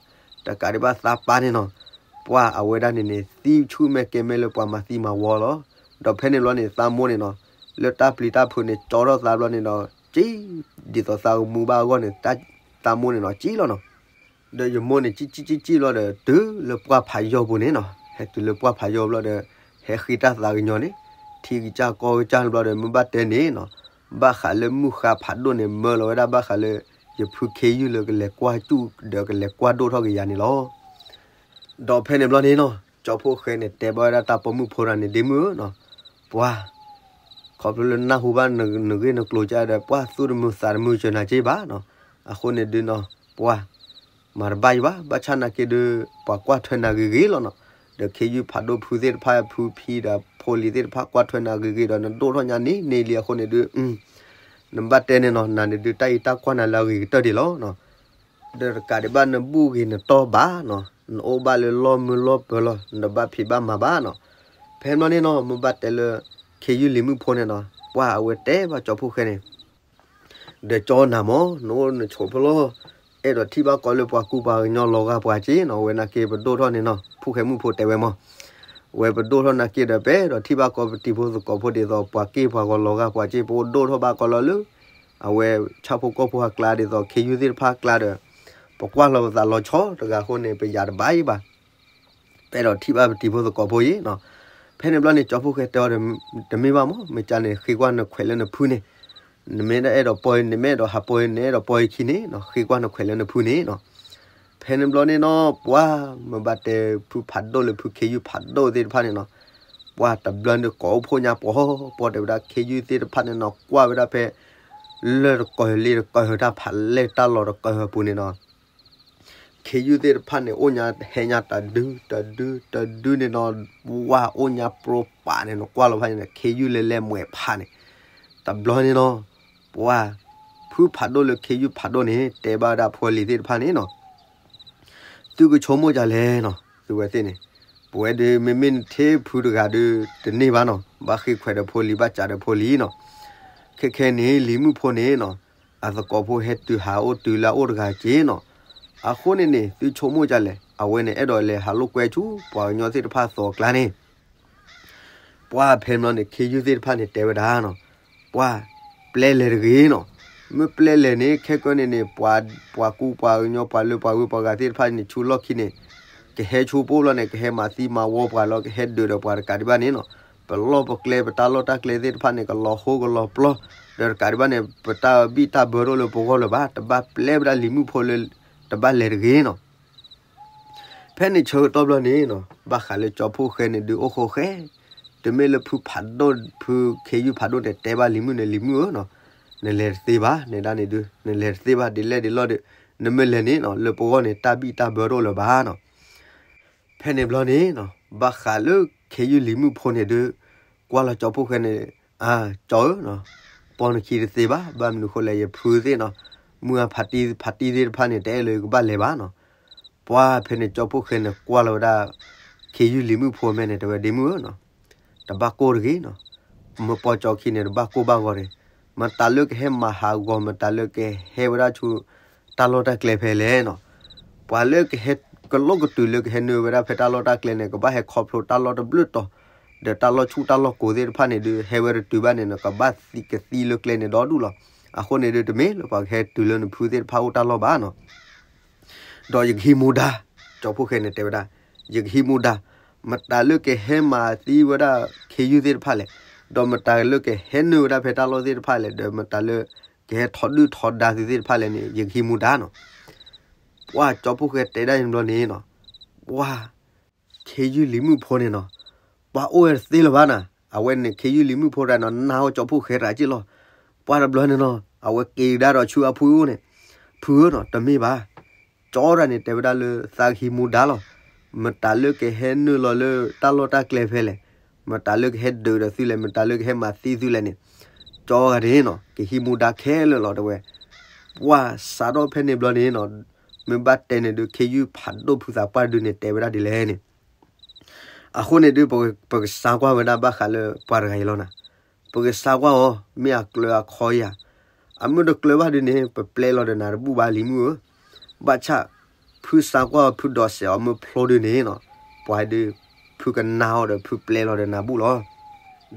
တကးဒံးဘၣ်သးပၢ်န့ၣ်နီၤ, ပှၤအဝဲဒၣ်န့ၣ်န့ၣ် သံဆူၣ်မဲာ်ကဲမဲာ်လၢပှၤမၤသံမၤဝီလီၤ. ဒီးဖဲန့ၣ်ဘျီန့ၣ် သးမိၢ်န့ၣ်နီၤ, လၢတၢ်ပျံၤတၢ်ဖုးန့ၣ် ကၠီထီၣ်သးဘျီန့ၣ်ဒီး ကံ, ဒ်သိးသးကမူဘၣ်အဂီၢ်န့ၣ် သးမိၢ်န့ၣ်နီၤ ကံလီၤနီၤ. ဒီးယမိၢ်န့ၣ် ကံကံကံကံလီၤဒီး တုၤလၢပှၢ်ဖးယိာ်ပူၤန့ၣ်နီၤ, ဟဲတုၤလၢပှၢ်ဖးယိာ်ဘျီဒီး ဟဲဃ့တၢ်သးကညီၤန့ၣ်, ထံကစၢ်ကီၢ်ကစၢ်ဘျီဒီး မ့ၢ်ဘၣ်တဲန့ၣ်နီၤ, ဘၣ်ဃးလၢမုၢ်ဃါဖးဒိၣ်န့ၣ် မၢလီၤဝဲဒၣ်ဘၣ်ဃးလၢ ယဖုခ့ယုၢ်လၢကလဲၤကွၢ်စူၣ်ဒီးကလဲၤကွၢ်ဒိၣ်ထီၣ်က့ၤယၤန့ၣ်လီၤ. ဒီးဖဲန့ၣ်ဘျီန့ၣ်နီၤ, ကၠီဖှိၣ်ဃဲန့ၣ် တဲဘၣ်ဝဲဒၣ်တၢ်ပိာ်မုၣ်ဖိတဂၤန့ၣ် ဒ့မုၣ်ဧၢနီၤ, ပှၤ ခီဖျိလၢနၢ်ဟူဘၣ်နဂ့ၢ်နကျိၤကဒီး ပှၤသူၣ်တမုာ်သးတမုာ်စၢၤနၤက့ဘၣ်နီၤ, အဃိန့ၣ်ဒုးနီၤ, ပှၤ မၤတဘၣ်ယံၤဘၣ်, ဘၣ်ဆၣ်နာ်က့ဒုး ပှၤကွၢ်ထွဲနၤဂ့ၤဂ့ၤလီၤနီၤ, ဒီးခ့ယုၢ်ဖးဒိၣ်ဖုသ့ၣ်တဖၣ် ဖုဖံဒီးဖိလံၤသ့ၣ်တဖၣ် ကွၢ်ထွဲနၤဂ့ၤဂ့ၤဒီး နဒိၣ်ထီၣ်ညါန့ၣ်န့ၢ်လံအဃိန့ၣ်ဒုး နဘၣ်တဲန့ၣ်နီၤ, နၤန့ၣ်ဒုးတၢ်အံၤတၢ်ကွၢ်နၤလၢအဂ့ၤကတၢၢ်ဒံးလီၤနီၤ, ဒီးတကးဒံးဘၣ်နဘူၣ်ဂ့ၤနတီၢ်ဘၣ်နီၤ, နအိၣ်ဘၣ်လၢလီၢ်မုၢ်လီၢ်ပၢၤလီၤ, နတဘၣ်ဖံးဘၣ်မၤဘၣ်နီၤ. ဖဲဘျီန့ၣ်နီၤ, မ့ၢ်ဘၣ်တဲလၢ ခ့ယုၢ်လံၤမုၣ်ဖိန့ၣ်နီၤ, ပှၤအဝဲတဲဘၣ်ကၠီဖှိၣ်ဃဲန့ၣ် ဒီးကၠီနၤမၢ်, နအိၣ်နဆိးဖဲလဲၣ်, အဲၣ်ဒိးထံၣ်ဘၣ်ကီးလၢပှၤကူပှၤကညီလီၤဂာ်ပှၤက့နီၤ, ဝဲနာ်က့ပဒိၣ်ထီၣ်န့ၣ်နီၤ, ဖှိၣ်ဃဲမုၣ်ဖိတဲဝဲမၢ်, ဝဲပဒိၣ်ထီၣ်နာ်က့ဒီး ပအဲၣ်ဒိးထံၣ်ဘၣ်ကီးပတံၤဖိသကိးဖိဒ်သိး ပှၤက့ပှၤဂီၤလီၤဂာ်ပှၤက့ ပအိၣ်ဒိၣ်ထီၣ်ဘၣ်ကီးလီၤလၢ အဝဲဆၣ်ဖိကီၢ်ဖိအကျါဒ်သိး ခ့ယုၢ်သ့ၣ်တဖၣ်အကျါဒီး ပကွၢ်လီၤပသးလီၤဆီတဂၤအဃိန့ၣ် ပယၤတဘၣ်ယံၤဘၣ် ပအဲၣ်ဒိးထံၣ်ဘၣ်ပတံၤဖိသကိးဖိအံၤနီၤ. ဖဲန့ၣ်ဘျီန့ၣ် ကၠီဖှိၣ်ဃဲတဲအီၤဒီး တမ့ၢ်ဘၣ်မၢ်, မ့ၢ်ကန့ၣ် ဃ့ကွၢ်နခွဲးလၢနဖုန့ၣ်, နမ့ၢ်အဲၣ်ဒိးပီၢ်အံၤ နမ့ၢ်အဲၣ်ဒိးဟးပီၢ်အံၤ နအဲၣ်ဒိးပီၢ်အံၤခံန့ၣ်နီၤ, ဃ့ကွၢ်နခွဲးလၢနဖုန့ၣ်နီၤ. ဖဲန့ၣ်ဘျီန့ၣ်နီၤ ပှၤမ့ၢ်ဘၣ်တဲဖုဖးဒိၣ်လၢဖုခ့ယုၢ်ဖးဒိၣ်သ့ၣ်တဖၣ်န့ၣ်နီၤ, ပှၤတဘျီန့ၣ်ကိးအိၣ်ဖှိၣ်ညါပှီၤပှီၤ တဲဝဲဒၣ်ခ့ယုၢ်သ့ၣ်တဖၣ်န့ၣ်နီၤ ကွၢ်ဝဲဒၣ်ဖဲ လၢၢ်တကီၢ်လ့တကီၢ်တၢ်ဖးလဲၢ်တၢ်လီၤတကီၢ်ပူၤန့ၣ်နီၤ ခ့ယုၢ်သ့ၣ်တဖၣ်န့ၣ် အိၣ်ညါဟဲညါတဒု တဒု တဒုန့ၣ်နီၤ, ဝါအိၣ်ညါပြိပာ်န့ၣ်နီၤ ကွၢ်လီၤဖးန့ၣ် ခ့ယုၢ်လဲၤလဲၤမွဲးဖးန့ၣ်, တဘျီန့ၣ်နီၤ, ပှၤ ဖုဖးဒိၣ်လၢခ့ယုၢ်ဖးဒိၣ်န့ၣ် တဲဘၣ်ဝဲဒၣ်ဖိလံၤသ့ၣ်တဖၣ်န့ၣ်နီၤ, သုကဆိကမိၣ်ဒ်လဲၣ်နီၤ သုဝဲသ့ၣ်န့ၣ်, ပဝဲဒုး မ့မ့ၢ်နထံၣ်ဖုတဂၤဒုး တန့ၢ်ဘၣ်နီၤ, ဘၣ်ဃ့ခွဲးဒီးဖိလံၤ ဘၣ်စးဒီးဖိလံၤနီၤ, ခဲခဲန့ၣ် လံၤမုၣ်ဖိန့ၣ်နီၤ အသကိးဖိဟဲတုၤဟးအိၣ်တုၤလၢအအိၣ်တဂၤက့နီၤ, အဃိန့ၣ်န့ၣ် သုဆိကမိၣ်ဒ်လဲၣ်, အဝဲန့ၣ် အဲၣ်ဒိးလဲၤဟးလိာ်ကွဲဆူ ပှၤကညီသ့ၣ်တဖၣ်အသိးအကျါန့ၣ် ပှၤဖဲန့ၣ်ဘျီန့ၣ် ခ့ယုၢ်သ့ၣ်တဖၣ်န့ၣ် တဲဝဲဒၣ်နီၤ, ပှၤ ပျဲလဲၤတဂ့ၤနီၤ, မ့ၢ်ပျဲလဲၤန့ၣ် ခဲကနံၣ်န့ၣ် ပှၤ ပှၤကူပှၤကညီ ပှၤလၢပှၤဂုၤပှၤဂၤသ့ၣ်တဖၣ်န့ၣ် ဆူလီၢ်ခံန့ၣ် ကဟဲဆူပအိၣ်လီၤန့ၣ် ကဟဲမၤသံမၤဝီပှၤလီၤ ကဟဲဒုးဒီးပှၤတကးဒံးဘၣ်န့ၣ်နီၤ, ပလီၢ်ပကျဲ ပတၢ်လီၢ်တၢ်ကျဲသ့ၣ်တဖၣ်န့ၣ် ကလီၤဟိကလီၤပျီ, ဒီးတကးဒံးဘၣ်န့ၣ် ပတၢ်ဘံၣ်တၢ်ဘၢတအိၣ်လၢပဂီၢ်လၢၤဘၣ်, တဘၣ်ပျဲဝဲဒၣ်လံၤမုၣ်ဖိလၢ တဘၣ်လဲၤတဂ့ၤနီၤ. ဖဲန့ၣ်ဆၢကတီၢ်ဘျီန့ၣ်နီၤ ဘၣ်ဃးလၢကၠီဖှိၣ်ဃဲန့ၣ်ဒုးအိၣ်ဃိဃဲ, တမ့ၢ်လၢဖုဖးဒိၣ် ဖုခ့ယုၢ်ဖးဒိၣ်န့ၣ် တဲဘၣ်လံၤမုၣ်န့ၣ် လံၤမုၣ်ဧၢနီၤ, နလဲၤတသ့ဘၣ်, နဒၣ်န့ၣ်ဒုး နလဲၤတသ့ဘၣ် ဒ်လဲၣ်ဒ်လဲၣ်ဒီး နမ့ၢ်လဲၤန့ၣ်နီၤ လၢပဂီၢ်န့ၣ် တၢ်ဘံၣ်တၢ်ဘၢတအိၣ်လၢၤဘၣ်နီၤ. ဖဲန့ၣ်ဘျီန့ၣ်နီၤ ဘၣ်ဃးလၢခ့ယုၢ်လံၤမုၣ်ဖိန့ၣ်ဒုး ကွၢ်လီၤကၠီဖှိၣ်ဃဲန့ၣ်, အၢ ကၠီဧၢနီၤ, ပိာ်နခံတသ့ဘၣ်, ဘၣ်မနုၤဃိလဲၣ် ယဖုသ့ၣ်နီၤ, မုၢ်အဖးတံၢ် ဖးတံၢ်သ့ၣ်တဖၣ်န့ၣ် တအဲၣ်လၢယကဘၣ်လဲၤဘၣ်နီၤ. ပှၤဖဲန့ၣ်ကၠီဖှိၣ်ဃဲန့ၣ် ကွၢ်လီၤဝဲဒၣ် ခ့ယုၢ်လံၤမုၣ်ဖိမဲာ်န့ၣ် တဲဝဲဒ့မုၣ်ဧၢနီၤ, တဘၣ်ကိၢ်တဂ့ၤနီၤ, မ့ၢ်ပိာ်ကၠီခံန့ၣ် တဘၣ်ကိၢ်ဘၣ်ဂီၤတဂ့ၤ, မတၤလၢကဟဲမၤဟးဂီၤ မတၤလၢကဟဲဝဲဒၣ်ဆူ တၢ်လီၢ်တၢ်ကျဲဖဲလဲၣ်နီၤ. ပှၤလၢကဟဲ ကလိာ်ကတုၤလၢကဟဲနုာ်ဝဲဒၣ်ဖဲတၢ်လီၢ်တၢ်ကျဲန့ၣ် ကဘၣ်ဟဲခီဖျိတၢ်လီၢ်တဘျုးတီၤ, ဒီးတၢ်လီၢ်ဆူၣ်တၢ်လီၢ်ကိၤသ့ၣ်တဖၣ်န့ၣ်ဒုး ဟဲဝဲတတုၤဘၣ်န့ၣ်နီၤ ကဘၣ်သံကသံလၢကျဲန့ၣ်ဒီဒူၣ်လီၤ. အဃိန့ၣ်ဒုး တမ့ၢ်လၢပှၤကဟဲတုၤလၢနဖုသ့ၣ်တဖၣ်အိၣ်တၢ်လီၢ်ဘၣ်နီၤ. ဒီးယကဟံးမူဒါ, ကၠီဖှိၣ်ဃဲန့ၣ်တဲဝဲဒၣ်, ယကဟံးမူဒါ, မတၤလၢကဟဲမၤသံဝဲဒၣ်ခ့ယုၢ်သ့ၣ်တဖၣ်လဲၣ်, ဒီးမတၤလၢကဟဲနုာ်ဝဲဒၣ်ဖဲတၢ်လီၢ်သ့ၣ်တဖၣ်လဲၣ်, ဒီးမတၤလၢကဟဲထီဒုၣ်ထီဒါသုသ့ၣ်တဖၣ်လဲၣ်န့ၣ် ယကဟံးမူဒါနီၤ. ပှၤကၠီဖှိၣ်ဃဲတဲဒၣ်အံၤဘျီန့ၣ်နီၤ, ပှၤ ခ့ယုၢ်လံၤမုၣ်ဖိန့ၣ်နီၤ, ပှၤအိၣ်ဝဲတသ့လၢၤဘၣ်နၤ, အဝဲန့ၣ်ခ့ယုၢ်လံၤမုၣ်ဖိတဂၤနီၤ နာ်အီၤကၠီဖှိၣ်ဃဲတဂၤက့ၢ်လီၤ. ပှၤတဘျီန့ၣ်နီၤ အဝဲက့ၤကဒါဒီးဆူအဖုအိၣ်န့ၣ်, ဖုဧၢနီၤ တမ့ၢ်ဘၣ်. ကၠီတၢ်န့ၣ် တဲဝဲဒၣ်လၢသးကဟံးမူဒါလီၤ. မတၤလၢကဟဲနုာ်လီၤလၢတၢ်လီၢ်တၢ်ကျဲဖဲလဲၣ်, မတၤလၢကဟဲဒုးဒီးသုလဲၣ်, မတၤလၢကဟဲမၤသံသုလဲၣ်န့ၣ်, ကၠီဂၤန့ၣ်နီၤ ကဟံးမူဒါခဲလၢာ်လီၤတဲဝဲ. ပှၢ်စးထီၣ်ဖဲန့ၣ်ဘျီန့ၣ်နီၤ, မ့ၢ်ဘၣ်တဲန့ၣ်ဒုး ခ့ယုၢ်ဖးဒိၣ်ဖုသးပှၢ်ဒုးန့ၣ် တဲဝဲဒၣ်ဒ်လဲၣ်န့ၣ် အဃိန့ၣ်ဒုး ပကစါကွၢ်ဝဲဒၣ်ဘၣ်ဃးလၢပှၤတဂၤအံၤလီၤနၤ. ပကစါကွၢ်အီၤ မ့ၢ်အကျၢၤအခီဧါ, အမ့ၢ်တကျၢၤဘၣ်ဒုးန့ၣ် ပပျဲလီၤဒီးနၤတဘူၣ်ဘၣ်လံၤမုၣ်ဧၢ. ဘၣ်ဆၣ် ဖုစါကွၢ်အီၤ ဖုဒိးစဲးအီၤမ့ၢ်ဖျိဒုးန့ၣ်နီၤ, ပှၤဒုး ဖုကနၣ်အီၤဒီးဖုပျဲလီၤဒီးနၤဘူၣ်လီၤ.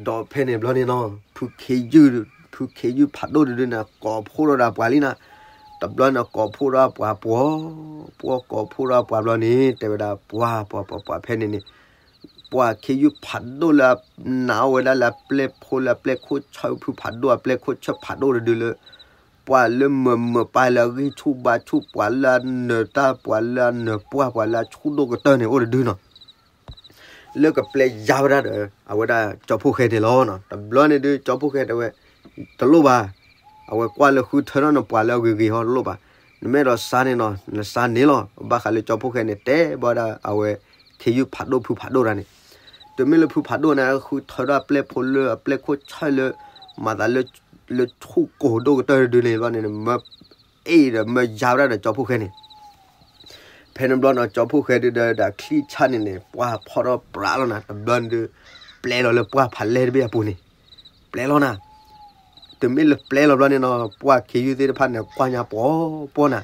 ဒီးဖဲန့ၣ်ဘျီန့ၣ်နီၤ ဖုခ့ယုၢ် ဖုခ့ယုၢ်ဖးဒိၣ်တဒုန့ၣ် ကိးဖှိၣ်ထီၣ်ဒီးပှၤလံနၤ. တဘျီန့ၣ်ကိးဖှိၣ်ထီၣ်ပှၤပှီၤ ပှီၤကိးဖှိၣ်ထီၣ်ပှၤဘျီန့ၣ် တဲဝဲဒၣ်ပှၤပှၤပှၤဖဲန့ၣ်န့ၣ် ပှၤခ့ယုၢ်ဖးဒိၣ်လၢ နာ်အီၤဝဲဒၣ်လၢအပျဲၢ်ဖိလၢအပျဲၢ်ခိၣ်ဆၢၣ် ဖုဖးဒိၣ်အပျဲၢ်ခိၣ်ဆၢၣ်ဖးဒိၣ်တဒုလၢ ပှၤလၢမုာ်မုာ်ပာ်လၢအဂံၢ်ဆူၣ်ဘါဆူၣ် ပှၤလၢအနၢၤတၢ် ပှၤလၢအနၢၤပှၢ် ပှၤလၢအဆူၣ်ဒိၣ်ကတၢၢ်န့ၣ်အိၣ်တဒုနီၤ လၢကပျဲယါဝဲဒၣ်ဒီး အဝဲဒၣ်ကၠီဖှိၣ်ဃဲန့ၣ်လီၤ. တဘျီန့ၣ်ဒုး ကၠီဖှိၣ်ဃဲတဲဝဲ တလိၣ်ဘၣ်, အဝဲကွၢ်လၢဃုထၢထီၣ်နပှၤလၢအဂ့ၤဂ့ၤဟီ တလိၣ်ဘၣ်, နမ့ၢ်အဲၣ်ဒိးစါန့ၣ်နီၤ နစါန့ၣ်လီၤ. ဘၣ်ဃးလၢကၠီဖှိၣ်ဃဲန့ၣ် တဲဘၣ်ဝဲဒၣ်အဝဲ ခ့ယုၢ်ဖးဒိၣ်ဖုဖးဒိၣ်တၢ်န့ၣ်, တုၤမ့ၢ်လၢဖုဖးဒိၣ်န့ၣ် ဃုထၢထီၣ်အပျဲၢ်ဖိလၢအပျဲၢ်ခိၣ်ဆၢၣ်လၢ မၤသးလၢ လၢဆူၣ်ကိၢ်ဒိၣ်ကတၢၢ်တဒုန့ၣ်ဘျီန့ၣ် မ့ၢ်အ့ၣ်ဒီးမ့ၢ်ယါဝဲဒၣ်ဒီးကၠီဖှိၣ်ဃဲန့ၣ် ဖဲန့ၣ်ဘျီန့ၣ် ကၠီဖှိၣ်ဃဲဒုးဒီး ဒီးချံၣ်ဆၣ်န့ၣ်န့ၣ် ပှၢ်ဖီထီၣ်ပြးလီၤနၤ တဘျီန့ၣ်ဒုး ပျဲလီၤလၢပှၢ်ဖးလဲၢ်တဘ့ၣ်အပူၤန့ၣ်, ပျဲလီၤနၤ, တုၤမ့ၢ်လၢပျဲလီၤဘျီန့ၣ်နီၤ ပှၢ်ခ့ယုၢ်သ့ၣ်တဖၣ်န့ၣ် ကွၢ်ညါပှီၤပှီၤနၤ,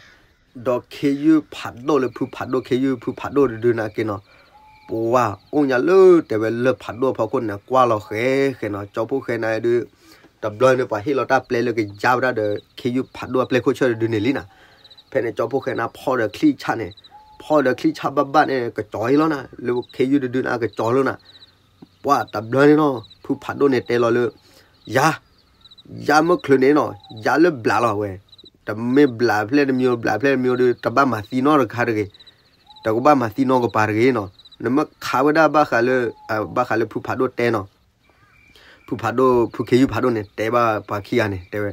ဒီးခ့ယုၢ်ဖးဒိၣ်လၢဖုဖးဒိၣ် ခ့ယုၢ်ဖုဖးဒိၣ်တဒုန့ၣ်က့ၤနီၤ, ပှၢ်အိၣ်ညါလၢတဲဝဲလၢဖးဒိၣ်အဖီခိၣ်န့ၣ် ကွၢ်လီၤဃဲဃဲနီၤ ကၠီဖှိၣ်ဃဲန့ၣ်ဒုး တဘျီန့ၣ် ပှၤဟ့ၣ်လီၤတၢ်ပျဲလၢကယါဝဲဒၣ်ဒီး ခ့ယုၢ်ဖးဒိၣ်အပျဲၢ်ခိၣ်ဆၢၣ်တဒုန့ၣ်လံနၤ, ဖဲန့ၣ်ကၠီဖှိၣ်ဃဲန့ၣ် ဖီဒီးချံၣ်ဆၣ်န့ၣ်, ဖီဒီးချံၣ်ဆၣ်ဘၣ်ဘၣ်န့ၣ် ကကၠီလီၤနၤ လၢခ့ယုၢ်တဒုန့ၣ် ကကၠီလီၤနၤ, ပှၢ်တဘျီန့ၣ်နီၤ ဖုဖးဒိၣ်န့ၣ်တဲလီၤလၢ ယါ, ယါမ့ၢ်ချုးန့ၣ်နီၤ ယါလၢဘျးလီၤဝဲ, တမ့ၢ်ဘျးဖျဲၣ်တမံၤ ဘျးဖျဲၣ်တမံၤဒီး တဘၣ်မၤသံနီတခါတဂ့ၤ, တကဘၣ်မၤသံနီကပၤတဂ့ၤနီၤ, နမ့ၢ်ခးဝဲဒၣ်ဘၣ်ဃးလၢ, ဘၣ်ဃးလၢဖုဖးဒိၣ်တဲနီၤ ဖုဖးဒိၣ် ဖုခ့ယုၢ်ဖးဒိၣ်န့ၣ် တဲဘၣ်ပှၤခံဂၤန့ၣ် တဲဝဲ,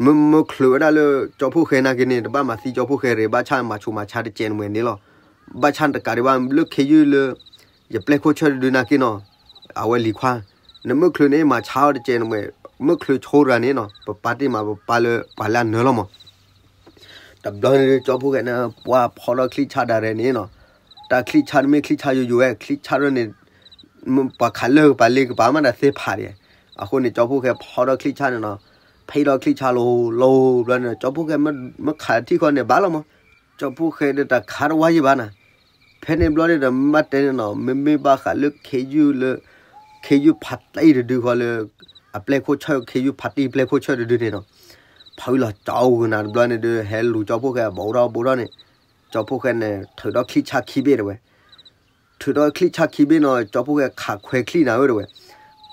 မ့ၢ်မ့ၢ်ချုးဝဲဒၣ်လၢ ကၠီဖှိၣ်ဃဲနာ်က့န့ၣ် တဘၣ်မၤသံကၠီဖှိၣ်ဃဲတဂ့ၤ, ဘၣ်ဆၣ်မၤဆူးမၤဆါတကဲးနမဲာ်န့ၣ်လီၤ, ဘၣ်ဆၣ်တကးဒံးဘၣ်လၢခ့ယုၢ်လၢ ယပျဲၢ်ခိၣ်ဆၢၣ်တဒုနာ်က့နီၤ, အဝဲလံၤခွါ, နမ့ၢ်ချုးန့ၣ် မၤဆါအီၤတကဲးနမဲာ်, မ့ၢ်ချုးဆိတဂၤန့ၣ်နီၤ ပပာ်တ့ၢ်မး ပပာ်လၢပှၤလၢအနၢၤလီၤမး တဘျီန့ၣ် ကၠီဖှိၣ်ဃဲန့ၣ် ပှၢ်ဖီထီၣ်ချံၣ်ဆၣ်ဒၣ်ရဲၣ်န့ၣ်နီၤ, တၢ်ချံၣ်ဆၣ်တမ့ၢ်ချံၣ်ဆၣ်ယိယိဝဲ ချံၣ်ဆၣ်ဒၣ်န့ၣ် ပှၤခးလၢကပၤလ့ကပၤမးတၢ်သ့ၣ်ဖးဒံး, အဃိန့ၣ် ကၠီဖှိၣ်ဃဲဖီထီၣ်ချံၣ်ဆၣ်န့ၣ်နီၤ, ဖီထီၣ်ချံၣ်ဆၣ်လီၤလီၤဘျီန့ၣ် ကၠီဖှိၣ်ဃဲမ့ၢ်ခးထံၣ်ဃီန့ၣ်ဘၣ်လီၤမး, ကၠီဖှိၣ်ဃဲဒီးတၢ်ခးတဝါယံၤဘၣ်နၤ, ဖဲန့ၣ်ဘျီန့ၣ်ဒီးမ့ၢ်ဘၣ်တဲန့ၣ်နီၤ မ့မ့ၢ်ဘၣ်ဃးလၢခ့ယုၢ်လၢ ခ့ယုၢ်ဖးတံၢ်တဒုဃီလၢ အပျဲၢ်ခိၣ်ဆၢၣ် ခ့ယုၢ်ဖးတံၢ်ပျဲၢ်ခိၣ်ဆၢၣ်တဒုန့ၣ်နီၤ, ဖးဝံၤလီၤကၠီဝဲနၤတဘျီန့ၣ်ဒီး ဟဲလူၤကၠီဖှိၣ်ဃဲအဘူးထီၣ်ဘူးထီၣ်န့ၣ်, ကၠီဖှိၣ်ဃဲန့ၣ် ထုးထီၣ်ချံၣ်ဆၣ်ခံဘ့ၣ်တဝဲ ထုးထီၣ်ချံၣ်ဆၣ်ခံဘ့ၣ်နီၤ ကၠီဖှိၣ်ဃဲခးခွဲချံၣ်နၤဧၢတဝဲ,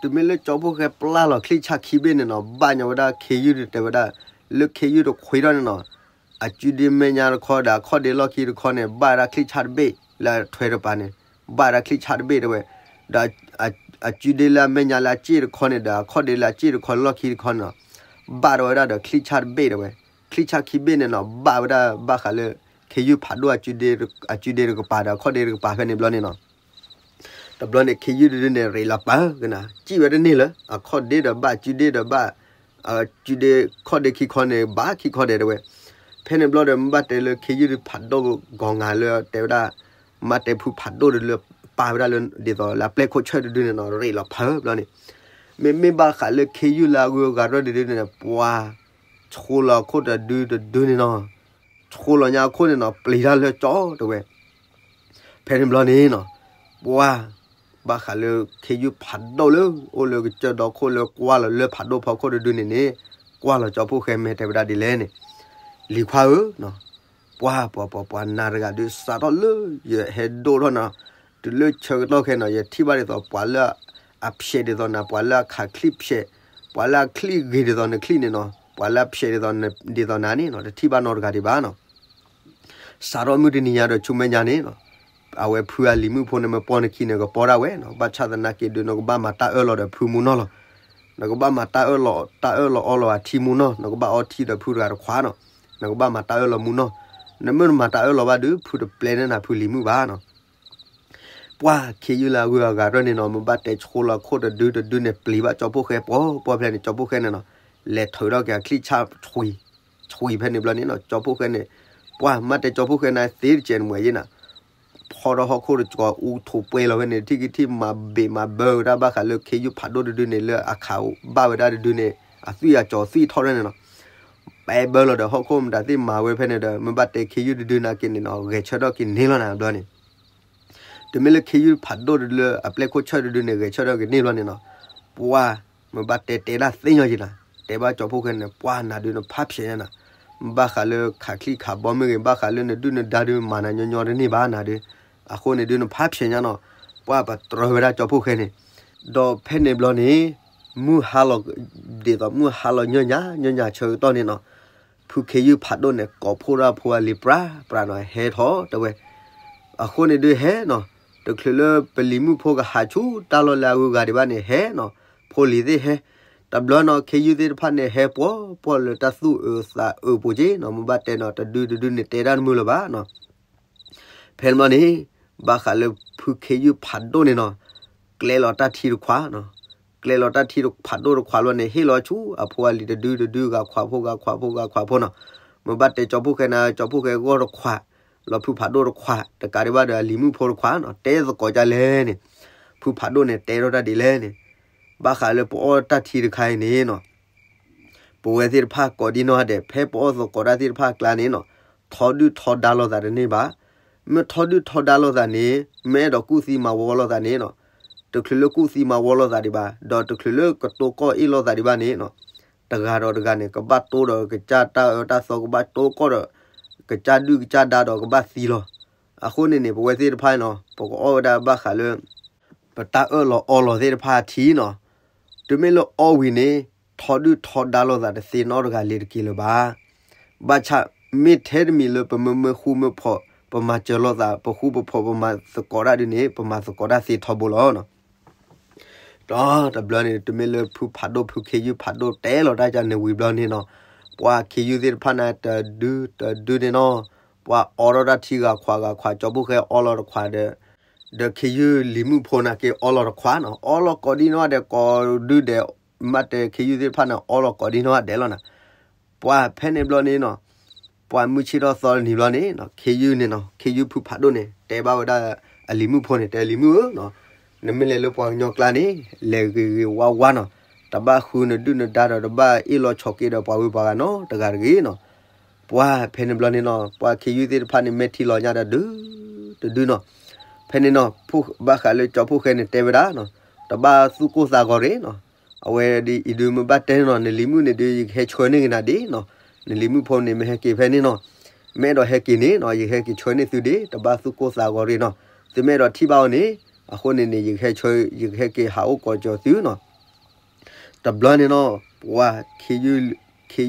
တုၤမ့ၢ်လၢကၠီဖှိၣ်ဃဲပျၢ်လီၤချံၣ်ဆၣ်ခံဘ့ၣ်န့ၣ်နီၤ ဘၣ်ညီဝဲဒၣ်ခ့ယုၢ်တဲဝဲဒၣ်, လၢခ့ယုၢ်တခွ့ထီၣ်န့ၣ်နီၤ, အကုဒ့မဲာ်ညါတခီဒီးအခီၣ်ဒ့လီၢ်ခံတခီန့ၣ် ဘၣ်ဝဲဒၣ်ချံၣ်ဆၣ်တဘ့ၣ်လၢအထွဲတပၤန့ၣ်, ဘၣ်ဝဲဒၣ်ချံၣ်ဆၣ်တဘ့ၣ်တဝဲ, ဒီး အကုဒ့လၢအမဲာ်ညါလၢအစ့ၣ်တခီန့ၣ်ဒီး အခီၣ်ဒ့လၢအစ့ၣ်တခီလၢလီၢ်ခံတခီန့ၣ်နီၤ, ဘၣ်ဝဲဒၣ်ဒီးချံၣ်ဆၣ်တဘ့ၣ်တဝဲ, ချံၣ်ဆၣ်ခံဘ့ၣ်န့ၣ်နီၤ ဘၣ်ဝဲဒၣ်ဘၣ်ဃးလၢ ခ့ယုၢ်ဖးဒိၣ် အကုဒ့တကပၤဖဲန့ၣ်ဘျီန့ၣ်နီၤ တဘျီန့ၣ် ခ့ယုၢ်တဒုန့ၣ် ရ့းလီၤပာ်ကနၤ စံၣ်ဝဲတန့ၢ်လၢ အခီၣ်ဒ့ဒီးဘၣ် အကုဒ့ဒီးဘၣ် အကုဒ့ခီၣ်ဒ့ခံခီန့ၣ် ဘၣ်ခံခီဒဲးတဝဲ, ဖဲန့ၣ်ဘျီဒီး မ့ၢ်ဘၣ်တဲလၢခ့ယုၢ်ဖးဒိၣ်ဂီၤငါလၢတဲဝဲဒၣ်, မ့ၢ်တဲဖုဖးဒိၣ်တဒုလၢပာ်ဝဲဒၣ်လၢ ဒ်သိးလၢအပျဲၢ်ခိၣ်ဆၢၣ်တဒုန့ၣ်နီၤ ရ့းလီၤပာ်ဘျီန့ၣ်, မ့မ့ၢ်ဘၣ်ဃးလၢခ့ယုၢ်လၢအဂုၤအဂၤထီၣ်တဒုန့ၣ် ပှၤ ဆိလီၤအခိၣ်တဒုတဒုန့ၣ်နီၤ ဆိလီၤညါအခိၣ်န့ၣ်နီၤ ပျံၤတၢ်လၢကၠီတဝဲ, ဖဲန့ၣ်ဘျီန့ၣ်နီၤ ပှၤ ဘၣ်ဃးလၢခ့ယုၢ်ဖးဒိၣ်လၢ အိၣ်လၢကစၢၢ်ဒီခိၣ်လၢကွၢ်လီၤလၢဖးဒိၣ်ဖီခိၣ်တဒုန့ၣ်န့ၣ်, ကွၢ်လီၤကၠီဖှိၣ်ဃဲမဲာ်တဲဝဲဒၣ်ဒ်လဲၣ်န့ၣ်, လံၤခွါဧၢ, ပှၤပှၤပှၤပှၤနၤတဂၤဒုးစးထီၣ်လၢယဟဲဒိၣ်ထီၣ်နီၤ, တုၤလၢဆၢကတီၢ်ခဲအံၤနီၤ ယထံၣ်ဘၣ်ဒ်သိးပှၤလၢအဖျဲးဒ်သိးနၤ ပှၤလၢအခးချံၣ်ဖျဲး, ပှၤလၢအချံၣ်ဂ့ၤဒ်သိးနချံၣ်န့ၣ်နီၤ ပှၤလၢအဖျဲးဒ်သိးနဒ်သိးနၤန့ၣ်နီၤ တထံၣ်ဘၣ်နီတဂၤဒံးဘၣ်နီၤ စးထီၣ်မုၢ်တနံၤညါဒီးဆူမဲာ်ညါန့ၣ်နီၤ, အဝဲဖုအလံၤမုၣ်ဖိန့ၣ် မ့ၢ်ပီနခံန့ၣ် ကပီဒၣ်ဝဲနီၤ, ဘၣ်ဆၣ်သနာ်က့ဒုး နကဘၣ်မၤတၢ်အၢၣ်လီၤဒီးဖုမူနီၢ်လီၤ, နကဘၣ်မၤတၢ်အၢၣ်လီၤ တၢ်အၢၣ်လီၤအီလီၤအထံမူနီၢ်, နကဘၣ်အီထံဒီးဖုတဂၤတခွးနီၤ, နကဘၣ်မၤတၢ်အၢၣ်လီၤမူနီၢ်, နမ့ၢ်တမၤတၢ်အၢၣ်လီၤဘၣ်ဒီး ဖုတပျဲန့ၢ်နၤဖုလံၤမုၣ်ဘၣ်နီၤ. ပှၢ်ခ့ယုၢ်လၢအဂုၤအဂၤတဖၣ်န့ၣ်နီၤ မ့ၢ်ဘၣ်တဲဆိလီၤခိၣ်တဒုတဒုန့ၣ် ပျံၤဘၣ်ကၠီဖီၣ်ဃဲပှီၤပှီၤဖဲန့ၣ် ကၠီဖီၣ်ဃဲန့ၣ်နီၤ လဲၤထုးထီၣ်က့ၤအချံၣ်ဆၣ် ဆွံဖဲန့ၣ်ဘျီန့ၣ်နီၤ ကၠီဖီၣ်ဃဲန့ၣ် ပှၢ်မ့ၢ်တဲကၠီဖီၣ်ဃဲန့ၣ်သ့တကဲးန့ၣ်မ့ၢ်ယဲနၤ ဖီထီၣ်ဟီၣ်ခိၣ်တကီးအူထိးပှဲၤလီၤဝဲန့ၣ် ထံၣ်ကထံၣ်မၤဘ့ၣ်မၤဘၢဝဲဒၣ်ဘၣ်ဃးလၢခ့ယုၢ်ဖးဒိၣ်တဒုန့ၣ် လၢအခးဘၣ်ဝဲဒၣ်တဒုန့ၣ် အသွံၣ်အကၠီၤသွံၣ်ထီၣ်ဒၣ်န့ၣ်နီၤ ပဲဘၢလီၤဒီးဟီၣ်ခိၣ်မတၤသ့ၣ်မၤဝဲဖဲန့ၣ်ဒီး မ့ၢ်ဘၣ်တဲခ့ယုၢ်တဒုနာ်က့န့ၣ်နီၤ ဂဲၤဆၢထၢၣ်က့ၤန့ၢ်လီၤနၤဘျီန့ၣ် တမ့ၢ်လၢခ့ယုၢ်ဖးဒိၣ်တဒုလၢအပျဲၢ်ခိၣ်ဆၢၣ်တဒုန့ၣ် ဂဲၤဆၢထၢၣ်က့ၤန့ၢ်လီၤန့ၣ်နီၤ ပှၢ်မ့ၢ်ဘၣ်တဲတဲဒၣ်သ့ၣ်ညီယံၤနၤ တဲဘၣ်ကၠီဖီၣ်ဃဲန့ၣ် ပှၢ်နၤဒုးနဖးဖျဲးညါနၤ ဘၣ်ဃးလၢခးချံၣ်ခးဘီမ့ၢ်ဂ့ၤ ဘၣ်ဃးလၢနဒုၣ်နဒါဒုးမၤနၤညီညီတန့ၢ်ဘၣ်နၤဒုး အဃိန့ၣ်ဒုးနဖးဖျဲးညါနီၤ ပှၢ်ပတြၢၤဝဲဒၣ်ကၠီဖီၣ်ဃဲန့ၣ် ဒီးဖဲန့ၣ်ဘျီန့ၣ် မုၢ်ဟါလီၤ ဒ်သိးမုၢ်ဟါလီၤညီညါ ညီညါဆၢကတီၢ်န့ၣ်နီၤ ဖုခ့ယုၢ်ဖးဒိၣ်န့ၣ် ကိးဖှိၣ်ဒၣ်ဖိအလံၤပြးပြးနီၤ ဟဲထီၣ်တဲဝဲ အဃိန့ၣ်ဒုးဟဲနီၤ တချုးလၢပလံၤမုၣ်ဖိကဟးဆူတၢ်လီၢ်လၢအဂုၤအဂၤဒံးဘၣ်န့ၣ် ဟဲနီၤ ဖိလံၤသ့ၣ်ဟဲ တဘျီနီၤ ခ့ယုၢ်သ့ၣ်တဖၣ်န့ၣ် ဟဲပှီၤပှီၤလၢတၢ်သူၣ်အုးသးအုးပူၤက့နီၤ မ့ၢ်ဘၣ်တဲနီၤ တဒုတဒုန့ၣ် တဲဒၣ်တမုာ်လၢၤဘၣ်နီၤ ဖဲန့ၣ်ဘျီန့ၣ် ဘၣ်ဃးလၢဖုခ့ယုၢ်ဖးဒိၣ်န့ၣ်နီၤ ကျဲလီၤတၢ်ထံတခွးနီၤ ကျဲလီၤတၢ်ထံဖးဒိၣ်တခွးဘျီန့ၣ် ဟ့ၣ်လီၤဆူအဖိအလံၤတဒုတဒု ဂၤခွးဖိ ဂၤခွးဖိ ဂၤခွးဖိနီၤ မ့ၢ်ဘၣ်တဲကၠီဖီၣ်ဃဲန့ၣ် ကၠီဖီၣ်ဃဲဂီၢ်တခွး လီၤဖုဖးဒိၣ်တခွး တကးဒံးဘၣ်ဒီးအလံၤမုၣ်ဖိတခွးနီၤ တဲသကိးကၢလဲၣ်န့ၣ် ဖုဖးဒိၣ်န့ၣ် တဲထီၣ်တၢ်ဒ်လဲၣ်န့ၣ် ဘၣ်ဃးလၢပအီၣ်တၢ်ထံတခါအံၤန့ၣ်နီၤ ပဝဲသ့ၣ်တဖၣ်ကိးဒံနီၢ်ဂၤဒဲး ဖဲပအီၣ်သကိးတၢ်သ့ၣ်တဖၣ်အကျါန့ၣ်နီၤ ထီဒုၣ်ထီဒါလိာ်သးတန့ၢ်ဘၣ်. မ့ၢ်ထီဒုၣ်ထီဒါလိာ်သးန့ၣ် မ့ၢ်အဲၣ်ဒိးကူၣ်သံမၤဝီလိာ်သးန့ၣ်နီၤ တချုးလၢကူၣ်သံမၤဝီလိာ်သးဒံးဘၣ် ဒီးတချုးလၢကတိၤကီၢ်အ့ၣ်လိာ်သးဒံးဘၣ်န့ၣ်နီၤ တဂၤဒီးတဂၤန့ၣ် ကဘၣ်တိဒီးကစၢ်တၢ်အၢတၢ်သီ ကဘၣ်တိကီၢ်ဒီး ကစၢ်ဒုၣ်ကစၢ်ဒါဒီးကဘၣ်သံလီၤ. အဃိန့ၣ်န့ၣ် ပဝဲသ့ၣ်တဖၣ်နီၤ ပကအီၣ်ဝဲဒၣ်ဘၣ်ဃးလၢ ပတၢ်အၢၣ်လီၤအီလီၤသ့ၣ်တဖၣ်အထံနီၤ တုၤမ့ၢ်လၢအီဝံၤန့ၣ် ထီဒုၣ်ထီဒါလိာ်သးတသ့နီတဂၤလၢၤတက့ၢ်လၢၤဘၣ်. ဘၣ်ဆၣ် မ့ၢ်ထဲတမံၤလၢပမ့ၢ်မ့ၢ်ဃူမ့ၢ်ဖိး ပမၤစၢၤလိာ်သး ပဃူပဖိး ပမၤသကိးတၢ်ဒုန့ၣ် ပမၤသကိးတၢ်သ့ထီဘိလီၤ. ဒီးတဘျီန့ၣ် တုၤမ့ၢ်လၢဖုဖးဒိၣ်ဖုခ့ယုၢ်ဖးဒိၣ်တဲလီၤတၢ်ကန့ၣ်ဝံၤဘျီန့ၣ်နီၤ ပှၤခ့ယုၢ်သ့ၣ်တဖၣ်န့ၣ်တဒုတဒုန့ၣ်နီၤ ပှၤအီထီၣ်တၢ်ထံဂၤခွးဂၤခွး ကၠီဖီၣ်ဃဲအီလီၤတခွးဒီး ဒီးခ့ယုၢ်လံၤမုၣ်ဖိန့ၣ်က့ၤအီလီၤတခွးနီၤ အီလီၤကိးဒံနီၢ်ဂၤဒဲးကိးဒုဒဲး မ့ၢ်တဲခ့ယုၢ်သ့ၣ်တဖၣ်န့ၣ် အီလီၤကိးဒံနီၢ်ဂၤဒဲးလီၤနီၤ ပှၤဖဲန့ၣ်ဘျီန့ၣ်နီၤ ပှၤမုၢ်ဆ့ၣ်ထီၣ်သီတနံၤဘျီန့ၣ်နီၤ ခ့ယုၢ်န့ၣ်နီၤ ခ့ယုၢ်ဖုဖးဒိၣ်န့ၣ် တဲဘၣ်ဝဲဒၣ်အလံၤမုၣ်ဖိန့ၣ် တဲလံၤမုၣ်ဧၢနီၤ နမ့ၢ်လဲၤလၢပှၤကညီကျါန့ၣ် လဲၤဂ့ၤဂ့ၤဝါဝါနီၤ တဘၣ်ဃုနဒုၣ်နဒါဒီး တဘၣ်အ့ၣ်လိာ်ဆိးက့ဒီးပှၤဂုၤပှၤဂၤနီတဂၤတဂ့ၤနီၤ ပှၤဖဲန့ၣ်ဘျီန့ၣ်နီၤ ပှၤခ့ယုၢ်သ့ၣ်တဖၣ်န့ၣ် မဲာ်ထံလီၤညါဒီးဒုးတဒုနီၤ ဖဲန့ၣ်နီၤ ဘၣ်ဃးလၢကၠီဖီၣ်ဃဲန့ၣ်တဲဝဲဒၣ်နီၤ တဘၣ်သူၣ်ကိၢ်သးဂီၤရ့ၣ်နီၤ အဝဲဒ်အံၤဒုးမ့ၢ်ဘၣ်တဲန့ၣ်နီၤ နလံၤမုၣ်န့ၣ်ဒုး ယကဟဲဆှၢန့ၢ်က့ၤနၤဒ်နီၤ နလံၤမုၣ်ဖိန့ၣ် မ့ၢ်ဟဲက့ၤဖဲန့ၣ်နီၤ မ့ၢ်အဲၣ်ဒိးဟဲက့ၤန့ၣ်နီၤ ယကဟဲက့ၤဆှၢန့ၢ်သုဒ် တဘၣ်သူၣ်ကိၢ်သးဂီၤရ့ၣ်နီၤ သုမ့ၢ်အဲၣ်ဒိးထံၣ်ဘၣ်အီၤန့ၣ် အဃိန့ၣ်န့ၣ် ယကဟဲဆှၢ ယကဟဲက့ၤဟးအိၣ်ကိးကၠီၤသုနီၤ တဘျီန့ၣ်နီၤ ပှၤခ့ယုၢ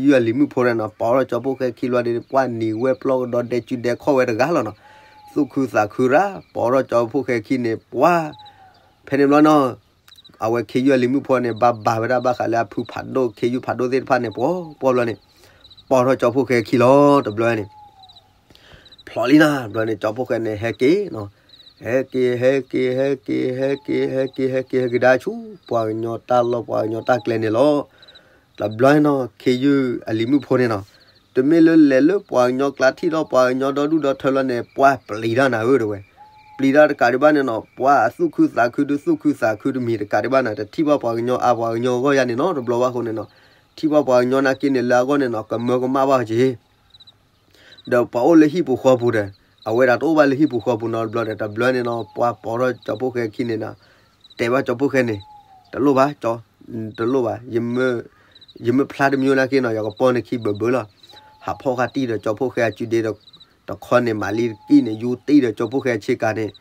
်အလံၤမုၣ်ဖိန့ၣ်နီၤ ပိာ်ထီၣ်ကၠီဖီၣ်ဃဲခံလီၤဒ်န့ၣ် ပှၤနံၤဝဲပျီကဒီးဒဲးစုဒဲးခီၣ်ဝဲတဂၤလီၤနီၤ သူၣ်ခုသးခုရၣ် ပိာ်ထီၣ်ကၠီဖီၣ်ဃဲခံန့ၣ် ပှၤ ဖဲန့ၣ်ဘျီနီၤ အဝဲခ့ယုၢ်အလံၤမုၣ်ဖိန့ၣ် ဘၣ်ဘၣ်ဝဲဒၣ်ဘၣ်ဃးလၢအဖုဖးဒိၣ် ခ့ယုၢ်ဖးဒိၣ်သ့ၣ်တဖၣ်န့ၣ် ပှီၤပှီၤဘျီန့ၣ် ပိာ်ထီၣ်ကၠီဖီၣ်ဃဲခံလီၤ တဘျီန့ၣ် ဖျိးလံနီၤ တဘျီန့ၣ် ကၠီဖီၣ်ဃဲန့ၣ် ဟဲက့ၤနီၤ ဟဲက့ၤ ဟဲက့ၤ ဟဲက့ၤ ဟဲက့ၤ ဟဲက့ၤ ဟဲက့ၤ ဟဲက့ၤ ဟဲက့ၤဒၣ်ဆူ ပှၤကညီတၢ်လီၢ် ပှၤကညီတၢ်ကျဲန့ၣ်လီၤ တဘျီနီၤ ခ့ယုၢ်အလံၤမုၣ်ဖိန့ၣ်နီၤ တမ့ၢ်လၢလဲၤလၢပှၤကညီကျါ ထံၣ်ထီၣ်ပှၤကညီဒီဒူၣ်ဒီထၢလီၤန့ၣ် ပှၤပျံၤတၢ်နၤဧၢ တဲဝဲ ပျံၤတၢ်တကးဒံးဘၣ်န့ၣ်နီၤ ပှၤအသူၣ်ခုသးခုဒုး သူၣ်ခုသးခုတမံၤတကးဒံးဘၣ်နၤ တထံၣ်ဘၣ်ပှၤကညီအါ ပှၤကညီအဂီၢ်ယါန့ၣ်နီၤ တဘျီဘၣ်အဃိန့ၣ်နီၤ ထံၣ်ဘၣ်ပှၤကညီနာ်က့န့ၣ် လၢအဂီၢ်န့ၣ်နီၤ ကမၢကမၣ်ဘၣ်က့ၤ ဒီးပှၤအိၣ်လၢဟံၣ်ပူၤဃီပူၤဒီး အဝဲဒၣ်တအိၣ်ဘၣ်လၢဟံၣ်ပူၤဃီပူၤနီတဘျီဒီး တဘျီန့ၣ်နီၤ ပှၤပိာ်ထီၣ်ကၠီဖီၣ်ဃဲခံန့ၣ်နီၤ တဲဘၣ်ကၠီဖီၣ်ဃဲန့ၣ် တလိၣ်ဘၣ် ကၠီ တလိၣ်ဘၣ် ယမ့ၢ်ဖျါတမံၤနာ်က့နီၤ ယကပိာ်နခံဘၢဘၢလီၤ ဟးဖီၣ်ဃာ်တံၢ်ဒီးကၠီဖီၣ်ဃဲအစုဒ့ တခီန့ၣ် မၤလံတကံၢ်န့ၣ် ယူတံၢ်ဒီးကၠီဖီၣ်ဃဲအဆ့ကၤန့ၣ်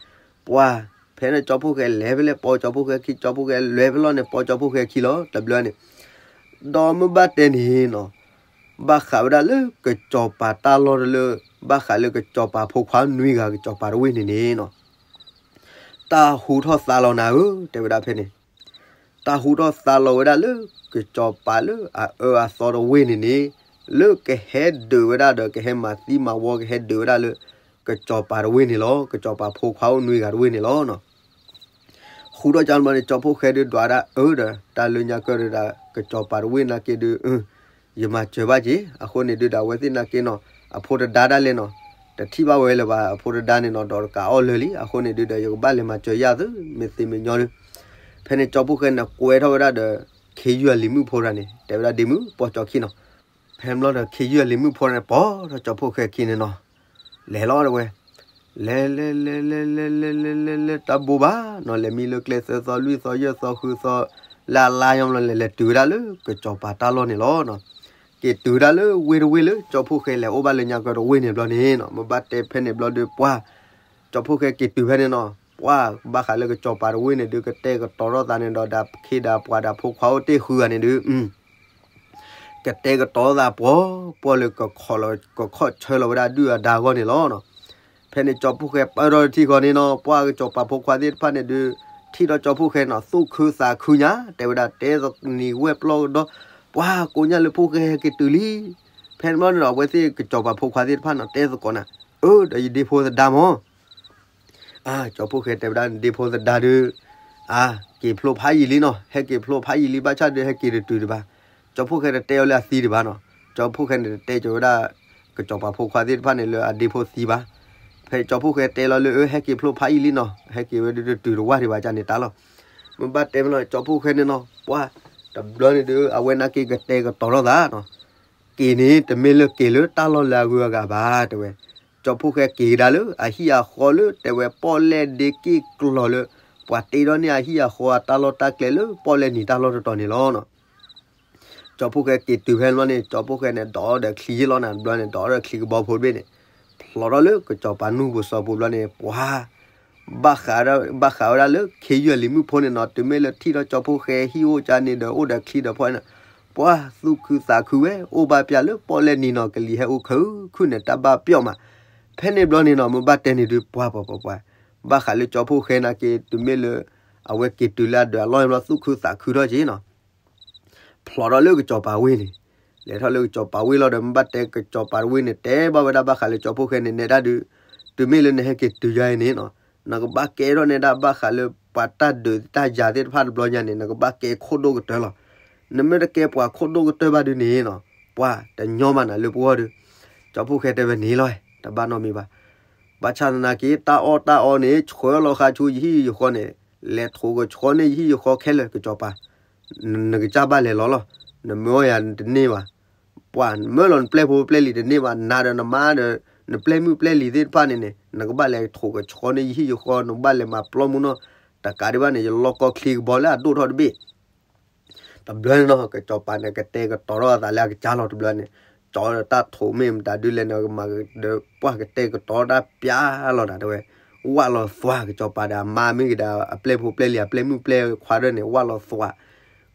ပှၤ ဖဲန့ၣ်ကၠီဖီၣ်ဃဲလဲၤဖဲလဲၣ်ပိာ်ကၠီဖီၣ်ဃဲခံ ကၠီဖီၣ်ဃဲလဲၤဖဲလဲၣ်န့ၣ် ပိာ်ကၠီဖီၣ်ဃဲခံလီၤ တဘျီန့ၣ် ဒီးမ့ၢ်ဘၣ်တဲန့ၣ်နီၤ ဘၣ်ဃးဝဲဒၣ်လၢကစီၤပၤတၢ်လီၢ်တလၢ ဘၣ်ဃးလၢကစီၤပၤဖိခွါနွံဂၤ ကစီၤပၤတဝ့ၢ်န့ၣ်န့ၣ်နီၤ တၢ်ဟူထီၣ်သါလီၤနၤဧၢ တဲဝဲဒၣ်ဖဲန့ၣ် တၢ်ဟူထီၣ်သါလီၤဝဲဒၣ်လၢ ကစီၤပၤလၢအအၢအသီတဝ့ၢ်န့ၣ်န့ၣ် လၢကဟဲဒုးဝဲဒၣ်ဒီး ကဟဲမၤသံမၤဝီ ကဟဲဒုးဝဲဒၣ်လၢ ကစီၤပၤတဝ့ၢ်န့ၣ်လီၤ. ကစီၤပၤဖိခွါအိၣ်နွံဂၤတဝ့ၢ်န့ၣ်လီၤ. ဃုာ်ဒီးကန့ၣ်ဘျီန့ၣ် ကၠီဖှိၣ်ဃဲဒုးဒွးဒၣ်အၢဒီး တၢ်လၢညါကၢၢ်ဒီး ကစီၤပၤတဝ့ၢ်နာ်က့ဒုး ယမၤစၢၤဘၣ်က့ၤ အဃိန့ၣ်ဒုးဒီး အဝဲသ့ၣ်နာ်က့နီၤ အဖိတဒါဒၣ်လဲာ်နီၤ တထံၣ်ဘၣ်ဝဲလၢၤဘၣ် အဖိတဒါန့ၣ်နီၤ ဒီးတကးအီၣ်လၢာ်လံ အဃိန့ၣ်ဒုးဒီး ယကဘၣ်လဲၤမၤစၢၤယၤသု မ့ၢ်သ့မ့ၢ်ညီဒုး ဖဲန့ၣ်ကၠီဖှိၣ်ဃဲန့ၣ် ကွဲထီၣ်ဝဲဒၣ်ဒီး ခ့ယုၢ်အလံၤမုၣ်ဖိတဂၤန့ၣ် တဲဝဲဒၣ်ဒ့မုၣ် ပိာ်ကၠီခံနီၤ ဖဲန့ၣ်ဘျီဒီး ခ့ယုၢ်အလံၤမုၣ်ဖိန့ၣ် ပိာ်ထီၣ်ကၠီဖှိၣ်ဃဲခံန့ၣ်နီၤ လဲၤလီၤတဝဲ လဲၤလဲၤလဲၤလဲၤလဲၤလဲၤလဲၤလဲၤလဲၤ တၢ်ဘိဘၣ်နီၤ လဲၤမံလၢကျဲသၢသီလွံၢ်သီယဲၢ်သီဃုသီ လၢအလါညီဘျီလဲၤလဲၤတုၤဝဲဒၣ်လၢကစီၤပၤတၢ်လီၢ်န့ၣ်လီၤ. က့ၤတုၤဝဲဒၣ်လၢဝ့ၢ်တဝ့ၢ်လၢကၠီဖှိၣ်ဃဲလဲၤအိၣ်ဘၣ်လၢညါကၢၢ်တဝ့ၢ်န့ၣ်ဘျီန့ၣ်နီၤ မ့ၢ်ဘၣ်တဲဖဲန့ၣ်ဘျီဒုးပှၢ် ကၠီဖှိၣ်ဃဲက့ၤတုၤဖဲန့ၣ်နီၤ ပှၢ်ဘၣ်ဃးလၢကစီၤပၤတဝ့ၢ်န့ၣ်ဒုး ကတဲာ်ကတီၤထီၣ်သးန့ၣ်ဒီး ဒီးခ့ဒီးပှၤဒီးဖိခွါအိၣ်တ့ၢ်ဃုဂၤန့ၣ်ဒုး ကတဲာ်ကတီၤသးပှီၤပှီၤလၢ ကခီၣ်ဆၢလီၤဝဲဒၣ်ဒုၣ်အဒါအဂီၢ်န့ၣ်လီၤ. ဖဲန့ၣ်ကၠီဖှိၣ်ဃဲပၢၢ်ထီၣ်တထံၣ်ဃီန့ၣ်နီၤ ပှၢ်ကစီၤပၤဖိခွါသ့ၣ်တဖၣ်န့ၣ်ဒုး ထံၣ်ဒီးကၠီဖှိၣ်ဃဲနီၤ သူၣ်ခုသးခုညါ တဲဝဲဒၣ်တဲသနံၤဝဲၢ်ပျီကဒီး ပှၢ်ကိးညါလၢဖှိၣ်ဃဲဟဲက့ၤတုၤလံ. ဖဲန့ၣ်ဘျီန့ၣ်ဒီး အဝဲသ့ၣ်ကစီၤပၤဖိခွါသ့ၣ်တဖၣ်နီၤ တဲသကိးနၤ အၢဒီးယဒ့ဖိသဒါမၢ် အၢ ကၠီဖှိၣ်ဃဲတဲဝဲဒၣ် နဒ့ဖိသဒါဒုး အၢ က့ၤဖျိဖးယံာ်လံနီၤ ဟဲက့ၤဖျိဖးယံာ်လံ ဘၣ်ဆၣ်ဒုး ဟဲက့ၤတတုၤဒံးဘၣ်. ကၠီဖှိၣ်ဃဲတတဲအီၤလၢအသံဒံးဘၣ်နီၤ ကၠီဖှိၣ်ဃဲန့ၣ်တတဲကၠီဝဲဒၣ် ကစီၤပၤဖိခွါသ့ၣ်တဖၣ်န့ၣ်လၢအဒ့ဖိသံဘၣ်. ဖဲကၠီဖှိၣ်ဃဲတဲလီၤလၢ အၢ ဟဲက့ၤဖျိဖးယံာ်လံနီၤ ဟဲက့ၤဝဲဒုးတတုၤတဝၢ်ဒံးဘၣ်န့ၣ်တၢ်လီၤ. မ့ၢ်ဘၣ်တဲမ့ၢ်လီၤ ကၠီဖှိၣ်ဃဲန့ၣ်နီၤ ပှၢ် တဘျီန့ၣ်ဒုး အဝဲနာ်က့ကတဲာ်ကတီၤထီၣ်သးနီၤ က့ၤန့ၣ် တမ့ၢ်လၢက့ၤလၢတၢ်လီၢ်လၢအဂုၤအဂၤဘၣ် တဲဝဲ. ကၠီဖှိၣ်ဃဲက့ၤကဒါလၢအဟံၣ်အဃီလၢ တဲဝဲပီၣ်လဲၣ်ဒ့က့ၣ်ကျီၤလၢ ပှၤတ့ထီၣ်န့ၢ်အဟံၣ်အဃီအတၢ်လီၢ်တၢ်ကျဲလၢပီၣ်လဲၣ်နံၤတၢ်လီၢ်တတီၤန့ၣ်လီၤ. ကၠီဖှိၣ်ဃဲက့ၤတုၤဖဲန့ၣ်ဘျီန့ၣ် ကၠီဖှိၣ်ဃဲန့ၣ် ဒိးဒီးချံယ့ၣ်လီၤနၤ တဘျီန့ၣ် ဒိးဒီးချံကဘီဖိတဘ့ၣ်န့ၣ် ဖျိးထီၣ်လၢကစီၤပၤနူၢ်ပူၤစီၤပူၤဘျီန့ၣ် ပှၤ ဘၣ်ဃးဝဲဒၣ်လၢ ခ့ယုၢ်အလံၤမုၣ်ဖိန့ၣ်နီၤ တုၤမ့ၢ်လၢထံၣ်ဒီးကၠီဖှိၣ်ဃဲဟံၣ်အိၣ်ကၠါန့ၣ်ဒီး အိၣ်ဒီးချံဒီးဖီန့ၣ် ပှၤသူၣ်ခုသးခုဝဲ အိၣ်ဘၣ်ပျၢ်လၢပီၣ်လဲၣ်နံၤနီၤ ကလံၤဟဲအိၣ်ခုၣ်ခုၣ်န့ၣ် တၢ်ဘၣ်ပျီၣ်မး. ဖဲန့ၣ်ဘျီန့ၣ်နီၤ မ့ၢ်ဘၣ်တဲန့ၣ်ဒုး ပှၤပှၤပှၤပှၤ ဘၣ်ဃးလၢကၠီဖှိၣ်ဃဲနာ်က့ တုၤမ့ၢ်လၢ အဝဲက့ၤတုၤလၢအဒၢးအလီၢ်ဘျီ သူၣ်ခုသးခုထီၣ်က့နီၤ ဖျိးထီၣ်လၢကစီၤပၤဝ့ၢ်န့ၣ် လဲၤထီၣ်လၢကစီၤပၤဝ့ၢ်လီၤဒီး မ့ၢ်ဘၣ်တဲကစီၤပၤတဝ့ၢ်န့ၣ် တဲဘၣ်ဝဲဒၣ်ဘၣ်ဃးလၢကၠီဖှိၣ်ဃဲန့ၣ် နဲဒၣ်ဒုး တုၤမ့ၢ်လၢနဟဲက့ၤတုၤယါအံၤန့ၣ်နီၤ နကဘၣ်ကဲထီၣ်နဲဒၣ်ဘၣ်ဃးလၢပှၤတၢ်ဒုးတၢ်ယၤသ့ၣ်တဖၣ်တဘျီညါန့ၣ် နကဘၣ်ကဲခိၣ်ဒိၣ်ကတၢၢ်လီၤ. နမ့ၢ်တကဲပှၤခိၣ်ဒိၣ်ကတၢၢ်ဘၣ်ဒုးန့ၣ်နီၤ ပှၤတညီမးနၤလၢပဂီၢ်ဒုး ကၠီဖှိၣ်ဃဲတဲဝဲန့ၣ်လီၤ တဘၣ်နီတမံၤဘၣ် ဘၣ်ဆၣ်သနာ်က့ တၢ်အီၣ်တၢ်အီန့ၣ် ဆှၢလီၤဃာ်ဆူယဟံၣ်ယဃီန့ၣ် လဲၤထိးကဆှီန့ၢ်ယဟံၣ်ယဃီခဲလၢာ် ကစီၤပၤ နကစၢ်ဘၣ်လဲၤလီၤလီၤ. နမၢအီၣ်ယၤတန့ၢ်ဘၣ်. ပှၤနမၢလီၤနပျဲၢ်ဖိပျဲၢ်လံၤတန့ၢ်ဘၣ် နၤဒီးနမါဒီး နပျဲၢ်မုၣ်ပျဲၢ်လံၤသ့ၣ်တဖၣ်န့ၣ်န့ၣ် နကဘၣ်လဲၤထိးကဆှီန့ၢ်ယဟံၣ်ယဃီ နကဘၣ်လဲၤမၤပျီမူနီၢ် တကးဒံးဘၣ်န့ၣ် ယလီၢ်ကီၢ်ချံကဘီလၢအဒိၣ်ထီၣ်တဘ့ၣ် တဘျီန့ၣ်နီၤ ကစီၤပၤန့ၣ် ကတဲာ်ကတီၤထီၣ်အသးလၢအကစၢ်လီၤ တဘျီန့ၣ် ကၠီဒီးတၢ်ထိးမ့ၢ်မတၤဒုးလဲၣ်န့ၣ် ကမၤဒီး ပှၢ်ကတဲာ်ကတီၤတၢ်ပျါလီၤနၤတဲဝဲ ဝၣ်လီၤသွး ကစီၤပၤဒီးအမါမ့ၢ်ဂ့ၤဒီး အပျဲၢ်ဖိပျဲၢ်လံၤ အပျဲၢ်မုၣ်ပျဲၢ်ခွါဒၢန့ၣ် ဝၣ်လီၤသွး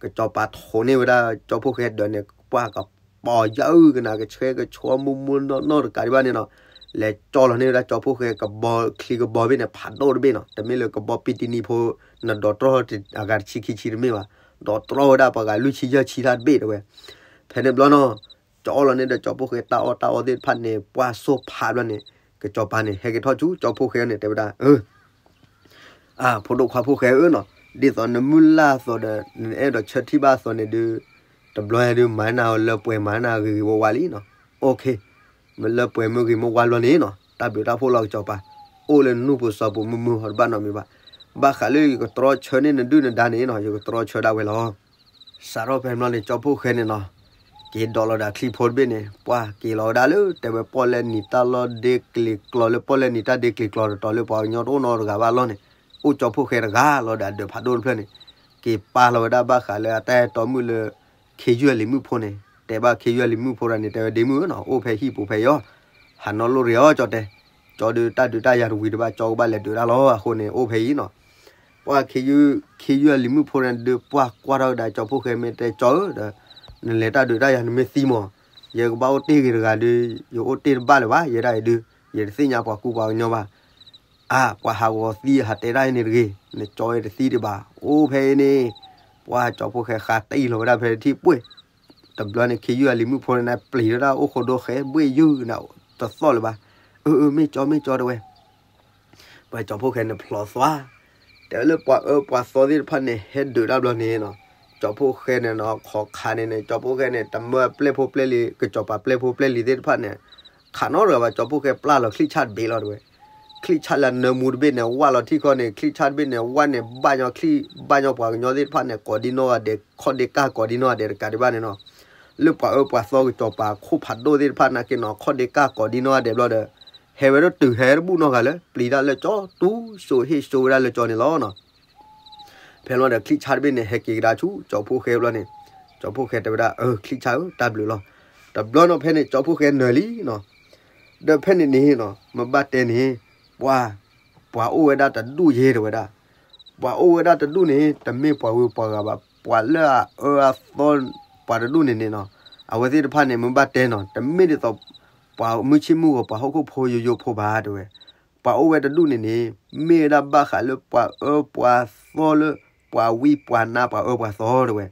ကစီၤပၤထိးန့ၢ်ဝဲဒၣ် ကၠီဖှိၣ်ဃဲဒၢးန့ၣ် ပှၢ်ကပီၤယၢကနၤ ကဆှဲကဆှီမူမူနီၢ်နီၢ်တကးဒံးဘၣ်န့ၣ်နီၤ လဲၤကၠီလီၤန့ၢ်ဝဲဒၣ် ကၠီဖှိၣ်ဃဲကဘီချံကဘီဘ့ၣ်န့ၣ် ဖးဒိၣ်တဘ့ၣ်နီၤ တမ့ၢ်လၢကဘီပံတံနံဖိ နဒိးတြီၢ်အဂၤတဆံခံဆံတမ့ၢ်ဘၣ် ဒိးတြီၢ်ဝဲဒၣ်ပှၤဂၤလွံၢ်ဆံယဲၢ်ဆံတၢ်တဘ့ၣ်တဲဝဲ ဖဲန့ၣ်ဘျီနီၤ ကၠီလီၤန့ၢ်ဒီးကၠီဖှိၣ်ဃဲတၢ်အီၣ်တၢ်အီသ့ၣ်တဖၣ်န့ၣ် ပှၢ်စိၢ်ဖးဘျီန့ၣ် ကစီၤပၤန့ၣ် ဟဲက့ၤထီၣ်ဆူကၠီဖှိၣ်ဃဲန့ၣ် တဲဝဲဒၣ် အၢ အၢ ဖိဒိၣ်ခွါဖှိၣ်ဃဲဧၢနီၤ ဒ်သိးနမုၢ်လၢ်အသိးဒီး နအဲၣ်ဒိးဆၢထံၣ်ဘၣ်အသိးန့ၣ်ဒုး တဘျီညါဒုးမၤနၤလၢပှဲၤမၤနၤဂ့ၤဂ့ၤဝါဝါလံနီၤ အိၣ်ခ့ မ့ၢ်လၢပှဲၤမ့ၢ်ဂ့ၤမ့ၢ်ဝါဘျီန့ၣ်နီၤ တၢ်ဘျုးတၢ်ဖှိၣ်လီၤကစီၤပၤ အိၣ်လၢနူၢ်ပူၤစီၤပူၤမုာ်မုာ် ဟီတဘၣ်နီတမံၤဘၣ် ဘၣ်ဃးလၢယကတြီဆၢန့ၢ်နဒုၣ်နဒါန့ၣ်နီၤ ယကတြီဆၢဒၣ်ဝဲလီၤ စးထီၣ်ဖဲန့ၣ်ဘျီန့ၣ် ကၠီဖှိၣ်ဃဲန့ၣ်နီၤ က့ၤဒိးလီၤဒီးအချံဖိတဘ့ၣ်န့ၣ် ပှၢ်က့ၤလီၤဝဲဒၣ်လၢ တဲဝဲပီၣ်လဲၣ်နံၤတၢ်လီၢ်ဒ့ကျံၤကျီၤလၢ ပီၣ်လဲၣ်နံၤတၢ်ဒ့ကျံၤကျီၤတတီၤလၢပှၤကညီတအိၣ်နီတဂၤဘၣ်လီၢ်န့ၣ် အိၣ်ကၠီဖှိၣ်ဃဲတဂၤလီၤဒီးအဒၢးဖးဒိၣ်တဖျၢၣ်န့ၣ် က့ၤပာ်လီၤဝဲဒၣ်ဘၣ်ဃးလၢအတၢ်အဲၣ်တီမုၣ်လၢ ခ့ယုၢ်အလံၤမုၣ်ဖိန့ၣ် တဲဘၣ်ခ့ယုၢ်အလံၤမုၣ်ဖိတဂၤန့ၣ် တဲဝဲဒ့မုၣ်ဧၢနီၤ အိၣ်ဖဲဟံၣ်ပူၤဖဲအံၤအီၤ ဟးနီၣ်လိၣ်ရ့ၤအီၤကၠီတဲ ကၠီဒုးတၢ်ဒုးတၢ်ယၤတဝံၤတဘၣ် ကၠီကဘၣ်လဲၤဒုးတၢ်လီၤ အဃိန့ၣ် အိၣ်ဖဲအံၤနီၤ ပှၢ်ခ့ယုၢ် ခ့ယုၢ်အလံၤမုၣ်ဖိန့ၣ်ဒုး ပှၢ်ကွၢ်ထီၣ်ကဒါကၠီဖှိၣ်ဃဲမ့ၢ်တဲကၠီဧၢဒီး နလဲၤတၢ်ဒုးတၢ်ယၤနမ့ၢ်သံမး ယကဘၣ်အိၣ်တ့ၢ်ဂ့ၤတဂၤဒီး ယအိၣ်တ့ၢ်တဘၣ်လၢၤဘၣ် ယဲဒၣ်အံၤဒုး ယတသ့ၣ်ညါပှၤကူပှၤကညီဘၣ် အါ ပှၤဟးဂီၤသံဟးတဲတၢ်အံၤန့ၣ်တဂ့ၤ နကၠီအံၤတသံဒံးဘၣ် အိၣ်ဖဲအံၤန့ၣ် ပှၢ်ကၠီဖှိၣ်ဃဲဃးတံၢ်လီၤဝဲဒၣ်ဖဲတထံၣ်ပှ့ၤ တဘျီန့ၣ် ခ့ယုၢ်အလံၤမုၣ်ဖိန့ၣ် ပျံၤထီၣ်ဒၣ်အိၣ်ဃိဒိဃဲဘှ့ၣ်ယုၢ်နၤ တသီၣ်လၢၤဘၣ်. အၢ အၢ မ့ၢ်ကၠီ မ့ၢ်ကၠီ တဲဝဲ. ပှၤကၠီဖှိၣ်ဃဲန့ၣ်ဖျိးသွါ, တဲလၢပှၤအၢပှၤသီသ့ၣ်တဖၣ်န့ၣ် ဟဲဒုးတၢ်ဘျီန့ၣ်နီၤ, ကၠီဖှိၣ်ဃဲန့ၣ်နီၤ ခိးခးန့ၣ်န့ၣ် ကၠီဖှိၣ်ဃဲန့ၣ် တမၢပျဲၢ်ဖိပျဲၢ်လံၤ ကစီၤပၤပျဲၢ်ဖိပျဲၢ်လံၤသ့ၣ်တဖၣ်န့ၣ် ခးနီတဂၤဘၣ်. ကၠီဖှိၣ်ဃဲပျၢ်လီၤချံၣ်ဆၣ်တဘ့ၣ်လီၤတဲဝဲ. ချံၣ်ဆၣ်လၢနၢမူတဘ့ၣ်န့ၣ် ဝၣ်လီၤထံၣ်ခီန့ၣ် ချံၣ်ဆၣ်တဘ့ၣ်န့ၣ် ဝၣ်န့ၣ် ဘၣ်ညီချံၣ် ဘၣ်ညီပှၤကညီသ့ၣ်တဖၣ်န့ၣ် ကိးဒံနီၢ်ဂၤဒဲး ခီၣ်ဒ့ကၢ်ကိးဒံနီၢ်ဂၤဒဲး တကးဒံးဘၣ်န့ၣ်နီၤ, လၢပှၤအၢပှၤသီကစီၤပၤခိၣ်ဖးဒိၣ်သ့ၣ်တဖၣ်နာ်က့နီၤ ခီၣ်ဒ့ကၢ်ကိးဒံနီၢ်ဂၤဒဲးဘျီဒီး ဟဲဝဲဒၣ်တုၤဟဲတဘူၣ်နီတဂၤလၢ ပျံၤတၢ်လၢကၠီ တူၢ်စိဟ့ၣ်စိဝဲဒၣ်လၢကၠီန့ၣ်လီၤနီၤ. ဖဲလီၤဒီးချံၣ်ဆၣ်တဘ့ၣ်န့ၣ် ဟဲက့ၤကဒါဆူကၠီဖှိၣ်ဃဲဘျီန့ၣ်, ကၠီဖှိၣ်ဃဲတဲဝဲဒၣ် အၢ ချံၣ်ဆၣ်ဧၢ တၢ်ဘျုးလီၤ. တဘျီနီၤဖဲန့ၣ် ကၠီဖှိၣ်ဃဲနၢၤလံနီၤ, ဒီးဖဲန့ၣ်န့ၣ်နီၤ မ့ၢ်ဘၣ်တဲန့ၣ် ပှၤ ပှၤအိၣ်ဝဲဒၣ်တဒူၣ်ယဲတဲဝဲဒၣ်. ပှၤအိၣ်ဝဲဒၣ်တဒူၣ်န့ၣ် တမ့ၢ်ပှၤဝ့ၤပှၤဂၤဘၣ်, ပှၤလၢအအၢအသီ ပှၤတဒူၣ်န့ၣ်န့ၣ်နီၤ, အဝဲသ့ၣ်တဖၣ်န့ၣ် မ့ၢ်ဘၣ်တဲနီၤ တမ့ၢ်ဒ်သိး ပှၤမုၢ်ဆ့ၣ်မုၢ်ဂီၤ ပှၤဟီၣ်ခိၣ်ဖိယိယိဖိဘၣ်တဲဝဲ. ပှၤအိၣ်ဝဲတဒူၣ်န့ၣ်န့ၣ် မ့ၢ်ဝဲဒၣ်ဘၣ်ဃးလၢပှၤအၢပှၤသီလၢ ပှၤဝံပှၤနါပှၤအၢပှၤသီတဲဝဲ.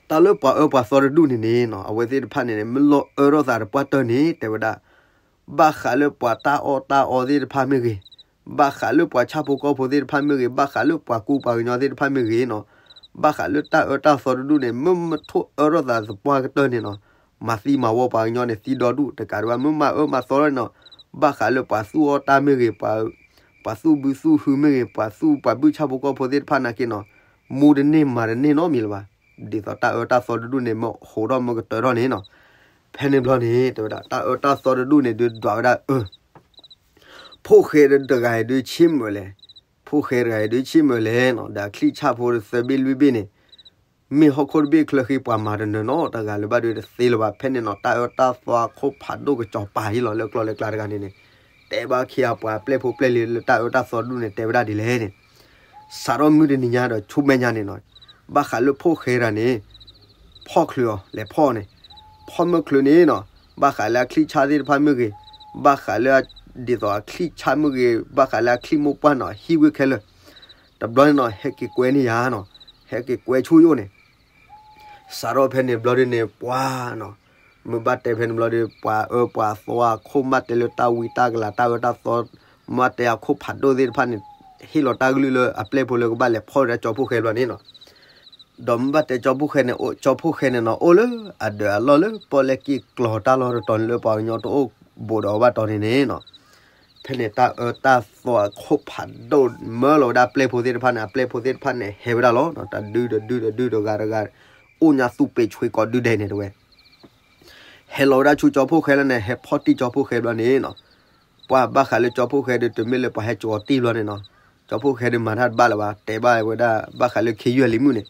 တၢ်လၢပှၤအၢပှၤသီတဒူၣ်န့ၣ်န့ၣ်နီၤ အဝဲသ့ၣ်တဖၣ်န့ၣ်န့ၣ် မ့ၢ်လီၤအၢထီၣ်သးတပှၢ်တၢၢ်န့ၣ် တဲဝဲဒၣ် ဘၣ်ဃးလၢပှၤတၢ်အီၣ်တၢ်အီသ့ၣ်တဖၣ်မ့ၢ်ဂ့ၤ, ဘၣ်ဃးလၢပှၤဆၣ်ဖိကီၢ်ဖိသ့ၣ်တဖၣ်မ့ၢ်ဂ့ၤ, ဘၣ်ဃးလၢပှၤကူပှၤကညီသ့ၣ်တဖၣ်မ့ၢ်ဂ့ၤနီၤ, ဘၣ်ဃးလၢတၢ်အၢတၢ်သီတဒူၣ်န့ၣ် မ့ၢ်မ့ၢ်ထိၣ်အၢထီၣ်သးတပှၢ်ကတၢၢ်န့ၣ်နီၤ, မၤသံမၤဝီပှၤကညီန့ၣ် သံဒီဒူၣ်တကးဒံးဘၣ် မ့ၢ်မၤအၢမၤသီထီၣ်န့ၣ်နီၤ, ဘၣ်ဃးလၢပှၤသူၣ်အီၣ်တၢ်မ့ၢ်ဂ့ၤ, ပှၤသူၣ်ဘုသူၣ်ဟုမ့ၢ်ဂ့ၤ, ပှၤသူၣ်ပှၤဘုၣ်ဆၣ်ဖိကီၢ်ဖိသ့ၣ်တဖၣ်နာ်က့နီၤ, မူတန့ၢ်မၤတန့ၢ်နီတမံၤလၢၤဘၣ်. ဒ်သိးတၢ်အၢတၢ်သီတဒူၣ်န့ၣ် မ့ၢ်ဟိးထီၣ်မ့ၢ်ကတၢၢ်ထီၣ်န့ၣ်နီၤ, ဖဲန့ၣ်ဘျီန့ၣ် တဲဝဲဒၣ် တၢ်အၢတၢ်သီတဒူၣ်န့ၣ်ဒုးဒွးဝဲဒၣ်အၢ ဖိၣ်ဃဲတဂၤအံၤဒုးဆ့ၣ်မုာ်လဲၣ်, ဖိၣ်ဃဲတဂၤအံၤဒုးဆ့ၣ်မုာ်လဲၣ်နီၤ, ဒီးချံၣ်ဆၣ်ဖိသၢဘ့ၣ်လွံၢ်ဘ့ၣ်န့ၣ် မ့ၢ်ဟီၣ်ခိၣ်တဘ့ၣ်ချၢဃံပှၤမၤတနၢၤနီတဂၤလၢၤဘၣ်ဒီးတသ့လၢၤဘၣ်. ဖဲန့ၣ်နီၤ တၢ်အၢတၢ်သီအခိၣ်ဖးဒိၣ်ကစီၤပၤဟံၣ်လီၤလၢကျီၢ်လၢကျါတဂၤန့ၣ်န့ၣ်, တဲဘၣ်ခံဂၤပှၤပျဲၢ်ဖိပျဲၢ်လံၤလၢတၢ်အၢတၢ်သီတဒူၣ်န့ၣ် တဲဝဲဒၣ်ဒ်လဲၣ်န့ၣ်, စးထီၣ်မုၢ်တနံၤညါဒီးဆူမဲာ်ညါန့ၣ်နီၤ, ဘၣ်ဃးလၢဖိၣ်ဃဲတဂၤန့ၣ် ဖီၣ်ချုးအီၤ လဲၤဖီၣ်န့ၣ်, ဖီၣ်မုၢ်ချုးန့ၣ်နီၤ, ဘၣ်ဃးလၢအချံၣ်ဆၣ်သ့ၣ်တဖၣ်မ့ၢ်ဂ့ၤ, ဘၣ်ဃးလၢ ဒ်သိးအချံၣ်ဆၣ်မ့ၢ်ဂ့ၤ, ဘၣ်ဃးလၢအချံၣ်မိၢ်ပှၢ်နီၤ ဟံၣ်ဝ့ၢ်ခဲလၢာ်, တဘျီန့ၣ်နီၤ ဟဲက့ၤကွဲန့ၢ်ယၤနီၤ, ဟဲက့ၤကွဲဆူယအိၣ်န့ၣ် စးထီၣ်ဖဲန့ၣ်ဘျီဒုန့ၣ် ပှၤနီၤ, မ့ၢ်ဘၣ်တဲဖဲန့ၣ်ဘျီဒီး ပှၤအၢပှၤသီအခိၣ်မ့ၢ်တဲလၢတၢ်ဝံတၢ်ကလၤ တၢ်အၢတၢ်သီ မ့ၢ်တဲအခိၣ်ဖးဒိၣ်သ့ၣ်တဖၣ်န့ၣ် ဟ့ၣ်လီၤတၢ်ကလုၢ်လၢအပျဲၢ်ဖိလၢကဘၣ်လဲၤဖီၣ်ဝဲဒၣ်ကၠီဖှိၣ်ဃဲဘျီန့ၣ်နီၤ. ဒီးမ့ၢ်ဘၣ်တဲကၠီဖှိၣ်ဃဲန့ၣ် ကၠီဖှိၣ်ဃဲန့ၣ်နီၤ အိၣ်လၢအဒၢးအလီၢ်လၢပီၣ်လဲၣ်က့ၢ်ကျီၤတၢ်လီၢ်တတီၤန့ၣ် လၢပှၤကညီတအိၣ်ဘူးဒီးအီၤဘၣ်တီၤန့ၣ်န့ၣ်နီၤ. ဖဲန့ၣ်တၢ်အၢတၢ်သီအခိၣ်ဖးဒိၣ်မၢလီၤဝဲဒၣ်အပျဲၢ်ဖိသ့ၣ်တဖၣ်န့ၣ် အပျဲၢ်ဖိသ့ၣ်တဖၣ်န့ၣ် ဟဲဝဲဒၣ်လီၤ. တဒုတဒုတဒုတဂၤတဂၤ အိၣ်ညါသူၣ်ပ့ၤဆွ့ကီးဒုဒဲးန့ၣ်တဲဝဲ ဟဲလီၤဝဲဒၣ်ဆူကၠီဖှိၣ်ဃဲလၢန့ၣ် ဟဲဖီၣ်တံၢ်ကၠီဖှိၣ်ဃဲဘျီန့ၣ်နီၤ. ပှၤဘၣ်ဃးလၢကၠီဖှိၣ်ဃဲဒီး တမ့ၢ်လၢပှၤဟဲကၠီတံၢ်ဘျီန့ၣ်နီၤ. ကၠီဖှိၣ်ဃဲဒီးမၤတၢ်တဘၣ်လၢၤဘၣ် တဲဘၣ်ဝဲဒၣ် ဘၣ်ဃးလၢခ့ယုၢ်အလံၤမုၣ်န့ၣ်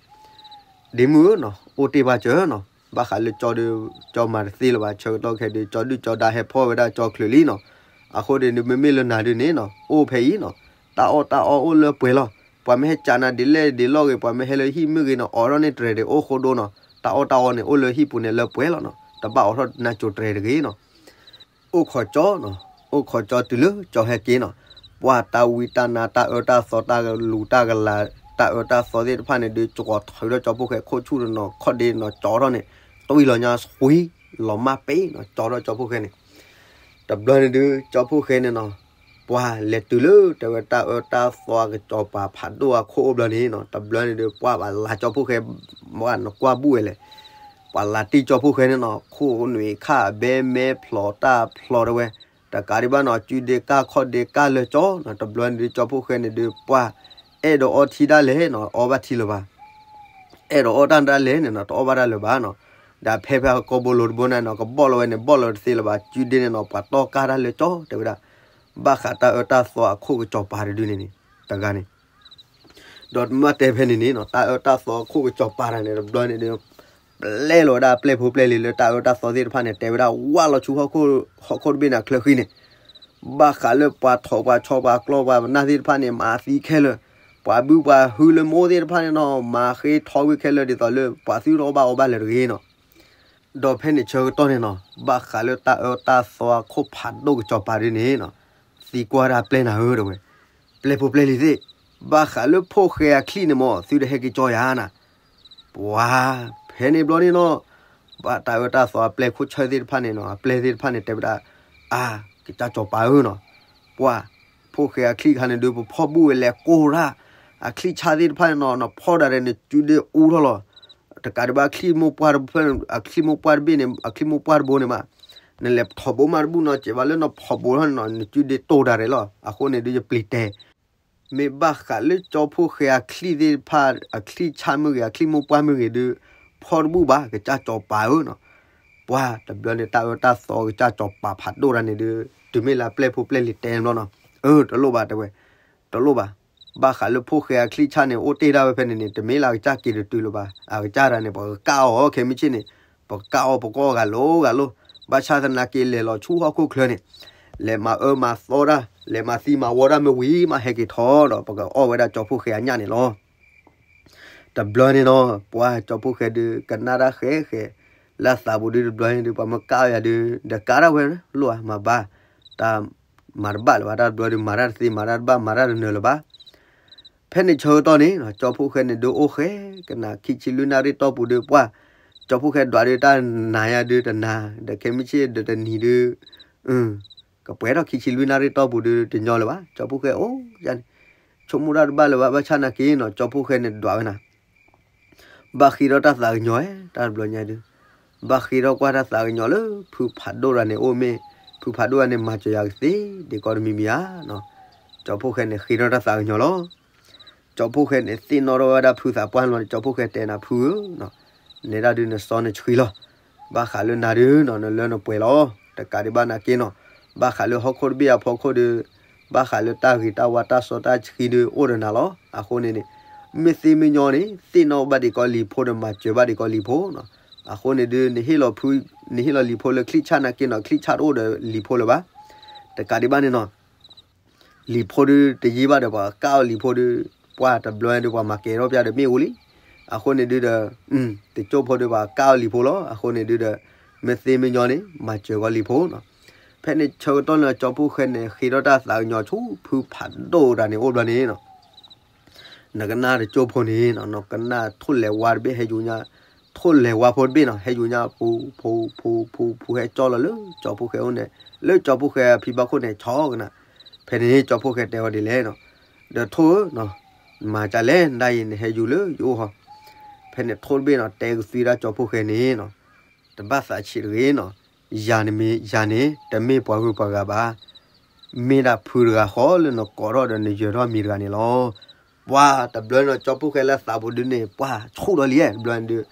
ဒ့မုၣ်ဧၢနီၤ အိၣ်တ့ၢ်ဘၣ်စၢၤနီၤ. ဘၣ်ဃးလၢကၠီဒီး ကၠီမၤတသ့လၢၤဘၣ် ဆၢကတီၢ်ခဲဒီး ကၠီဒုၣ်ကၠီဒါဟဲဖီၣ်ဝဲဒၣ်ကၠီချုးလံနီၤ. အဃိဒီး မ့မ့ၢ်လၢနၤဒုန့ၣ်နီၤ အိၣ်ဖဲအံၤနီၤ တၢ်အီၣ်တၢ်အီအိၣ်လၢပှဲၤလီၤ. ပှၤမ့ၢ်ဟဲကးနၤဒ်လဲၣ်ဒ်လဲၣ်ဂ့ၤ ပှၤမ့ၢ်ဟဲလၢဟံၣ်မ့ၢ်ဂ့ၤနီၤ အိးထီၣ်န့ၢ်တြဲၤဒီးအိၣ်ဃိဒိနီၤ. တၢ်အီၣ်တၢ်အီန့ၣ် အိၣ်လၢဟံၣ်ပူၤန့ၣ်လၢပှဲၤလီၤနီၤ တဘၣ်အိးထီၣ်နၤကိၤတြဲၤတဂ့ၤနီၤ. အိၣ်ခိးကၠီနီၤ အိၣ်ခိးကၠီတုၤလၢကၠီဟဲက့ၤနီၤ. ပှၤတၢ်ဝံတၢ်နါ တၢ်အၢတၢ်သီတၢ်လူၤတၢ်ကလၤ တၢ်အၢတၢ်သီသ့ၣ်တဖၣ်န့ၣ်ဒုး ကၠီထီၣ်ဒီးကၠီဖှိၣ်ဃဲခိၣ်ဆူၣ်တနီၤ ခီၣ်ဒ့တနီၤ ကၠီထီၣ်န့ၣ် တွံၢ်လီၤညါ ဆွံလီၤမၢ်ပ့ၤနီၤ ကၠီထီၣ်ကၠီဖှိၣ်ဃဲန့ၣ် တဘျီန့ၣ်ဒုး ကၠီဖှိၣ်ဃဲန့ၣ်နီၤ ပှၤလဲၤတုၤလၢတဲဝဲတၢ်အၢတၢ်သီကစီၤပၤဖးဒိၣ်အခိၣ်အိၣ်ဘျီန့ၣ်နီၤ တဘျီန့ၣ်ဒုး ပှၤဘၣ်လၤကၠီဖှိၣ်ဃဲ မ့ၢ်နကွၢ်ဘူၣ်ဝဲလဲၣ် ပှၤလၤတံၢ်ကၠီဖှိၣ်ဃဲန့ၣ်နီၤ ခိၣ်နွံခၣ်ဘဲမဲဖျိးတၢ်ဖျိးတဲဝဲ တကးဒံးဘၣ်နီၤ ကုဒ့ကၢ်ခီၣ်ဒ့ကၢ်လၢကၠီနီၤ တဘျီန့ၣ်ဒုး ကၠီဖှိၣ်ဃဲန့ၣ်ဒုး ပှၤအဲၣ်ဒိးအီထံဒၣ်လဲာ်နီၤ အီဘၣ်ထံလၢၤဘၣ် အဲၣ်ဒိးအီတၢ်ဒၣ်လဲာ်န့ၣ်နီၤ တအီၣ်ဘၣ်တၢ်လၢၤဘၣ်နီၤ. ဒီးဖဲဖဲအကိာ်ဘိလိၤတဘိန့ၣ်နီၤ ကဘီၣ်လီၤဝဲန့ၣ် ဘီၣ်လီၤတသ့လၢၤဘၣ် ကုဒ့န့ၣ်နီၤ ပှၤတီၢ်ကၢ်တၢ်လၢကၠီတဲဝဲဒၣ် ဘၣ်ဃးတၢ်အၢတၢ်သီအခိၣ်ကစီၤပၤတဒုန့ၣ်န့ၣ် တဂၤန့ၣ် ဒီးမ့ၢ်တဲဖဲန့ၣ်န့ၣ်နီၤ တၢ်အၢတၢ်သီအခိၣ်ကစီၤပၤတဂၤန့ၣ် တဘျီန့ၣ်ဒုး ပျဲလီၤဝဲဒၣ်ပျဲၢ်ဖိပျဲၢ်လံၤလၢတၢ်အၢတၢ်သီသ့ၣ်တဖၣ်န့ၣ် တဲဝဲဒၣ်ဝၢ်လီၤဆူဟီၣ်ခိၣ်တဘ့ၣ်န့ၣ်ချၢဃံန့ၣ် ဘၣ်ဃးလၢပှၤထိးပှၤဆီပှၤကျီပှၤနၢ်သ့ၣ်တဖၣ်န့ၣ် မၤသံခဲလၢာ်, ပှၤဘုပှၤဟုလၢမိၢ်သ့ၣ်တဖၣ်န့ၣ်နီၤ မၤဃ့ထီဝံၤခဲလၢာ်ဒ်သိးလၢ ပှၤသုတအီၣ်ဘၣ်အီဘၣ်လၢၤတဂ့ၤနီၤ. ဒီးဖဲန့ၣ်ဆၢကတီၢ်န့ၣ်နီၤ ဘၣ်ဃးလၢတၢ်အၢတၢ်သီအခိၣ်ဖးဒိၣ်ကစီၤပၤဒုန့ၣ်နီၤ သံကွၢ်ဒၣ်ပျဲၢ်နၤဧၢတဲဝဲ, ပျဲၢ်ဖိပျဲၢ်လံၤသ့ၣ်, ဘၣ်ဃးလၢဖိၣ်ဃဲအချံၣ်န့ၣ်မ့ၢ် သုတဟဲက့ၤကၠီယၤနၤ. ပှၤဖဲန့ၣ်ဘျီန့ၣ်နီၤ ဘၣ်တၢ်အၢတၢ်သီအပျဲၢ်ခိၣ်ဆၢၣ်သ့ၣ်တဖၣ်န့ၣ်နီၤ အပျဲၢ်သ့ၣ်တဖၣ်န့ၣ် တဲဝဲဒၣ်, အါ, ကစၢ်စီၤပၤဧၢနီၤ, ပှၢ်, ဖိၣ်ဃဲအချံၣ်ခါန့ၣ်ဒုး ပဖီၣ်ဘူၣ်ဝဲလဲၤကိၢ်ရၣ်, အချံၣ်ဆၣ်သ့ၣ်တဖၣ်န့ၣ်နီၤ နဖီၣ်ဒၣ်ရဲၣ် နစုဒုးအူထီၣ်လီၤ. တကးဒံးဘၣ် အချံၣ်မိၢ်ပှၢ်တဖၣ်, အချံၣ်မိၢ်ပှၢ်တဘ့ၣ်န့ၣ် အချံၣ်မိၢ်ပှၢ်တဘိန့ၣ်မး, နလဲၤထီၣ်ဘိမးတဘူၣ်နီၤ စဲးဘၣ်လၢနဖီၣ်ဘိထီၣ်န့ၣ်နီၤ နစုဒုးတိၢ်ဒၣ်ရဲၣ်လီၤ. အဃိန့ၣ်ဒုး ယပျံၤတဲာ် မ့ၢ်ဘၣ်ဃးလၢကၠီဖိၣ်ဃဲအချံၣ်သ့ၣ်တဖၣ် အချံၣ်ဆၣ်မ့ၢ်ဂ့ၤ အချံၣ်မိၢ်ပှၢ်မ့ၢ်ဂ့ၤဒုး ဖီၣ်တဘူၣ်ဘၣ် ကစၢ်စီၤပၤဧၢနီၤ. ပှၢ်တဘျီန့ၣ် တၢ်အၢတၢ်သီကစၢ်စီၤပၤဖးဒိၣ်တၢ်န့ၣ်ဒုး တုၤမ့ၢ်လၢအပျဲၢ်ဖိပျဲၢ်လံၤတဲဘျီနီၤ, အၢ တလိၣ်ဘၣ်တဲဝဲ, တလိၣ်ဘၣ်. ဘၣ်ဃးလၢဖိၣ်ဃဲအချံၣ်ဆၣ်န့ၣ် အိၣ်တ့ၢ်ဒၣ်ဝဲဖဲန့ၣ်န့ၣ် တမ့ၢ်လၢအကစၢ်က့ၤတတုၤလၢၤဘၣ်. အကစၢ်တၢ်န့ၣ် ပကကၣ်အီၤခဲမုၢ်ဆ့ၣ်န့ၣ်, ပကကၣ်အီၤပကအီၣ်ဂၤလိၤဂၤလိၤ. ဘၣ်ဆၣ်သနာ်က့လဲၤလီၤဆူဟီၣ်ခိၣ်ချၢန့ၣ် လဲၤမၤအၢမၤသီတၢ် လဲၤမၤသံမၤဝီတၢ်မ့ၢ်ဝံၤမး ဟဲက့ၤထီၣ်ဒီး ပကအီၣ်ဝဲဒၣ်ကၠီဖိၣ်ဃဲအညၣ်န့ၣ်လီၤ. တဘျီန့ၣ်နီၤ ပှၢ်ကၠီဖိၣ်ဃဲဒုး ကနၣ်တၢ်ဃဲဃဲ, လၢအသးပူၤဒုးတဘျီန့ၣ်ဒုး ပှၤမ့ၢ်ကၣ်အီၤယၤဒုး ဒီးကၣ်တၢ်ဝဲလိၣ်ဧါ မၤဘၣ်, တၢ်မၤတဘၣ်လၢၤဘၣ် တၢ်တဘျီဒုး မၤတၢ်တသ့ မၤတၢ်တဘၣ် မၤတၢ်တနၢၤလၢၤဘၣ်. ဖဲန့ၣ်ဆၢကတီၢ်န့ၣ် ကၠီဖိၣ်ဃဲန့ၣ်ဒုးအိၣ်ဃဲကနၣ် ခံဆံလွံၢ်နၣ်ရံၣ်တီၢ်ပူၤဒုး ပှၢ်ကၠီဖိၣ်ဃဲဒွးဒုး တၢ်နၤယၤဒုးတနၤ ဒီးခဲမုၢ်ဆ့ၣ်ဒုးတနံၤဒုး ကပှဲၤထီၣ်ခံဆံလွံၢ်နၣ်ရံၣ်တီၢ်ပူၤဒုး တညီလၢၤဘၣ်. ကၠီဖိၣ်ဃဲအိၣ်ယၤန့ၣ် ဆိကမိၣ်တၢ်တဘၣ်လၢၤဘၣ်. ဘၣ်ဆၣ်နာ်က့နီၤ ကၠီဖိၣ်ဃဲန့ၣ်ဒွးဝဲနၤ ဘၣ်ဃ့ထီၣ်တၢ်သးကညီၤ တၢ်တဘျီညါဒုး ဘၣ်ဃ့ထီၣ်ကွၢ်တၢ်သးကညီၤလၢ ဖုဖးဒိၣ်တဂၤန့ၣ်အိၣ်မ့ၢ် ဖုဖးဒိၣ်တဂၤန့ၣ် မၤစၢၤယၤကသ့ ဒ်ကီးတမံၤမံၤဧါ. ကၠီဖိၣ်ဃဲန့ၣ် ဃ့ထီၣ်တၢ်သးကညီၤလီၤ. ကၠီဖိၣ်ဃဲန့ၣ် သ့ၣ်နီၣ်ထီၣ်ဝဲဒၣ်ဖုသးပှၢ်လီၤန့ၣ် ကၠီဖိၣ်ဃဲတဲနၤ ဖုဧၢ နဲဒၣ်ဒုးနစီနဆှံလီၤ. ဘၣ်ဃးလၢနၤဒုးနီၤ နလၢနပှဲၤလီၤ. တကးဒံးဘၣ်နာ်က့နီၤ ဘၣ်ဃးလၢဟီၣ်ခိၣ်တဘ့ၣ်အဖီခိၣ်ဒုး ဘၣ်ဃးလၢတၢ်ဂ့ၤတၢ်ဝါတၢ်စီတၢ်ဆှံဒုးအိၣ်ဒီးနၤလီၤ. အဃိန့ၣ်န့ၣ် မ့ၢ်သ့မ့ၢ်ညီန့ၣ် သ့ၣ်နီၣ်ဘၣ်ဒံးကီးလံၤဖိဒီး မၤစၢၤဘၣ်ဒံးကီးလံၤဖိနီၤ. အဃိန့ၣ်ဒုး နဟ့ၣ်လီၤဖု နဟ့ၣ်လီၤလံၤဖိလၢချံၣ်ဆၣ်နာ်က့နီၤ ချံၣ်ဆၣ်တအိၣ်ဒီးလံၤဖိလၢၤဘၣ်. တကးဒံးဘၣ်န့ၣ်နီၤ လံၤဖိဒုးတယံာ်ဘၣ်ဒီး ပှၤကၣ်အီၤလံၤဖိဒုး ပှၢ်တဘျီဒုး ပှၤမၤကဲၤထီၣ်ပျၢ်ဒီးမ့ၣ်အူလံ. အဃိန့ၣ်ဒုးဒီး တကၠိၢ်ဖိဒုး ပှၤကၣ်အီၤလံၤဖိလီၤ. အဃိန့ၣ်ဒုးဒီး မ့ၢ်သ့မ့ၢ်ညီန့ၣ် မၤစၢၤကီးလံၤဖိနီၤ. ဖဲန့ၣ်ဆၢကတီၢ်န့ၣ် ကၠီဖိၣ်ဃဲန့ၣ် ဃ့ထီၣ်တၢ်သးကညီၤဆူဖုဖးဒိၣ်တၢ်န့ၣ်အိၣ်ဘျီန့ၣ်နီၤ နကနၣ်တကၠိၢ်ဖိန့ၣ်နီၤ နကနၣ်ထိၣ်လဲၤဝါတဘ့ၣ်ဟဲယူၤညါ, ထိၣ်လဲၤဝါဖိတဘ့ၣ်နီၤ ဟဲယူၤညါ ဖူ ဖူ ဖူ ဖူ ဖူ ဟဲကၠီလီၤလၢကၠီဖိၣ်ဃဲအိၣ်န့ၣ် လၢကၠီဖိၣ်ဃဲအဖံဘၣ်ခိၣ်န့ၣ် ဆီကနၣ်. ဖဲန့ၣ်ကၠီဖိၣ်ဃဲတဲဝဲဒ်လဲၣ်နီၤ, ဒီးထိၣ်ဧၢ, မၤကလဲၣ် နဒၣ်အံၤ နဟဲယူၤလၢယအိၣ်ဟီ. ဖဲန့ၣ်ထိၣ်တဘ့ၣ်နီၤ တဲကသွံဒၣ်ကၠီဖိၣ်ဃဲန့ၣ်နီၤ တဘၣ်သးဆံးတဂ့ၤနီၤ, ယၤန့ၣ်မ့ၢ် ယၤန့ၣ် တမ့ၢ်ပှၤဂုၤပှၤဂၤဘၣ်. မ့ၢ်ဒၣ်ဖုတဂၤဃီလၢနကိးထီၣ်ဒီးနယၢၤထီၣ်မံၤတဂၤန့ၣ်လီၤ. ပှၢ်တဘျီန့ၣ်နီၤ ကၠီဖိၣ်ဃဲလၢသးပူၤဒုးန့ၣ် ပှၢ်ဆူၣ်ဒီးလံဧါ တဘျီန့ၣ်ဒုး.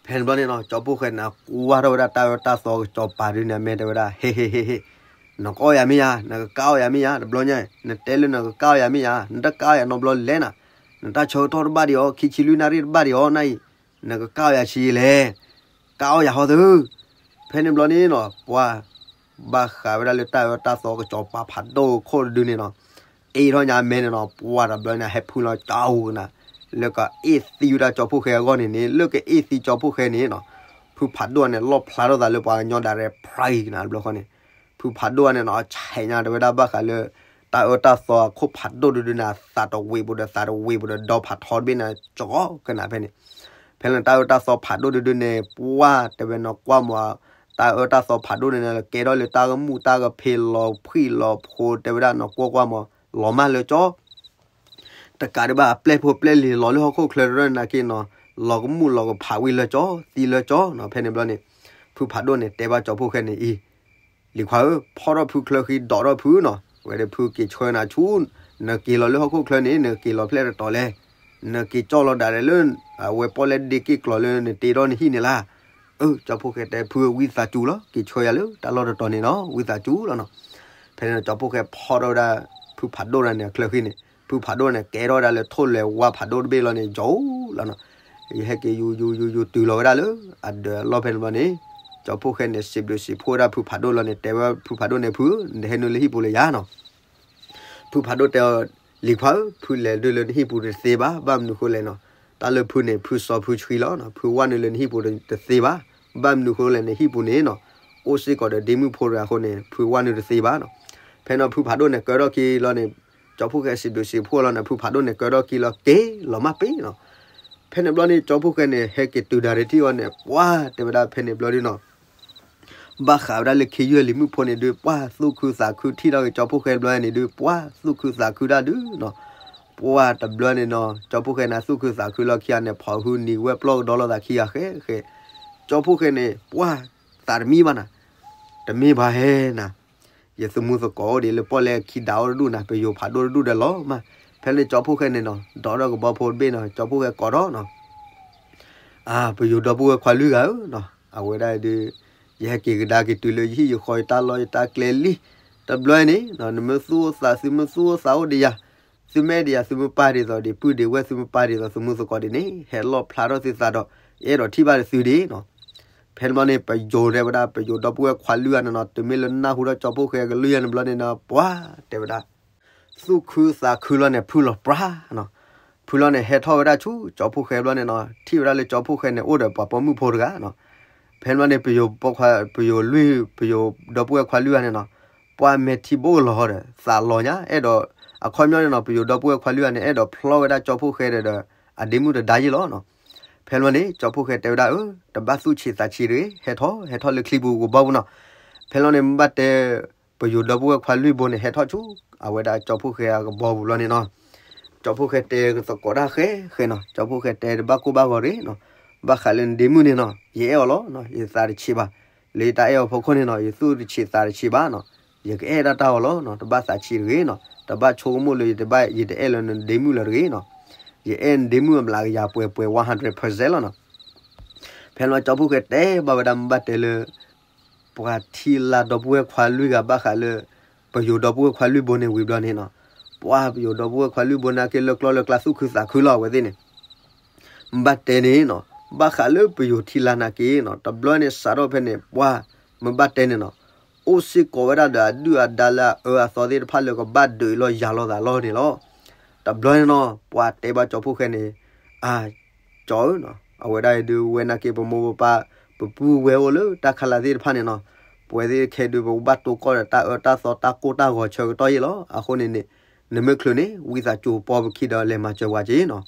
ဖဲန့ၣ်တဘျီန့ၣ်နီၤ ကၠီဖိၣ်ဃဲန့ၣ် ကွၢ်ထီၣ်ဝဲဒၣ်တၢ်အၢတၢ်သီကစီၤပၤဒုးန့ၣ် အမဲာ်တဲဝဲဒၣ် ဟ့ၣ်ဟ့ၣ်ဟ့ၣ်ဟ့ၣ်, နကအီၣ်ယၤမ့ၢ်ယၤ, နကကၣ်အီၣ်ယၤမ့ၢ်ယၤ, တဘျီညါ နတဲလၢနကကၣ်အီၣ်ယၤမ့ၢ်ယၤ, နတကၣ်အီၣ်ယၤနီတဘျီလဲၣ်နၤ, နတၢ်ဆၢကတီၢ်တဘၣ်ဒံးအီၤ, ခံဆံလွံၢ်နၣ်ရံၣ်တဘၣ်ဒံးအီၤ နအံၤ နကကၣ်အီၣ်ယၤဆံးလဲၣ်, ကၣ်အီၣ်ယၤဟီသု. ဖဲန့ၣ်တဘျီန့ၣ်နီၤ ပှၤ ဘၣ်ဃးဝဲဒၣ်လၢတၢ်အၢတၢ်သီကစီၤပၤဖးဒိၣ်ခိၣ်တဒုန့ၣ်နီၤ အ့ၣ်ထီၣ်ညါအမဲာ်န့ၣ်နီၤ ပှၢ်တဘျီန့ၣ် ဟဲဖုလီၤကၠီကနၣ် လၢကအ့ၣ်သံဝဲဒၣ်ကၠီဖိၣ်ဃဲအဂီၢ်န့ၣ်န့ၣ် လၢကအ့ၣ်သံကၠီဖိၣ်ဃဲန့ၣ်နီၤ ဖုဖးဒိၣ်န့ၣ် လီၣ်ဖျါထီၣ်သးလၢပှၤကညီဒၣ်ရဲၣ် ဖျါအံၤကနၣ်တဘျီဃီန့ၣ် ဖုဖးဒိၣ်န့ၣ်နီၤ ဆဲးညါတဝဲဒၣ်ဘၣ်ဃးလၢ တၢ်အၢတၢ်သီအခိၣ်ဖးဒိၣ်တဒုန့ၣ် အသးတဝံၤပူၤဒီးသးတဝံၤပူၤဒီး ဒီဖးထီတဘ့ၣ်န့ၣ် ကၠီကနၣ်ဖဲန့ၣ် ဖဲလၢတၢ်အၢတၢ်သီဖးဒိၣ်တဒုန့ၣ် ပှၢ်တဲဝဲနီၤ ကွၢ်မး တၢ်အၢတၢ်သီဖးဒိၣ်န့ၣ် ကဲထီၣ်လၢတၢ်ကမူၣ်တၢ်ကဖ့လီၤဖှံလီၤဖိ တဲဝဲဒၣ်နီၤ ကွၢ်ကွၢ်မး လီၤမၢ်လၢကၠီ တကးဒံးဘၣ် အပျဲၢ်ဖိပျဲၢ်လံၤလီၤလၢဟီၣ်ခိၣ်ချၢတရၢၢ်နာ်က့နီၤ လီၤကမူၣ်လီၤကဖးဝံၤလၢကၠီ သံလၢကၠီနီၤ ဖဲန့ၣ်ဘျီန့ၣ် ဖုဖးဒိၣ်န့ၣ် တဲဘၣ်ကၠီဖိၣ်ဃဲန့ၣ်အံၤ လံၤခွါဧၢ, ဖီၣ်ထီၣ်ဖုချၢဃံ ဒိးထီၣ်ဖုနီၤ, ဝဲဒီးဖုက့ၤဆှၢနၤဆူ နက့ၤလီၤလၢဟီၣ်ခိၣ်ချၢန့ၣ် နက့ၤလီၤဖျဲၣ်တတီၤလဲၣ်, နက့ၤကၠီလီၤဒၣ်လဲာ်လၢ အဝဲပီၣ်လဲၣ်ဒ့က့ၢ်ကျီၤလၢနတ့ထီၣ်နဟံၣ်န့ၣ်လၢ်. အၢ ကၠီဖိၣ်ဃဲတဲ ဖုဝံသးစူၤလီၤ, က့ၤဆှၢယၤလၢတၢ်လီၢ်တတီၤန့ၣ်နီၤ, ဝံသးစူၤလီၤနီၤ. ဖဲန့ၣ် ကၠီဖိၣ်ဃဲဖီၣ်ထီၣ်ဝဲဒၣ် ဖုဖးဒိၣ်တဂၤန့ၣ် အချၢဃံန့ၣ်, ဖုဖးဒိၣ်န့ၣ် ကဲထီၣ်ဝဲဒၣ်လၢထိၣ်လဲၤဝါဖးဒိၣ်တဘ့ၣ်လီၤန့ၣ် ယိာ်လီၤနီၤ. ယဟဲက့ၤယူၤယူၤယူၤယူၤတုၤလီၤဝဲဒၣ်လၢ အဒၢးအလီၢ်ဖဲန့ၣ်ဘျီန့ၣ်, ကၠီဖိၣ်ဃဲန့ၣ် စံးဘျုးစံးဖှိၣ်ဝဲဒၣ်ဖုဖးဒိၣ်လီၤန့ၣ် တဲဝဲဖုဖးဒိၣ်န့ၣ် ဖုဧၢ, နဟဲနုာ်လၢဟံၣ်ပူၤလၢယၤနီၤ. ဖုဖးဒိၣ်တဲအီၤ, လံၤခွါဧၢ, ဖုလဲၤဒုးလၢနဟံၣ်ပူၤတသ့ဘၣ်, ဘၣ်မနုၤဃိလဲၣ်နီၤ. တၢ်လၢဖုန့ၣ် ဖုစီဖုဆှံလီၤနီၤ, ဖုဝဲနုာ်လၢနဟံၣ်ပူၤတသ့ဘၣ်. ဘၣ်မနုၤဃိလဲၣ် နဟံၣ်ပူၤန့ၣ်နီၤ, အိၣ်စ့ၢ်ကီးဒီးဒ့မုၣ်ဖိတဂၤအဃိန့ၣ် ဖုဝဲနုာ်တသ့ဘၣ်နီၤ. ဖဲန့ၣ်ဖုဖးဒိၣ်န့ၣ် ကၢထီၣ်ခံလီၤန့ၣ်, ကၠီဖိၣ်ဃဲစံးဘျုးစံးဖှိၣ်လီၤန့ၣ် ဖုဖးဒိၣ်န့ၣ် ကၢထီၣ်ခံလီၤ က့ၤလီၤမၢ်ပ့ၤနီၤ. ဖဲန့ၣ်ဘျီန့ၣ် ကၠီဖှိၣ်ဃဲန့ၣ် ဟဲက့ၤတုၤဒၣ်ရ့ၣ်ထံၣ်အီၤန့ၣ် ပှၤတဲဝဲဒၣ်ဖဲန့ၣ်ဘျီဒုနီၤ ဘၣ်ဃးဝဲဒၣ်လၢခ့ယုၢ်လံၤမုၣ်ဖိန့ၣ်ဒု ပှၤသူၣ်ခုသးခုထံၣ်ထီၣ်က့ၤကၠီဖှိၣ်ဃဲတဘျီန့ၣ်ဒု ပှၤသူၣ်ခုသးခုဒၣ်ဒုနီၤ. ပှၤတဘျီန့ၣ်နီၤ ကၠီဖှိၣ်ဃဲန့ၣ် သူၣ်ခုသးခုလီၢ်ခံဂၤန့ၣ် ဖီၣ်ဟုနံၤဝဲပျီၢ်ကဒီလီၤသးခံဂၤဃဲဃဲ. ကၠီဖှိၣ်ဃဲန့ၣ် ပှၤသးတမံဘၣ်နၤ, တမ့ၢ်ဘၣ်ဟဲနၤ ယသုးမုၢ်သကိးအိၣ်ဒံးလၢပီၣ်လဲၣ်ခံဒးအိၣ်တဒူၣ်နၤ ပယိၤဖးဒိၣ်တဒူၣ်ဒီးလီၤမး. ဖဲန့ၣ်ကၠီဖှိၣ်ဃဲန့ၣ်နီၤ ဒိးထီၣ်ကဘီဖိတဘ့ၣ်နီၤ ကၠီဖှိၣ်ဃဲကိးထီၣ်နီၤ အၢ ပယိၤဒီပုၢ်ဝဲၢ်ခွါလွံၢ်ဂၤဧၢနီၤ အဝဲဒၣ်ဒုး ယဟဲက့ၤကဒါက့ၤတုၤလၢယဟံၣ်ယဃီယတၢ်လီၢ်ယတၢ်ကျဲလံ. တဘျီန့ၣ် နမ့ၢ်သူၣ်အိၣ်သး သုမ့ၢ်သူၣ်အိၣ်သးအိၣ်ဒံးယၤ, သုမ့ၢ်အဲၣ်ဒံးယၤ သုမ့ၢ်ပၢ်ဒ်သိးဒံး ပုၢ်ဒံးဝဲၢ် သုမ့ၢ်ပၢ်ဒ်သိး သုးမုၢ်သကိးဒံးန့ၣ် ဟဲလီၣ်ဖျါထီၣ်သုသးဒီး ယအဲၣ်ဒိးထံၣ်ဘၣ်ဒီးသုဒံးနီၤ. ဖဲန့ၣ်ဘျီန့ၣ် ပယိၤတဲဝဲဒၣ် ပယိၤဒီပုၢ်ဝဲၢ်ခွါလွံၢ်ဂၤန့ၣ်နီၤ တုၤမ့ၢ်လၢနၢ်ဟူထီၣ်ကၠီဖှိၣ်ဃဲကလုၢ်ယဲန့ၣ်ဘျီန့ၣ်နီၤ ပှၤတဲဝဲဒၣ် သူၣ်ခုသးခုလီၤန့ၣ် ဖုလီၤပြါနီၤ. ဖုလီၤန့ၣ် ဟဲထီၣ်ဝဲဒၣ်ဆူကၠီဖှိၣ်ဃဲဘျီန့ၣ်နီၤ ထံၣ်ဝဲဒၣ်လၢကၠီဖှိၣ်ဃဲန့ၣ် အိၣ်ဒီးပှၤပိာ်မုၣ်ဖိတဂၤနီၤ. ဖဲန့ၣ်ဘျီန့ၣ် ပယိၤခွါ ပယိၤလွံၢ် ပယိၤဒီပုၢ်ဝဲၢ်ခွါလွံၢ်ဂၤန့ၣ်နီၤ ပှၤမဲာ်ထံဘိၣ်ကလီၤဟီဒီး သးလီၤညါ အဲၣ်ဒိး အခီပညီန့ၣ်နီၤ ပယိၤဒီပုၢ်ဝဲၢ်ခွါလွံၢ်ဂၤန့ၣ် အဲၣ်ဒိးဖျီဝဲဒၣ်ကၠီဖှိၣ်ဃဲဒီး အဒ့မုၣ်တဒါယ့ၣ်လီၤနီၤ. ဖဲန့ၣ်ဘျီန့ၣ် ကၠီဖှိၣ်ဃဲတဲဝဲဒၣ် အၢ တဘၣ်သူၣ်ဆံးသးဆံးတဂ့ၤ ဟဲထီၣ် ဟဲထီၣ်လၢချံပူၤကဘီပူၤနီၤ. ဖဲန့ၣ်ဘျီန့ၣ် မ့ၢ်ဘၣ်တဲ ပယိၤဒီပုၢ်ဝဲၢ်ခွါလွံၢ်ဘိန့ၣ် ဟဲထီၣ်ဆူ အဝဲဒၣ်ကၠီဖှိၣ်ဃဲအကဘီပူၤဘျီန့ၣ်နီၤ ကၠီဖှိၣ်ဃဲတဲသကိးတၢ်ဃဲဃဲနီၤ ကၠီဖှိၣ်ဃဲတဲတဘၣ်ကိၢ်ဘၣ်ဂီၤတဂ့ၤနီၤ. ဘၣ်ဃးလၢနဒ့မုၣ်န့ၣ်နီၤ ယအဲၣ်အီၤလီၤနီၤ ယသးတဆံးဘၣ်. လၢယတၢ်အဲၣ်အီၤဖီခိၣ်န့ၣ်နီၤ ယသူၣ်တဆံးသးတဆံးဘၣ်နီၤ. ယကအဲၣ်ဒၣ်တၢ်အီၤလီၤနီၤ တဘၣ်သးဆံးတဂ့ၤနီၤ တဘၣ်ဆိကမိၣ်လၢယတဘၣ် ယတအဲၣ်လၢနဒ့မုၣ်လၢၤတဂ့ၤနီၤ. ယအဲၣ်နဒ့မုၣ်အမျးကယၤပှဲၤပှဲၤ one hundred percent လီၤနီၤ. ဖဲန့ၣ်ဘျီကၠီဖှိၣ်ဃဲတဲဘၣ်ဝဲဒၣ် မ့ၢ်ဘၣ်တဲလၢ ပှၤထံၣ်လၢဒီပုၢ်ဝဲၢ်ခွါလွံၢ်ဂၤဘၣ်ဃးလၢ ပယိၤဒီပုၢ်ဝဲၢ်ခွါလွံၢ်ဘိန့ၣ်ဝံၤဘျီန့ၣ်နီၤ ပှၤပယိၤဒီပုၢ်ဝဲၢ်ခွါလွံၢ်ဘိန့ၣ်က့လၢကျီၢ်လၢကျါသူၣ်ခုသးခုလီၤအဝဲသ့ၣ်န့ၣ် မ့ၢ်ဘၣ်တဲန့ၣ်နီၤ ဘၣ်ဃးလၢပယိၤထံၣ်လၢနာ်က့နီၤ တဘျီန့ၣ်စးထီၣ်ဖဲန့ၣ် ပှၤမ့ၢ်ဘၣ်တဲန့ၣ်နီၤ အိၣ်စ့ၢ်ကီးဝဲဒၣ်ဒီးအဒုၣ်အဒါလၢအအၢအသီသ့ၣ်တဖၣ်လၢကဘၣ်ဒုးလီၤယၤလိာ်သးလီၤန့ၣ်လီၤ. တဘျီန့ၣ်နီၤ ပှၤတဲဘၣ်ကၠီဖှိၣ်ဃဲန့ၣ် အၢ ကၠီဧၢနီၤ အဝဲဒၣ်ဒုးဝဲနာ်က့ ပမိၢ်ပပၢ် ပပုၢ်ဝဲၢ်အိၣ်လၢတၢ်ခါလၢသ့ၣ်တဖၣ်န့ၣ်နီၤ ပဝဲသ့ၣ်ခဲဒုး ပကဘၣ်တိၢ်ကီၢ်ဒီးတၢ်အၢတၢ်သီတၢ်ကိၢ်တၢ်ဂီၤဆၢကတီၢ်ယ့ၣ်လီၤ. အဃိန့ၣ်န့ၣ် နမ့ၢ်ချုးန့ၣ် ဝံသးစူၤပီပခံဒီးလဲၤမၤစၢၤပှၤက့နီၤ.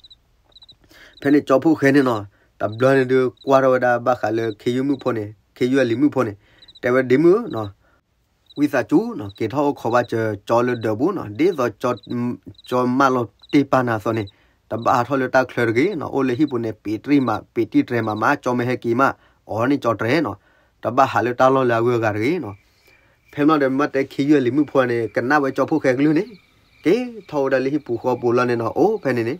ဖဲန့ၣ်ကၠီဖှိၣ်ဃဲန့ၣ်နီၤ တဘျီန့ၣ်ဒုးကွၢ်ထီၣ်ဝဲဒၣ်ဘၣ်ဃးလၢခ့ယုၢ်မုၣ်ဖိန့ၣ် ခ့ယုၢ်အလံၤမုၣ်ဖိန့ၣ် တဲဝဲဒ့မုၣ်ဧၢနီၤ ဝံသးစူၤနီၤ က့ၤထီၣ်အိၣ်ခိးဘၣ်စၢၤကၠီလၢဒၢးပူၤနီၤ ဒ်သိးကၠီမၢလီၤတ့ၢ်ပာ်နၤအသိးန့ၣ် တဘၣ်ဟးထီၣ်လၢတၢ်ချၢတဂ့ၤနီၤ အိၣ်လၢဟံၣ်ပူၤန့ၣ် ပ့ၤတံၢ်မး ပ့ၤတံၢ်တြဲၤမးမး ကၠီမ့ၢ်ဟဲက့ၤမး အီၤန့ၣ်ကၠီတြဲၤနီၤ တဘၣ်ဟးလၢတၢ်လီၢ်လၢအဂုၤအဂၤတဂ့ၤနီၤ. ဖဲမ့ၢ်ဒီးမ့ၢ်တဲခ့ယုၢ်အလံၤမုၣ်ဖိန့ၣ် ကနၣ်ဝဲကၠီဖှိၣ်ဃဲကလုၢ်န့ၣ် က့ၤထီၣ်ဝဲဒၣ်လၢဟံၣ်ပူၤဃီပူၤလီၤန့ၣ်နီၤ အိၣ်ဖဲန့ၣ်န့ၣ်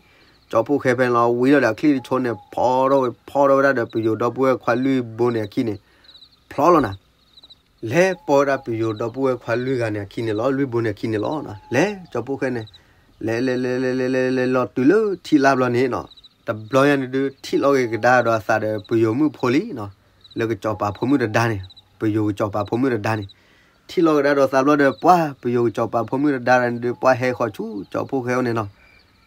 ကၠီဖှိၣ်ဃဲဖဲန့ၣ်လီၤ ဝံထီၣ်ဒီးအချံၣ်တဆိန့ၣ် ဖီထီၣ်ဝဲ ဖီထီၣ်ဝဲဒၣ်ဒီးပယိၤဒီပုၢ်ဝဲၢ်ခွါလွံၢ်ဘိန့ၣ်အခံန့ၣ် ဖျီလီၤနၤ လဲၤပိာ်ဝဲဒၣ်ပယိၤဒီပုၢ်ဝဲၢ်ခွါလွံၢ်ဂၤန့ၣ်အခံန့ၣ်လီၤ လွံၢ်ဘိန့ၣ်အခံန့ၣ်လီၤ. လဲၤကၠီဖှိၣ်ဃဲန့ၣ် လဲၤလဲၤလဲၤလဲၤလဲၤလဲၤလဲၤလီၤတုၤလၢထံၣ်လါဘျီန့ၣ်နီၤ တဘျီညါန့ၣ်ဒုး ထံၣ်လီၤက့ၤကဒါဒီးအသးဒီးပယိၤမုၣ်ဖိလံနီၤ လၢကစီၤပၤဖိမုၣ်တဒါန့ၣ် ပယိၤကစီၤပၤဖိမုၣ်တဒါန့ၣ် ထံၣ်လီၤကဒါဒီးသးဘျီဒီး ပှၤပယိၤကစီၤပၤဖိမုၣ်တဒါန့ၣ်ဒုး ပှၤဟဲဃီၤဆူကၠီဖှိၣ်ဃဲအိၣ်န့ၣ်နီၤ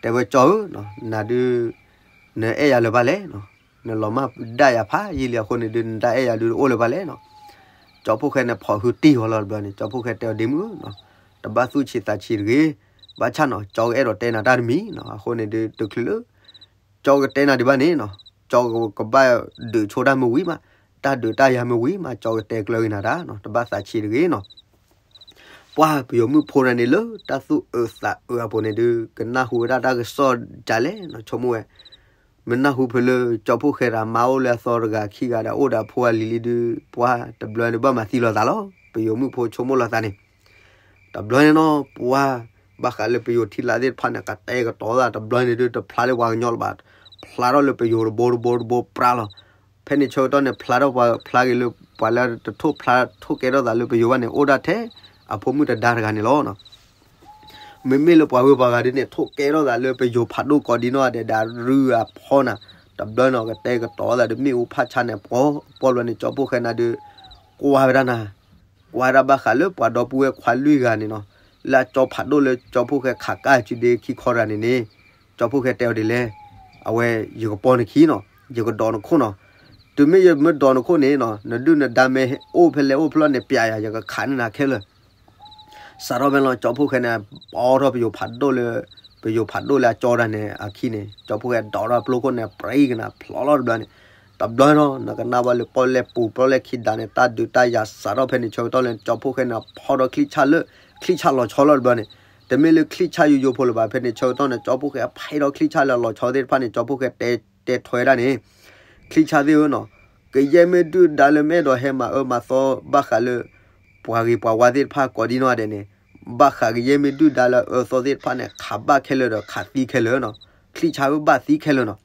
တဲဝဲကၠီဧၢ နၤဒုး နအဲၣ်ယၤလၢၤဘၣ်လဲၣ်နီၤ နလီၤမၢ်ဒၣ်ယၤဖးယံာ်လံအဃိန့ၣ်ဒုး နတၢ်အဲၣ်ယၤဒုးတအိၣ်လၢၤဘၣ်လဲၣ်နီၤ. ကၠီဖှိၣ်ဃဲန့ၣ် ဖီၣ်ဟုတံၢ်ဃီလီၤတဘျီန့ၣ် ကၠီဖှိၣ်ဃဲတဲအီၤဒ့မုၣ်ဧၢနီၤ တဘၣ်သူၣ်ဆံးသးဆံးတဂ့ၤ ဘၣ်ဆၣ်နီၤ ကၠီကအဲၣ်ဒိးတဲနၤတၢ်တမံၤနီၤ အဃိန့ၣ်ဒုး တချုးလၢ ကၠီကတဲနၤဒံးဘၣ်န့ၣ်နီၤ ကၠီကဘၣ်ဒုးဆိတၢ်မ့ၢ်ဝံၤမး တၢ်ဒုးတၢ်ယၤမ့ၢ်ဝံၤမး ကၠီကတဲကျၢၤက့ၤနၤတၢ်နီၤ တဘၣ်သးဆံးတဂ့ၤနီၤ. ပှၤပယိၤမုၣ်ဖိတဂၤန့ၣ် လၢတၢ်သူၣ်အုးသးအုးအပူၤန့ၣ်ဒုး ကနၢ်ဟူဝဲဒၣ်တၢ်ကစီၣ်ဒ်လဲၣ်နီၤ ဆိကမိၣ်ဝဲ မ့ၢ်နၢ်ဟူဖဲလၢကၠီဖှိၣ်ဃဲဒီးမါအိၣ်လၢအသီတဂၤခံဂၤဒီး အိၣ်ဒီးအဖိအလံၤလံဒုး ပှၤတဘျီန့ၣ်ဘၣ်မၤသံလိာ်သးလီၤ ပယိၤမုၣ်ဖိဆိကမိၣ်လိာ်သးန့ၣ် တဘျီန့ၣ်နီၤ ပှၤဘၣ်ဃးလၢပယိၤထံလါသ့ၣ်တဖၣ်န့ၣ် ကတဲာ်ကတီၤသးတဘျီန့ၣ်ဒုး တဖျါလၢပှၤကညီလၢၤဘၣ် ဖျါထီၣ်လၢပယိၤတဘိတဘိတဘိပြါလီၤ. ဖဲန့ၣ်ဆၢကတီၢ်န့ၣ် ဖျါထီၣ်ပှၤဖျါက့ၤလၢ ပှၤလၢတထိၣ်ကဲထီၣ်သးလၢပယိၤဘၣ်န့ၣ် အိၣ်ဒၣ်ထဲအဖိမုၣ်တဒါတဂၤန့ၣ်လီၤ. မ့မ့ၢ်လၢပှၤဂုၤပှၤဂၤဒ်န့ၣ် ထိၣ်ကဲထီၣ်သးလၢပယိၤဖးဒိၣ်ကိးဒံနီၢ်ဂၤဒဲး ဒၣ်ရုၢ်အဖီနၤ တဘျီန့ၣ် ကတဲာ်ကတီၤသးဒီးမ့ၣ်အူဖးဆါန့ၣ် ပှီၢ်ပှီၢ်ဘျီန့ၣ် ကၠီဖှိၣ်ဃဲနၤဒုး ကွၢ်ဝဲဒၣ်နၤ ကွၢ်ဝဲဒၣ်ဘၣ်ဃးလၢပှၤဒီပုၢ်ဝဲၢ်ခွါလွံၢ်ဂၤန့ၣ်နီၤ လၢအကၠီဖးဒိၣ်လၢကၠီဖှိၣ်ဃဲခးကၢ်စုဒ့ခံခီတဂၤန့ၣ်န့ၣ် ကၠီဖှိၣ်ဃဲတဲအီၤဒ်လဲၣ် အဝဲ ယကပီနခံနီၤ ယကဒိးနခိၣ်နီၤ တုၤမ့ၢ်ယမ့ၢ်ဒိးနခိၣ်န့ၣ်နီၤ နဒုၣ်နဒါမ့ၢ်အိၣ်ဖဲလဲၣ်အိၣ်ဖဲလဲၣ်န့ၣ် ပျဲယၤ ယကခးန့ၢ်နၤခဲလၢာ် စးထီၣ်ဖဲလီၤ ကၠီဖှိၣ်ဃဲန့ၣ် ပီထီၣ်ပယိၤဖးဒိၣ်လၢ ပယိၤဖးဒိၣ်လၢအကၠီတၢ်န့ၣ်အခံန့ၣ် ကၠီဖီၣ်ဃဲဒိးထီၣ်ပျိခိၣ်န့ၣ် ပြံကနၤဖျိးလီၤတဘျီန့ၣ်, တဘျီနီၤ နကနၣ်ဘၣ်လၢပီၣ်လဲၣ်ပူၤပီၣ်လဲၣ်ခံဒါန့ၣ် တၢ်ဒုးတၢ်ယၤစးထီၣ်ဖဲန့ၣ်ဆၢကတီၢ်လၢ ကၠီဖီၣ်ဃဲန့ၣ် ဖီၣ်ဒီးချံၣ်ဆၣ်လၢ ချံၣ်ဆၣ်လီၤဆီလီၤတဘျီန့ၣ်, တမ့ၢ်လၢချံၣ်ဆၣ်ယိယိဖိလၢၤဘၣ် ဖဲန့ၣ်ဆၢကတီၢ်န့ၣ် ကၠီဖီၣ်ဃဲဖီၣ်ဒီးချံၣ်ဆၣ်လၢလီၤဆီသ့ၣ်တဖၣ်န့ၣ် ကၠီဖီၣ်ဃဲတဲ တဲထွဲဒၣ်န့ၣ် ချံၣ်ဆၣ်သ့ၣ်ဧၢနီၤ, ကယဲၢ်မ့ၢ်ဒုၣ်ဒါလၢမ့ၢ်အဲၣ်ဒိးဟဲမၤအၢမၤသီဘၣ်ဃးလၢ ပှၤဂ့ၤပှၤဝါသ့ၣ်တဖၣ်ကိးဒံနီၢ်ဂၤဒဲးန့ၣ်, ဘၣ်ဃးကယဲၢ်မ့ၢ်ဒုၣ်ဒါလၢအအၢသီသ့ၣ်တဖၣ်န့ၣ် ခးဘၣ်ခဲလၢာ်ဒီးခးသံခဲလၢာ်နီၤ, ချံၣ်ဆၣ်ဧၢဘၣ်သံခဲလၢာ်နီၤ.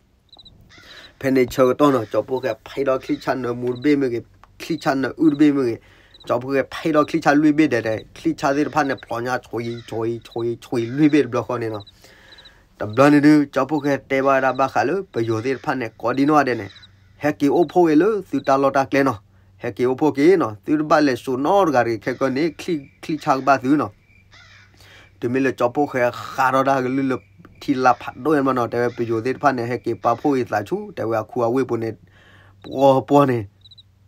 ဖဲန့ၣ်ဆၢကတီၢ်နီၤ ကၠီဖီၣ်ဃဲဖီၣ်ဒီးချံၣ်ဆၣ်နၢမူတဘ့ၣ်မ့ၢ်ဂ့ၤ, ချံၣ်ဆၣ်နၢအုၣ်တဘ့ၣ်မ့ၢ်ဂ့ၤ, ကၠီဖီၣ်ဃဲဖီၣ်ဒီးချံၣ်ဆၣ်လွံၢ်ဘ့ၣ်ဒဲးဒဲး ချံၣ်ဆၣ်သ့ၣ်တဖၣ်န့ၣ် ဖျိညါဆွံဆွံဆွံဆွံလွံၢ်ဘ့ၣ်တဘျီဃီန့ၣ်နီၤ. တဘျီန့ၣ်ဒုး ကၠီဖီၣ်ဃဲတဲဘၣ်ဝဲဒၣ်ဘၣ်ဃးလၢပယိၤသ့ၣ်တဖၣ်န့ၣ် ကိးဒံနီၢ်ဂၤဒဲးန့ၣ်, ဟဲက့ၤအိၣ်ဖှိၣ်က့ၤလၢသုတၢ်လီၢ်တၢ်ကျဲနီၤ, ဟဲက့ၤအိၣ်ဖှိၣ်က့ၤနီၤ, သုတဘၣ်လဲၤစိာ်နီတဂၤတဂ့ၤ ခဲကနံၣ်န့ၣ် ချံၣ်ဆၣ်ကဘၣ်သုနီၤ. တုၤမ့ၢ်လၢကၠီဖီၣ်ဃဲဃးထီၣ်တၢ်ကလုၢ်လၢထံလာ်ဖးဒိၣ်ညါမးနီၤ, တဲဝဲပယိၤသ့ၣ်တဖၣ်န့ၣ် ဟဲက့ၤပာ်ဖှိၣ်အသးဆူ တဲဝဲအခူအဝ့ၢ်ပူၤန့ၣ်, ပှီၤပှီၤန့ၣ်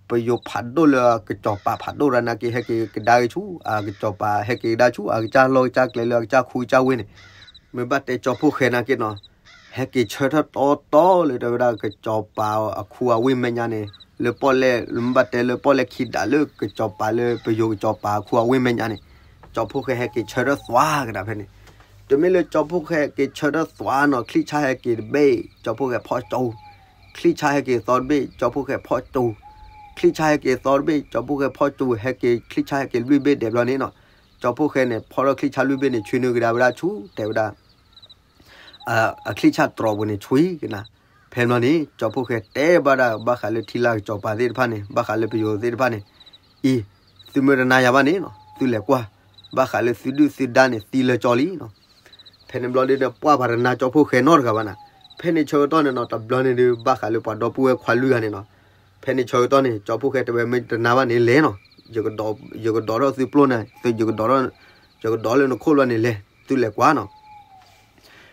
ပယိၤဖးဒိၣ်လၢကစီၤပၤဖးဒိၣ်တၢ်နာ်က့ ဟဲက့ၤကဒါက့ၤဆူ အကစီၤပၤ ဟဲက့ၤကဒါဆူ အကစၢ်လီၢ်ကစၢ်ကျဲလၢအကစၢ်ခူကစၢ်ဝ့ၢ်န့ၣ်, မ့ၢ်ဘၣ်တဲကၠီဖီၣ်ဃဲနာ်က့နီၤ, ဟဲက့ၤဆၢထၢၣ်တီတီလၢတဲဝဲဒၣ် ကစီၤပၤအခူအဝ့ၢ်မဲာ်ညါန့ၣ်, လၢပီၣ်လဲၣ် မ့ၢ်ဘၣ်တဲလၢပီၣ်လဲၣ်ခံဒါလၢကစီၤပၤလၢပယိၤကစီၤပၤအခူအဝ့ၢ်မဲာ်ညါန့ၣ်, ကၠီဖီၣ်ဃဲဟဲက့ၤဆၢထၢၣ်သွါကဒါဖဲန့ၣ်. တုၤမ့ၢ်လၢကၠီဖီၣ်ဃဲက့ၤဆၢထၢၣ်သွါနီၤ, ချံၣ်ဆၣ်ဟဲက့ၤတဘ့ၣ် ကၠီဖီၣ်ဃဲဖီၣ်ကၠိ, ချံၣ်ဆၣ်ဟဲက့ၤသီတဘ့ၣ် ကၠီဖီၣ်ဃဲဖီၣ်ကၠိ, ချံၣ်ဆၣ်ဟဲက့ၤသီတဘ့ၣ် ကၠီဖီၣ်ဃဲဖီၣ်ကၠိ ဟဲက့ၤချံၣ်ဆၣ်ဟဲက့ၤလွံၢ်ဘ့ၣ်ဒဲးဘျီန့ၣ်နီၤ, ကၠီဖီၣ်ဃဲန့ၣ် ဖီၣ်ထီၣ်ချံၣ်ဆၣ်လွံၢ်ဘ့ၣ်န့ၣ် ဆွံနုာ်ကဒါဝဲဒၣ်ဆူ တဲဝဲဒၣ် အချံၣ်ဆၣ်တြီၤပူၤန့ၣ်ဆွံကနၤ. ဖဲဘျီန့ၣ် ကၠီဖီၣ်ဃဲတဲဘၣ်ဒၣ် ဘၣ်ဃးလၢထံလာ်ကစီၤပၤသ့ၣ်တဖၣ်န့ၣ် ဘၣ်ဃးလၢပယိၤသ့ၣ်တဖၣ်န့ၣ်, အံၤ သုမ့ၢ်တနာ်ယၤဘၣ်န့ၣ်နီၤ သုလဲၤကွၢ်, ဘၣ်ဃးလၢသုဒုၣ်သုဒါန့ၣ် သံလၢကၠီလံနီၤ. ဖဲန့ၣ်ဘျီဒုးဒီး ပှၢ်ပှၤတနာ်ကၠီဖီၣ်ဃဲနီတဂၤဘၣ်နၤ. ဖဲန့ၣ်ဆၢကတီၢ်န့ၣ်နီၤ တဘျီန့ၣ်ဒုး ဘၣ်ဃးလၢပှၤဒီပုၢ်ဝဲၢ်ခွါလွံၢ်ဂၤန့ၣ်နီၤ. ဖဲန့ၣ်ဆၢကတီၢ်န့ၣ် ကၠီဖီၣ်ဃဲတဲဝဲ မ့ၢ်တနာ်ဘၣ်န့ၣ်လဲၤနီၤ, ယကဒိးထီၣ်သုပျိန့ၣ်, ယကဒိးထီၣ်, ယကဒိးလၢနခိၣ်လီၤန့ၣ်လဲၤ, သုလဲၤကွၢ်နီၤ.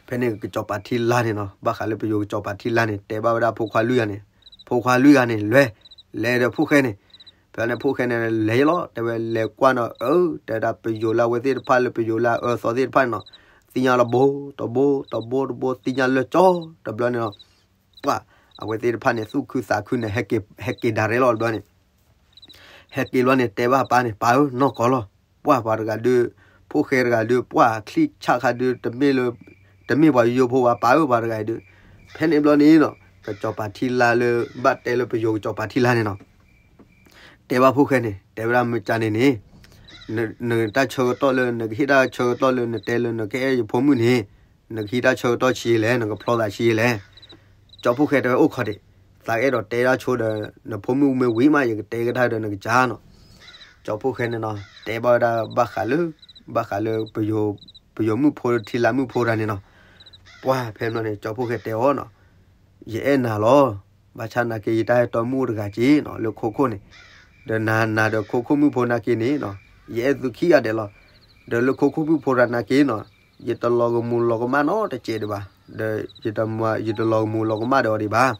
ဖဲန့ၣ်ကစီၤပၤထံလာ်န့ၣ်နီၤ ဘၣ်ဃးလၢပယိၤကစီၤပၤထံလာ်န့ၣ် တဲဘၣ်ဝဲဒၣ်ဖိခွါလွံၢ်ဂၤန့ၣ်, ဖိခွါလွံၢ်ဂၤန့ၣ် လဲၤ, လဲၤဒီးဖိၣ်ဃဲန့ၣ်, ဖဲန့ၣ်ဖိၣ်ဃဲန့ၣ် လဲၤလီၤ တဲဝဲလဲၤကွၢ်နီၤ အၢ တဲဒၣ်ပယိၤလၢအဝဲသ့ၣ်တဖၣ်လၢပယိၤလၢအအၢသီသ့ၣ်တဖၣ်န့ၣ်နီၤ, သ့ၣ်ညါတဘိ တဘိ တဘိ တဘိ သ့ၣ်ညါလၢကၠီ တဘျီန့ၣ်နီၤ. ပှၢ် အဝဲသ့ၣ်တဖၣ်န့ၣ် သူၣ်ခုသးခုန့ၣ် ဟဲက့ၤ ဟဲက့ၤဒၣ်ရဲလီၤတဘျီန့ၣ် ဟဲက့ၤလီၤန့ၣ် တဲဘၣ်ပၢ်န့ၣ် ပၢ်ဧၢ နီၢ်ကီၢ်လီၤ. ပှၢ်ပှၤတဂၤဒုး, ဖိၣ်ဃဲတဂၤဒုး, ပှၢ်ချံၣ်ဆၣ်ခါဒုး တမ့ၢ်လၢ, တမ့ၢ်ပှၤယိယိဖိဘၣ် ပၢ်ဧၢ ပှၤတဂၤအံၤဒုး. ဖဲန့ၣ်ဘျီန့ၣ်နီၤ ကစီၤပၤထံလာ်လၢ ဘၣ်တဲလၢပယိၤကစီၤပၤထံလာ်န့ၣ်နီၤ တဲဘၣ်ဖိၣ်ဃဲန့ၣ် တဲဝဲဒၣ်မ့ၢ်ကၢန့ၣ်န့ၣ်, နတၢ်ဆၢကတီၢ်လၢ နကဟ့ၣ်တၢ်ဆၢကတီၢ်လၢနတဲလၢနကအဲၣ်ယဖိမုၣ်န့ၣ်, နကဟံးတၢ်ဆၢကတီၢ်ဆံးလဲၣ် နကဖျီသးဆံးလဲၣ်. ကၠီဖီၣ်ဃဲတဲဝဲအိၣ်ခိးဒံး, သးအဲၣ်ဒိးတဲဒၣ်ဆိဒီး နဖိမုၣ်မ့ၢ်ဝံၤမး ယကတဲကဒါဒီးနကစၢ်နီၤ. ကၠီဖီၣ်ဃဲန့ၣ်နီၤ တဲဘၣ်ဝဲဒၣ်ဘၣ်ဃးလၢ, ဘၣ်ဃးလၢပယိၤ, ပယိၤမုၣ်ဖိထံလာ်မုၣ်ဖိတဂၤန့ၣ်နီၤ. ပှၢ်ဖဲန့ၣ်န့ၣ် ကၠီဖီၣ်ဃဲတဲအီၤနီၤ, ယအဲၣ်နၤလီၤ. ဘၣ်ဆၣ်နာ်က့ ယတၢ်အဲၣ်တီမုၣ်တဂၤက့နီၤ လၢခိခိၣ်န့ၣ်, ဒီးနၤနၤဒီးခိခိၣ်မုၣ်ဖိနာ်က့န့ၣ်နီၤ, ယအဲၣ်သုခံဂၤဒဲးလီၤ. ဒီးလၢခိခိၣ်မုၣ်ဖိတဂၤနာ်က့နီၤ, ယတလီၤကမူၤလီၤကမၣ်နီတစဲးဒံးဘၣ်, ဒီးယတလီၤကမူၤလီၤကမၣ်ဒီးအီၤဒံးဘၣ်.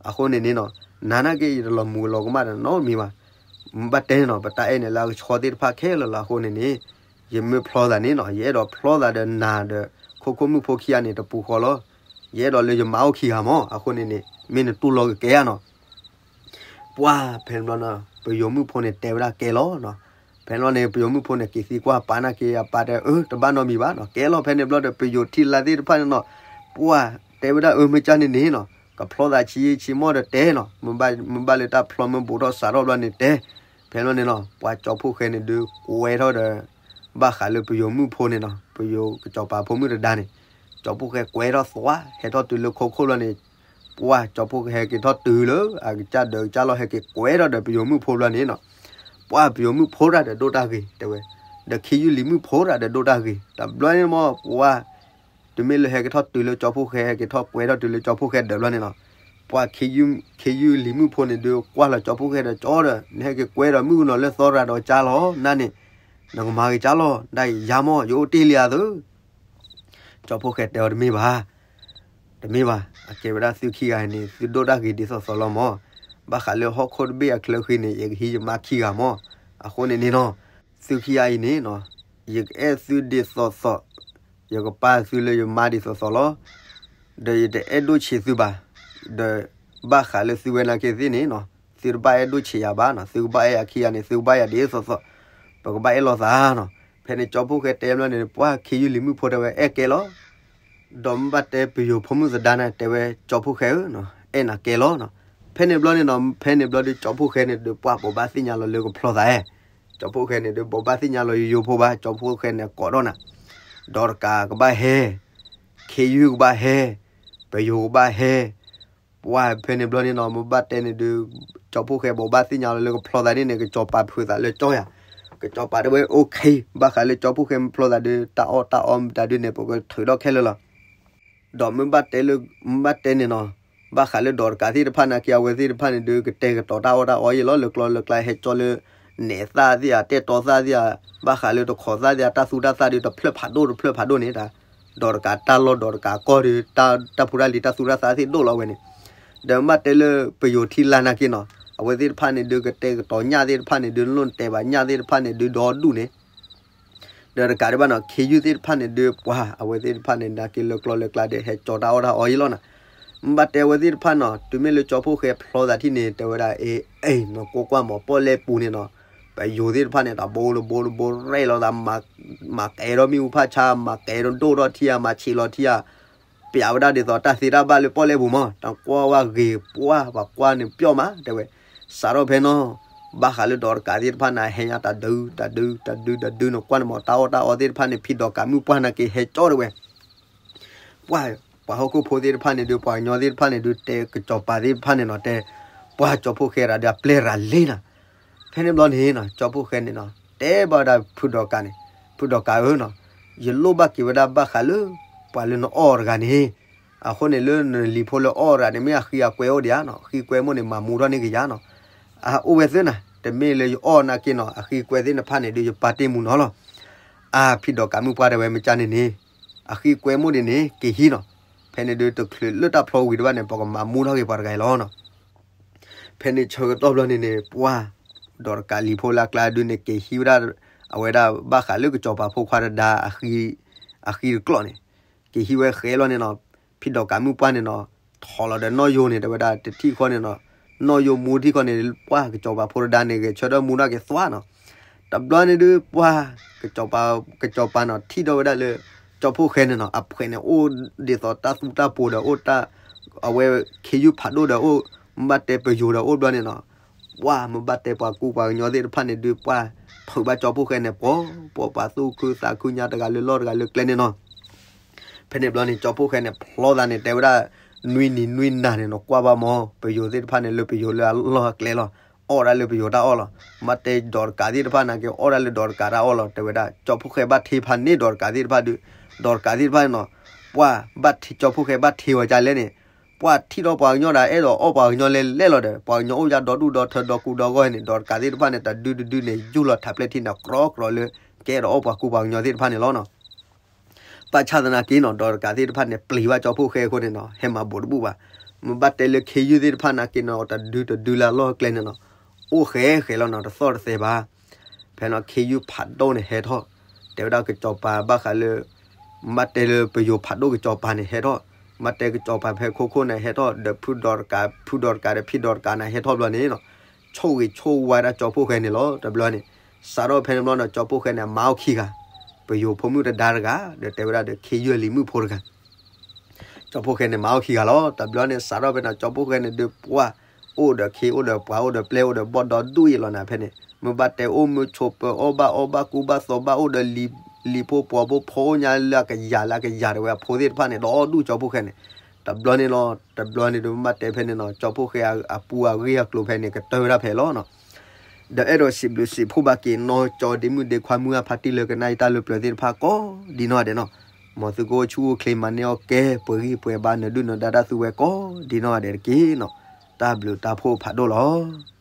အဃိန့ၣ်န့ၣ်နီၤ, နၤနာ်က့ ယတလီၤမူၤလီၤကမၣ်ဒီးနီတမံၤဘၣ်. မ့ၢ်ဘၣ်တဲန့ၣ်နီၤ ပတၢ်အဲၣ်န့ၣ်လၢအကဆှီသ့ၣ်တဖၣ်ခဲလၢာ်လီၤ. အဃိန့ၣ်န့ၣ်, ယမ့ၢ်ဖျီသးန့ၣ်နီၤ ယအဲၣ်ဒိးဖျီသးဒီးနၤဒီးခိခိၣ်မုၣ်ဖိခံဂၤန့ၣ် တပူၤဃီလီၤ. ယအဲၣ်ဒိးလၢယမါအိၣ်ခံဂၤမး. အဃိန့ၣ်န့ၣ် မ့ၢ်နတူၢ်လိာ်ကကဲဧါနီၤ. ပှၢ်ဖဲန့ၣ်ဘျီနီၤ ပယိၤမုၣ်ဖိန့ၣ်တဲဝဲဒၣ်ကဲလီၤနီၤ. ဖဲန့ၣ်ဘျီန့ၣ် ပယိၤမုၣ်ဖိန့ၣ်က့ၤသံကွၢ်ပၢ်နာ်က့ အပၢ်တဲအၢ တဘၣ်နီတမံၤဘၣ်နီၤ ကဲလီၤ. ဖဲန့ၣ်ဘျီဒီး ပယိၤထံလာ်သ့ၣ်တဖၣ်န့ၣ်နီၤ, ပှၢ်တဲဝဲဒၣ်အၢ မ့ၢ်ကၢန့ၣ်န့ၣ်နီၤ ကဖျီသးဆံးဆံးမီၢ်ဒီးတဲနီၤ, မ့ၢ်ဘၣ်လၢတၢ်ဖျီမ့ၢ်ဘူးထီၣ်စးထီၣ်ဘျီန့ၣ်တဲ. ဖဲန့ၣ်ဘျီန့ၣ်နီၤ ပှၢ်ကၠီဖီၣ်ဃဲန့ၣ်ဒုးကွဲထီၣ်ဒီး ဘၣ်ဃးလၢပယိၤမုၣ်ဖိန့ၣ်နီၤ ပယိၤကစီၤပၤဖိမုၣ်တဒါန့ၣ်, ကၠီဖီၣ်ဃဲကွဲထီၣ်သွါ ဟဲထီၣ်တုၤလၢခိခိၣ်လီၤန့ၣ်, ပှၢ်ကၠီဖီၣ်ဃဲဟဲက့ၤထီၣ်တုၤလၢအကစၢ်ဒၢးကစၢ်လီၤ ဟဲက့ၤကွဲထီၣ်ဒီးပယိၤမုၣ်ဖိဘျီန့ၣ်နီၤ, ပှၢ်ပယိၤမုၣ်ဖိတၢ်ဒီးဒိၣ်တၢ်ဂ့ၤတဲဝဲ, ဒီးခ့ယုၢ်လံၤမုၣ်ဖိတၢ်ဒီးဒိၣ်တၢ်ဂ့ၤ တဘျီန့ၣ်မီၢ် ပှၢ် တုၤမ့ၢ်လၢဟဲက့ၤထီၣ်တုၤလၢကၠီဖီၣ်ဃဲ ဟဲက့ၤထီၣ်ကွဲထီၣ်တုၤလၢကၠီဖီၣ်ဃဲဒၢးဘျီန့ၣ်နီၤ, ပှၢ်ခ့ယုၢ်လံၤမုၣ်ဖိန့ၣ်ဒုးကွၢ်လီၤကၠီဖီၣ်ဃဲဒီးကၠီဒီး နဟဲက့ၤကွဲဒီးမုၣ်ကနီၤလၢသီရၤဒီးကၠါလီၤ နန့ၣ်, နကမၤက့ၤကၠါလီၤ ဒ်အံၤယၤမီၢ် ယအိၣ်တ့ၢ်လံဧါသၢ ကၠီဖီၣ်ဃဲတဲအီၤတမ့ၢ်ဘၣ်, တမ့ၢ်ဘၣ်, အကဲဝဲဒၣ်သုခံဂၤန့ၣ် သုဒိၣ်တၢ်ဂ့ၤဒ်သိးသိးလီၤမီၢ်, ဘၣ်ဃးလၢဟီၣ်ခိၣ်တဘ့ၣ်အချၢဃံန့ၣ် ယကဟံးယမါခံဂၤမီၢ်, အဃိန့ၣ်န့ၣ်နီၤ, သုခံဂၤအံၤန့ၣ်နီၤ, ယကအဲၣ်သုဒ်သိးသိး, ယကပာ်သုလၢယမါဒ်သိးသိးလီၤ. ဒီးယတအဲၣ်ဒိၣ်ဆံးသုဘၣ်. ဒီးဘၣ်ဃးလၢသုဝဲနာ်က့သ့ၣ်န့ၣ်နီၤ, သုတဘၣ်အဲၣ်ဒိၣ်ဆံးယၤဘၣ်နီၤ, သုကဘၣ်အဲၣ်အခံဂၤန့ၣ် သုကဘၣ်အဲၣ်ဒ်သိးသိး, ပကဘၣ်အဲၣ်လိာ်သးနီၤ. ဖဲန့ၣ်ကၠီဖှိၣ်ဃဲတဲဘျီန့ၣ် ပှၢ်ခ့ယုၢ်လံၤမုၣ်ဖိတဲဝဲအဲၣ်ကဲလီၤ. ဒီးမ့ၢ်ဘၣ်တဲပယိၤဖိမုၣ်သဒါန့ၣ် တဲဝဲကၠီဖှိၣ်ဃဲဧၢ, အဲၣ်နၤကဲလီၤနီၤ. ဖဲန့ၣ်ဘျီန့ၣ်နီၤ, ဖဲန့ၣ်ဘျီဒီးကၠီဖှိၣ်ဃဲန့ၣ်ဒီး ပှၢ်ဘိးဘၣ်သ့ၣ်ညါလီၤလၢကဖျီသးဧၢ. ကၠီဖှိၣ်ဃဲန့ၣ်ဒီး ဘိးဘၣ်သ့ၣ်ညါလီၤယိယိဖိဘၣ်, ကၠီဖှိၣ်ဃဲန့ၣ်ကိးထီၣ်နၤ, ဒီးတကးကဘၣ်ဟဲ, ခ့ယုၢ်ကဘၣ်ဟဲ, ပယိၤကဘၣ်ဟဲ, ပှၢ်ဖဲန့ၣ်ဘျီန့ၣ်နီၤ, မ့ၢ်ဘၣ်တဲန့ၣ်ဒီး ကၠီဖှိၣ်ဃဲဘိးဘၣ်သ့ၣ်ညါလီၤလၢကဖျီသးန့ၣ်န့ၣ် ကစီၤပၤဖုးသးလၢကၠီယၤ, ကစီၤပၤတဲဝဲ okay, ဘၣ်ဃးလၢကၠီဖှိၣ်ဃဲမ့ၢ်ဖျီသးဒီး တၢ်အီၣ်တၢ်အီမတၤဒုန့ၣ် ပကထုးထီၣ်ခဲလၢာ်လီၤ. ဒီးမ့ၢ်ဘၣ်တဲလၢ, မ့ၢ်ဘၣ်တဲန့ၣ်နီၤ, ဘၣ်ဃးလၢဒီးတကးသ့ၣ်တဖၣ်နာ်က့ အဝဲသ့ၣ်တဖၣ်န့ၣ်ဒီး ကတဲာ်ကတီၤတၢ်အီၣ်တၢ်အီယဲလီၤ, လၢကျီလၢကျါဟဲကၠီလၢ နဲးသၣ်သ့ၣ်ဧါ, တဲတီသၣ်သ့ၣ်ဧါ, ဘၣ်ဃးလၢတခိးသၣ်သ့ၣ်ဧါ, တၢ်သူတၢ်သၣ်ဒီး တဖျၢၣ်ဖးဒိၣ်တဖျၢၣ်ဖးဒိၣ်န့ၣ် ဒီးတကးတၢ်လီၢ်ဒီးတကးကီၢ်ဒီး တၢ်ဖိတၢ်လံၤတၢ်သူတၢ်သၣ်သ့ၣ်ဒိၣ်လီၤဝဲန့ၣ်, ဒီးမ့ၢ်ဘၣ်တဲလၢပယိၤထံလါနာ်က့နီၤ, အဝဲသ့ၣ်တဖၣ်န့ၣ်ဒီး ကတဲာ်ကတီၤညၣ်သ့ၣ်တဖၣ်န့ၣ်ဒီး လိၣ်တဲာ်ဘၣ်ညၣ်သ့ၣ်တဖၣ်န့ၣ်ဒီး ဒီဒူၣ်န့ၣ် ဒီးတကးဒံးဘၣ်နီၤ, ခ့ယုၢ်သ့ၣ်တဖၣ်န့ၣ်ဒီး ပှၢ်အဝဲသ့ၣ်တဖၣ်န့ၣ် နာ်က့လၢကျီလၢကျါဒီး ဟဲကၠီတၢ်အီၣ်တၢ်အီယဲလီၤနီၤ. မ့ၢ်ဘၣ်တဲအဝဲသ့ၣ်တဖၣ်နီၤ, တုၤမ့ၢ်လၢကၠီဖှိၣ်ဃဲဖျီသးထံၣ်န့ၣ် တဲဝဲဒၣ် အ့ အ့ နကွၢ်ကွၢ်မး ပီၣ်လဲၣ်ပူၤန့ၣ်နီၤ, ပယိၤသ့ၣ်တဖၣ်န့ၣ် တဘိတဘိတဘိရဲၣ်လီၤသး, မၤကဲဒီးမ့ၣ်အူဖးဆါ, မၤကဲဒီးဒိၣ်ထီၣ်ထံဧါ, မၤဆံးလီၤထံဧါ, ပျးဝဲဒၣ်ဒ်သိးတၢ်သ့တၢ်ဘၣ်လၢပီၣ်လဲၣ်ပူၤမး, တကွၢ်ဝဲဂ့ၤပှၢ်, ပှၤကွၢ်န့ၣ်ပျီၣ်မး တဲဝဲ. စးထီၣ်ဖဲနီၤ, ဘၣ်ဃးလၢဒီးတကးသ့ၣ်တဖၣ်န့ၣ် ဟဲညါတဒုတဒုတဒုတဒုန့ၣ် ကွၢ်န့ၣ်မး တၢ်အီၣ်တၢ်အီသ့ၣ်တဖၣ်န့ၣ် ဖံဒီးကးမုၣ်ပှၢ်နာ်က့ဟဲကၠီတဲဝဲ ပှၢ်, ပှၤဟီၣ်ခိၣ်ဖိသ့ၣ်တဖၣ်န့ၣ်ဒီး ပှၤကညီသ့ၣ်တဖၣ်န့ၣ်ဒီး တဲကစီၤပၤသ့ၣ်တဖၣ်န့ၣ်နီၤ, တဲ, ပှၢ်ကၠီဖှိၣ်ဃဲရၤဒီးအပျဲၢ်ရၤလံနီၤ. ဖဲန့ၣ်ဘျီန့ၣ်နီၤ, ကၠီဖှိၣ်ဃဲန့ၣ်နီၤ, တဲဘၣ်ဝဲဒၣ်ဖုဒီးကးန့ၣ်, ဖုဒီးကးဧၢနီၤ, ယလိၣ်ဘၣ်က့ၤဝဲဒၣ်ဘၣ်ဃးလၢ ပှၤလၢနအီၣ်တဂၤန့ၣ်, အဃိန့ၣ်လၢနလံၤဖိလၢအီၣ်တဂၤန့ၣ် မ့ၢ်အဃံအကွဲအိၣ်ဒံးဧါနီၤ, ဃံကွဲမိၣ်န့ၣ် မၤမူထီၣ်န့ၢ်ကယၤနီၤ. အအိၣ်ဝဲသ့နီၤ, တမ့ၢ်လၢယအီၣ်နာ်က့နီၤ, အဃံကွဲသ့ၣ်တဖၣ်န့ၣ်ဒီး ယပာ်တ့ၢ်မူနီၤလီၤ. အါ ဖံဒီးကးမုၣ်ပှၢ်တဲဝဲ မ့ၢ်ကန့ၣ်န့ၣ်, အဃံကွဲမိၣ်ဒံးန့ၣ် က့ၤဟံးနီၤ. ဖဲန့ၣ်ဒီးတချုးလၢတၢ်ဖျီဝံၤတဘၣ်န့ၣ် ပကမၤမူထီၣ်က့ၤပှၤတဂၤအံၤလီၤနီၤ. ဖဲန့ၣ်ဆၢကတီၢ်ဘျီန့ၣ်န့ၣ် ပှၢ်, ဒီးတကးလံၤဖိလၢအကျါဒုန့ၣ် က့ၤဟံးဝဲဒၣ်, အဝဲဒၣ်ဘၣ်ဃးလၢကစီၤပၤဖိခွါတဒါ, အဃံတကျီၢ်န့ၣ်, က့ၤဟံးဝဲဃဲလီၤန့ၣ်နီၤ, ဖံဒီးကးမုၣ်ပှၢ်န့ၣ်နီၤ, ထီၣ်လီၤဒီးနီၣ်ယိၤန့ၣ် တဲဝဲဒၣ်တထံၣ်ဃီန့ၣ်နီၤ, နီၣ်ယိၤမူထံၣ်ဃီန့ၣ် ပှၢ်ကစီၤပၤဖိတဒါန့ၣ် ဂဲၤဆၢထၢၣ်မူထီၣ်က့ၤသွါနီၤ. တဘျီန့ၣ်ဒုး ပှၢ်, ကစီၤပၤနီၤ ထံၣ်ဒီးဝဲဒၣ်လၢ ကၠီဖှိၣ်ဃဲန့ၣ်နီၤ အဖှဲးန့ၣ် အိၣ်ဒ်သိးတၢ်သူတၢ်ပိၤဒီးအိၣ်တၢ်, အဝဲခ့ယုၢ်ဖးဒိၣ်ဒီးအိၣ်, မ့ၢ်ဘၣ်တဲပယိၤဒီးအိၣ်ဘျီန့ၣ်နီၤ, ပှၢ်မ့ၢ်ဘၣ်တဲပှၤကူပှၤကညီသ့ၣ်တဖၣ်န့ၣ်ဒုး ပှၢ်ထုးဘၣ်ကၠီဖှိၣ်ဃဲန့ၣ် ပှီၤ, ပှီၤပာ်သူၣ်ခုသးခုညါတဂၤလၢလီၢ်တဂၤလၢကျဲန့ၣ်နီၤ. ဖဲန့ၣ်ဘျီန့ၣ် ကၠီဖှိၣ်ဃဲန့ၣ် ဖျီသးန့ၣ် တဲဝဲဒၣ် နွံနံၤနွံနၤန့ၣ်နီၤ ကွၢ်ဘၣ်မး ပယိၤသ့ၣ်တဖၣ်န့ၣ် လၢပယိၤလၢအလီၢ်အကျဲလီၤ, အီၣ်ဒၣ်လၢပယိၤတၢ်အီၣ်လီၤ. မ့ၢ်တဲဒီးတကးသ့ၣ်တဖၣ်နာ်က့ အီၣ်ဒၣ်လၢဒီးတကးတၢ်အီၣ်လီၤ တဲဝဲဒၣ်. ကၠီဖှိၣ်ဃဲဘၣ်ထံဖးန့ၢ်ဒီးတကးသ့ၣ်တဖၣ်ဒုး, ဒီးတကးသ့ၣ်တဖၣ်န့ၣ်နီၤ, ပှၢ်ဘၣ်ထံးကၠီဖှိၣ်ဃဲဘၣ်ထံးဝဲဒ်လဲၣ်န့ၣ်, ပှၢ်ထံၣ်ဒီးပှၤကညီဒီး အဲၣ်ဒိးအီၣ်ပှၤကညီလဲၣ်လဲၣ်လီၤဒီး ပှၤကညီအိၣ်ယါဒီဒူၣ်ဒီထၢဒီကူဒီဂီၢ်န့ၣ် ဒီးတကးသ့ၣ်တဖၣ်န့ၣ် တဒုတဒုန့ၣ် ယူၢ်လီၤထးဖျဲၣ်ထံန့ၣ် ကြီကြီလၢ ကအဲၣ်ဒိးအီၣ်ပှၤကူပှၤကညီသ့ၣ်တဖၣ်န့ၣ်လီၤနီၤ. ဘၣ်ဆၣ်သနာ်က့နီၤ ဒီးတကးသ့ၣ်တဖၣ်န့ၣ် ပျံၤဘၣ်ကၠီဖှိၣ်ဃဲအဃိန့ၣ်နီၤ ဟဲမၤဘူးတဘူၣ်ဘၣ်. မ့ၢ်ဘၣ်တဲလၢခ့ယုၢ်သ့ၣ်တဖၣ်နာ်က့နီၤ တဒုတဒုလၢအလီၢ်အကျဲန့ၣ်နီၤ အိၣ်ဃဲဃဲလီၤနီၤ တသီၣ်တသဲဘၣ်. ဖဲနီၤ ခ့ယုၢ်ဖးဒိၣ်န့ၣ်ဟဲထီၣ်, တဲဝဲဒၣ်ကစီၤပၤဘၣ်ဃးလၢ မ့ၢ်ဘၣ်တဲလၢပယိၤဖးဒိၣ်ကစီၤပၤန့ၣ်ဟဲထီၣ်, မ့ၢ်ဘၣ်တဲကစီၤပၤဖဲခိခိၣ်န့ၣ်ဟဲထီၣ် ဒီးဖုဒီးတကး ဖုဒီးတကးဒီးဖံဒီးတကးန့ၣ်ဟဲထီၣ်ဘျီန့ၣ်နီၤ ဆိၣ်ဂ့ၤဆိၣ်ဝါဒၣ်ကၠီဖှိၣ်ဃဲန့ၣ်လီၤ. တဘျီန့ၣ် စးထီၣ်ဖဲန့ၣ်ဘျီန့ၣ် ကၠီဖှိၣ်ဃဲန့ၣ် မါအိၣ်ခံဂၤ, ပယိၤဖိမုၣ်တဒါတဂၤ ဒီးတဲဝဲဒၣ်ဒီးခ့ယုၢ်အလံၤမုၣ်ဖိတဂၤ ကၠီဖှိၣ်ဃဲန့ၣ် မါအိၣ်ခံဂၤလီၤ. တဘျီန့ၣ် စးထီၣ်ဖဲန့ၣ် ကၠီဖှိၣ်ဃဲန့ၣ်ဒုးပှၢ်, အိၣ်ဒီးခ့ အိၣ်ဒီးပှၤ အိၣ်ဒီးပျဲၢ် အိၣ်ဒီးဘီၣ်ဒီဒူၣ်အံၤလီၤန့ၣ် ဖဲန့ၣ် မ့ၢ်ဘၣ်တဲအိၣ်မုာ်ဆိးပၢၤ အီၣ်ဘၣ်အီဘၣ်ကူဘၣ်သိးဘၣ် အိၣ်ဒီးလံၤဖိပှီၤဖိ ဖိအိၣ်ညါလၢအကယၤလၢအကယၤ တဲဝဲအဖိသ့ၣ်တဖၣ်န့ၣ် ဒီဒူၣ်ကၠီဖှိၣ်ဃဲန့ၣ်. တဘျီန့ၣ်လီၤ တဘျီန့ၣ်ဒုးမ့ၢ်ဘၣ်တဲဖဲန့ၣ်နီၤ ကၠီဖှိၣ်ဃဲအပူၤအဂ့ၢ်အကျိၤဖဲန့ၣ် ကတၢၢ်ဝဲဒၣ်ဖဲလီၤနီၤ. ဒီးအဲၣ်ဒိးစံးဘျုးစံးဖှိၣ်ဘၣ်က့ၤနီၢ်ကၠီဒ့မုၣ်ဒ့ခွါမုၢ်အဖါတံၢ်လၢကနၣ်ယတၢ်လၢပျၢၤသ့ၣ်တဖၣ်ကိးဒ်နီၢ်ဂၤဒဲးနီၤ. မ်သုကအိၣ်ဆူၣ်အိၣ်ချ့ မၤန့ၢ်အီၣ်ကဲ ပှဲၤဂံၢ်ပှဲၤဘါ နဒုၣ်နဒါတၢ်သူဝဲကိးဒ်နီၢ်ဂၤဒဲးတက့ၢ်နီၤ. တၢ်ဘျုးတၢ်ဖှိၣ်ဖးဒိၣ်လီၤ.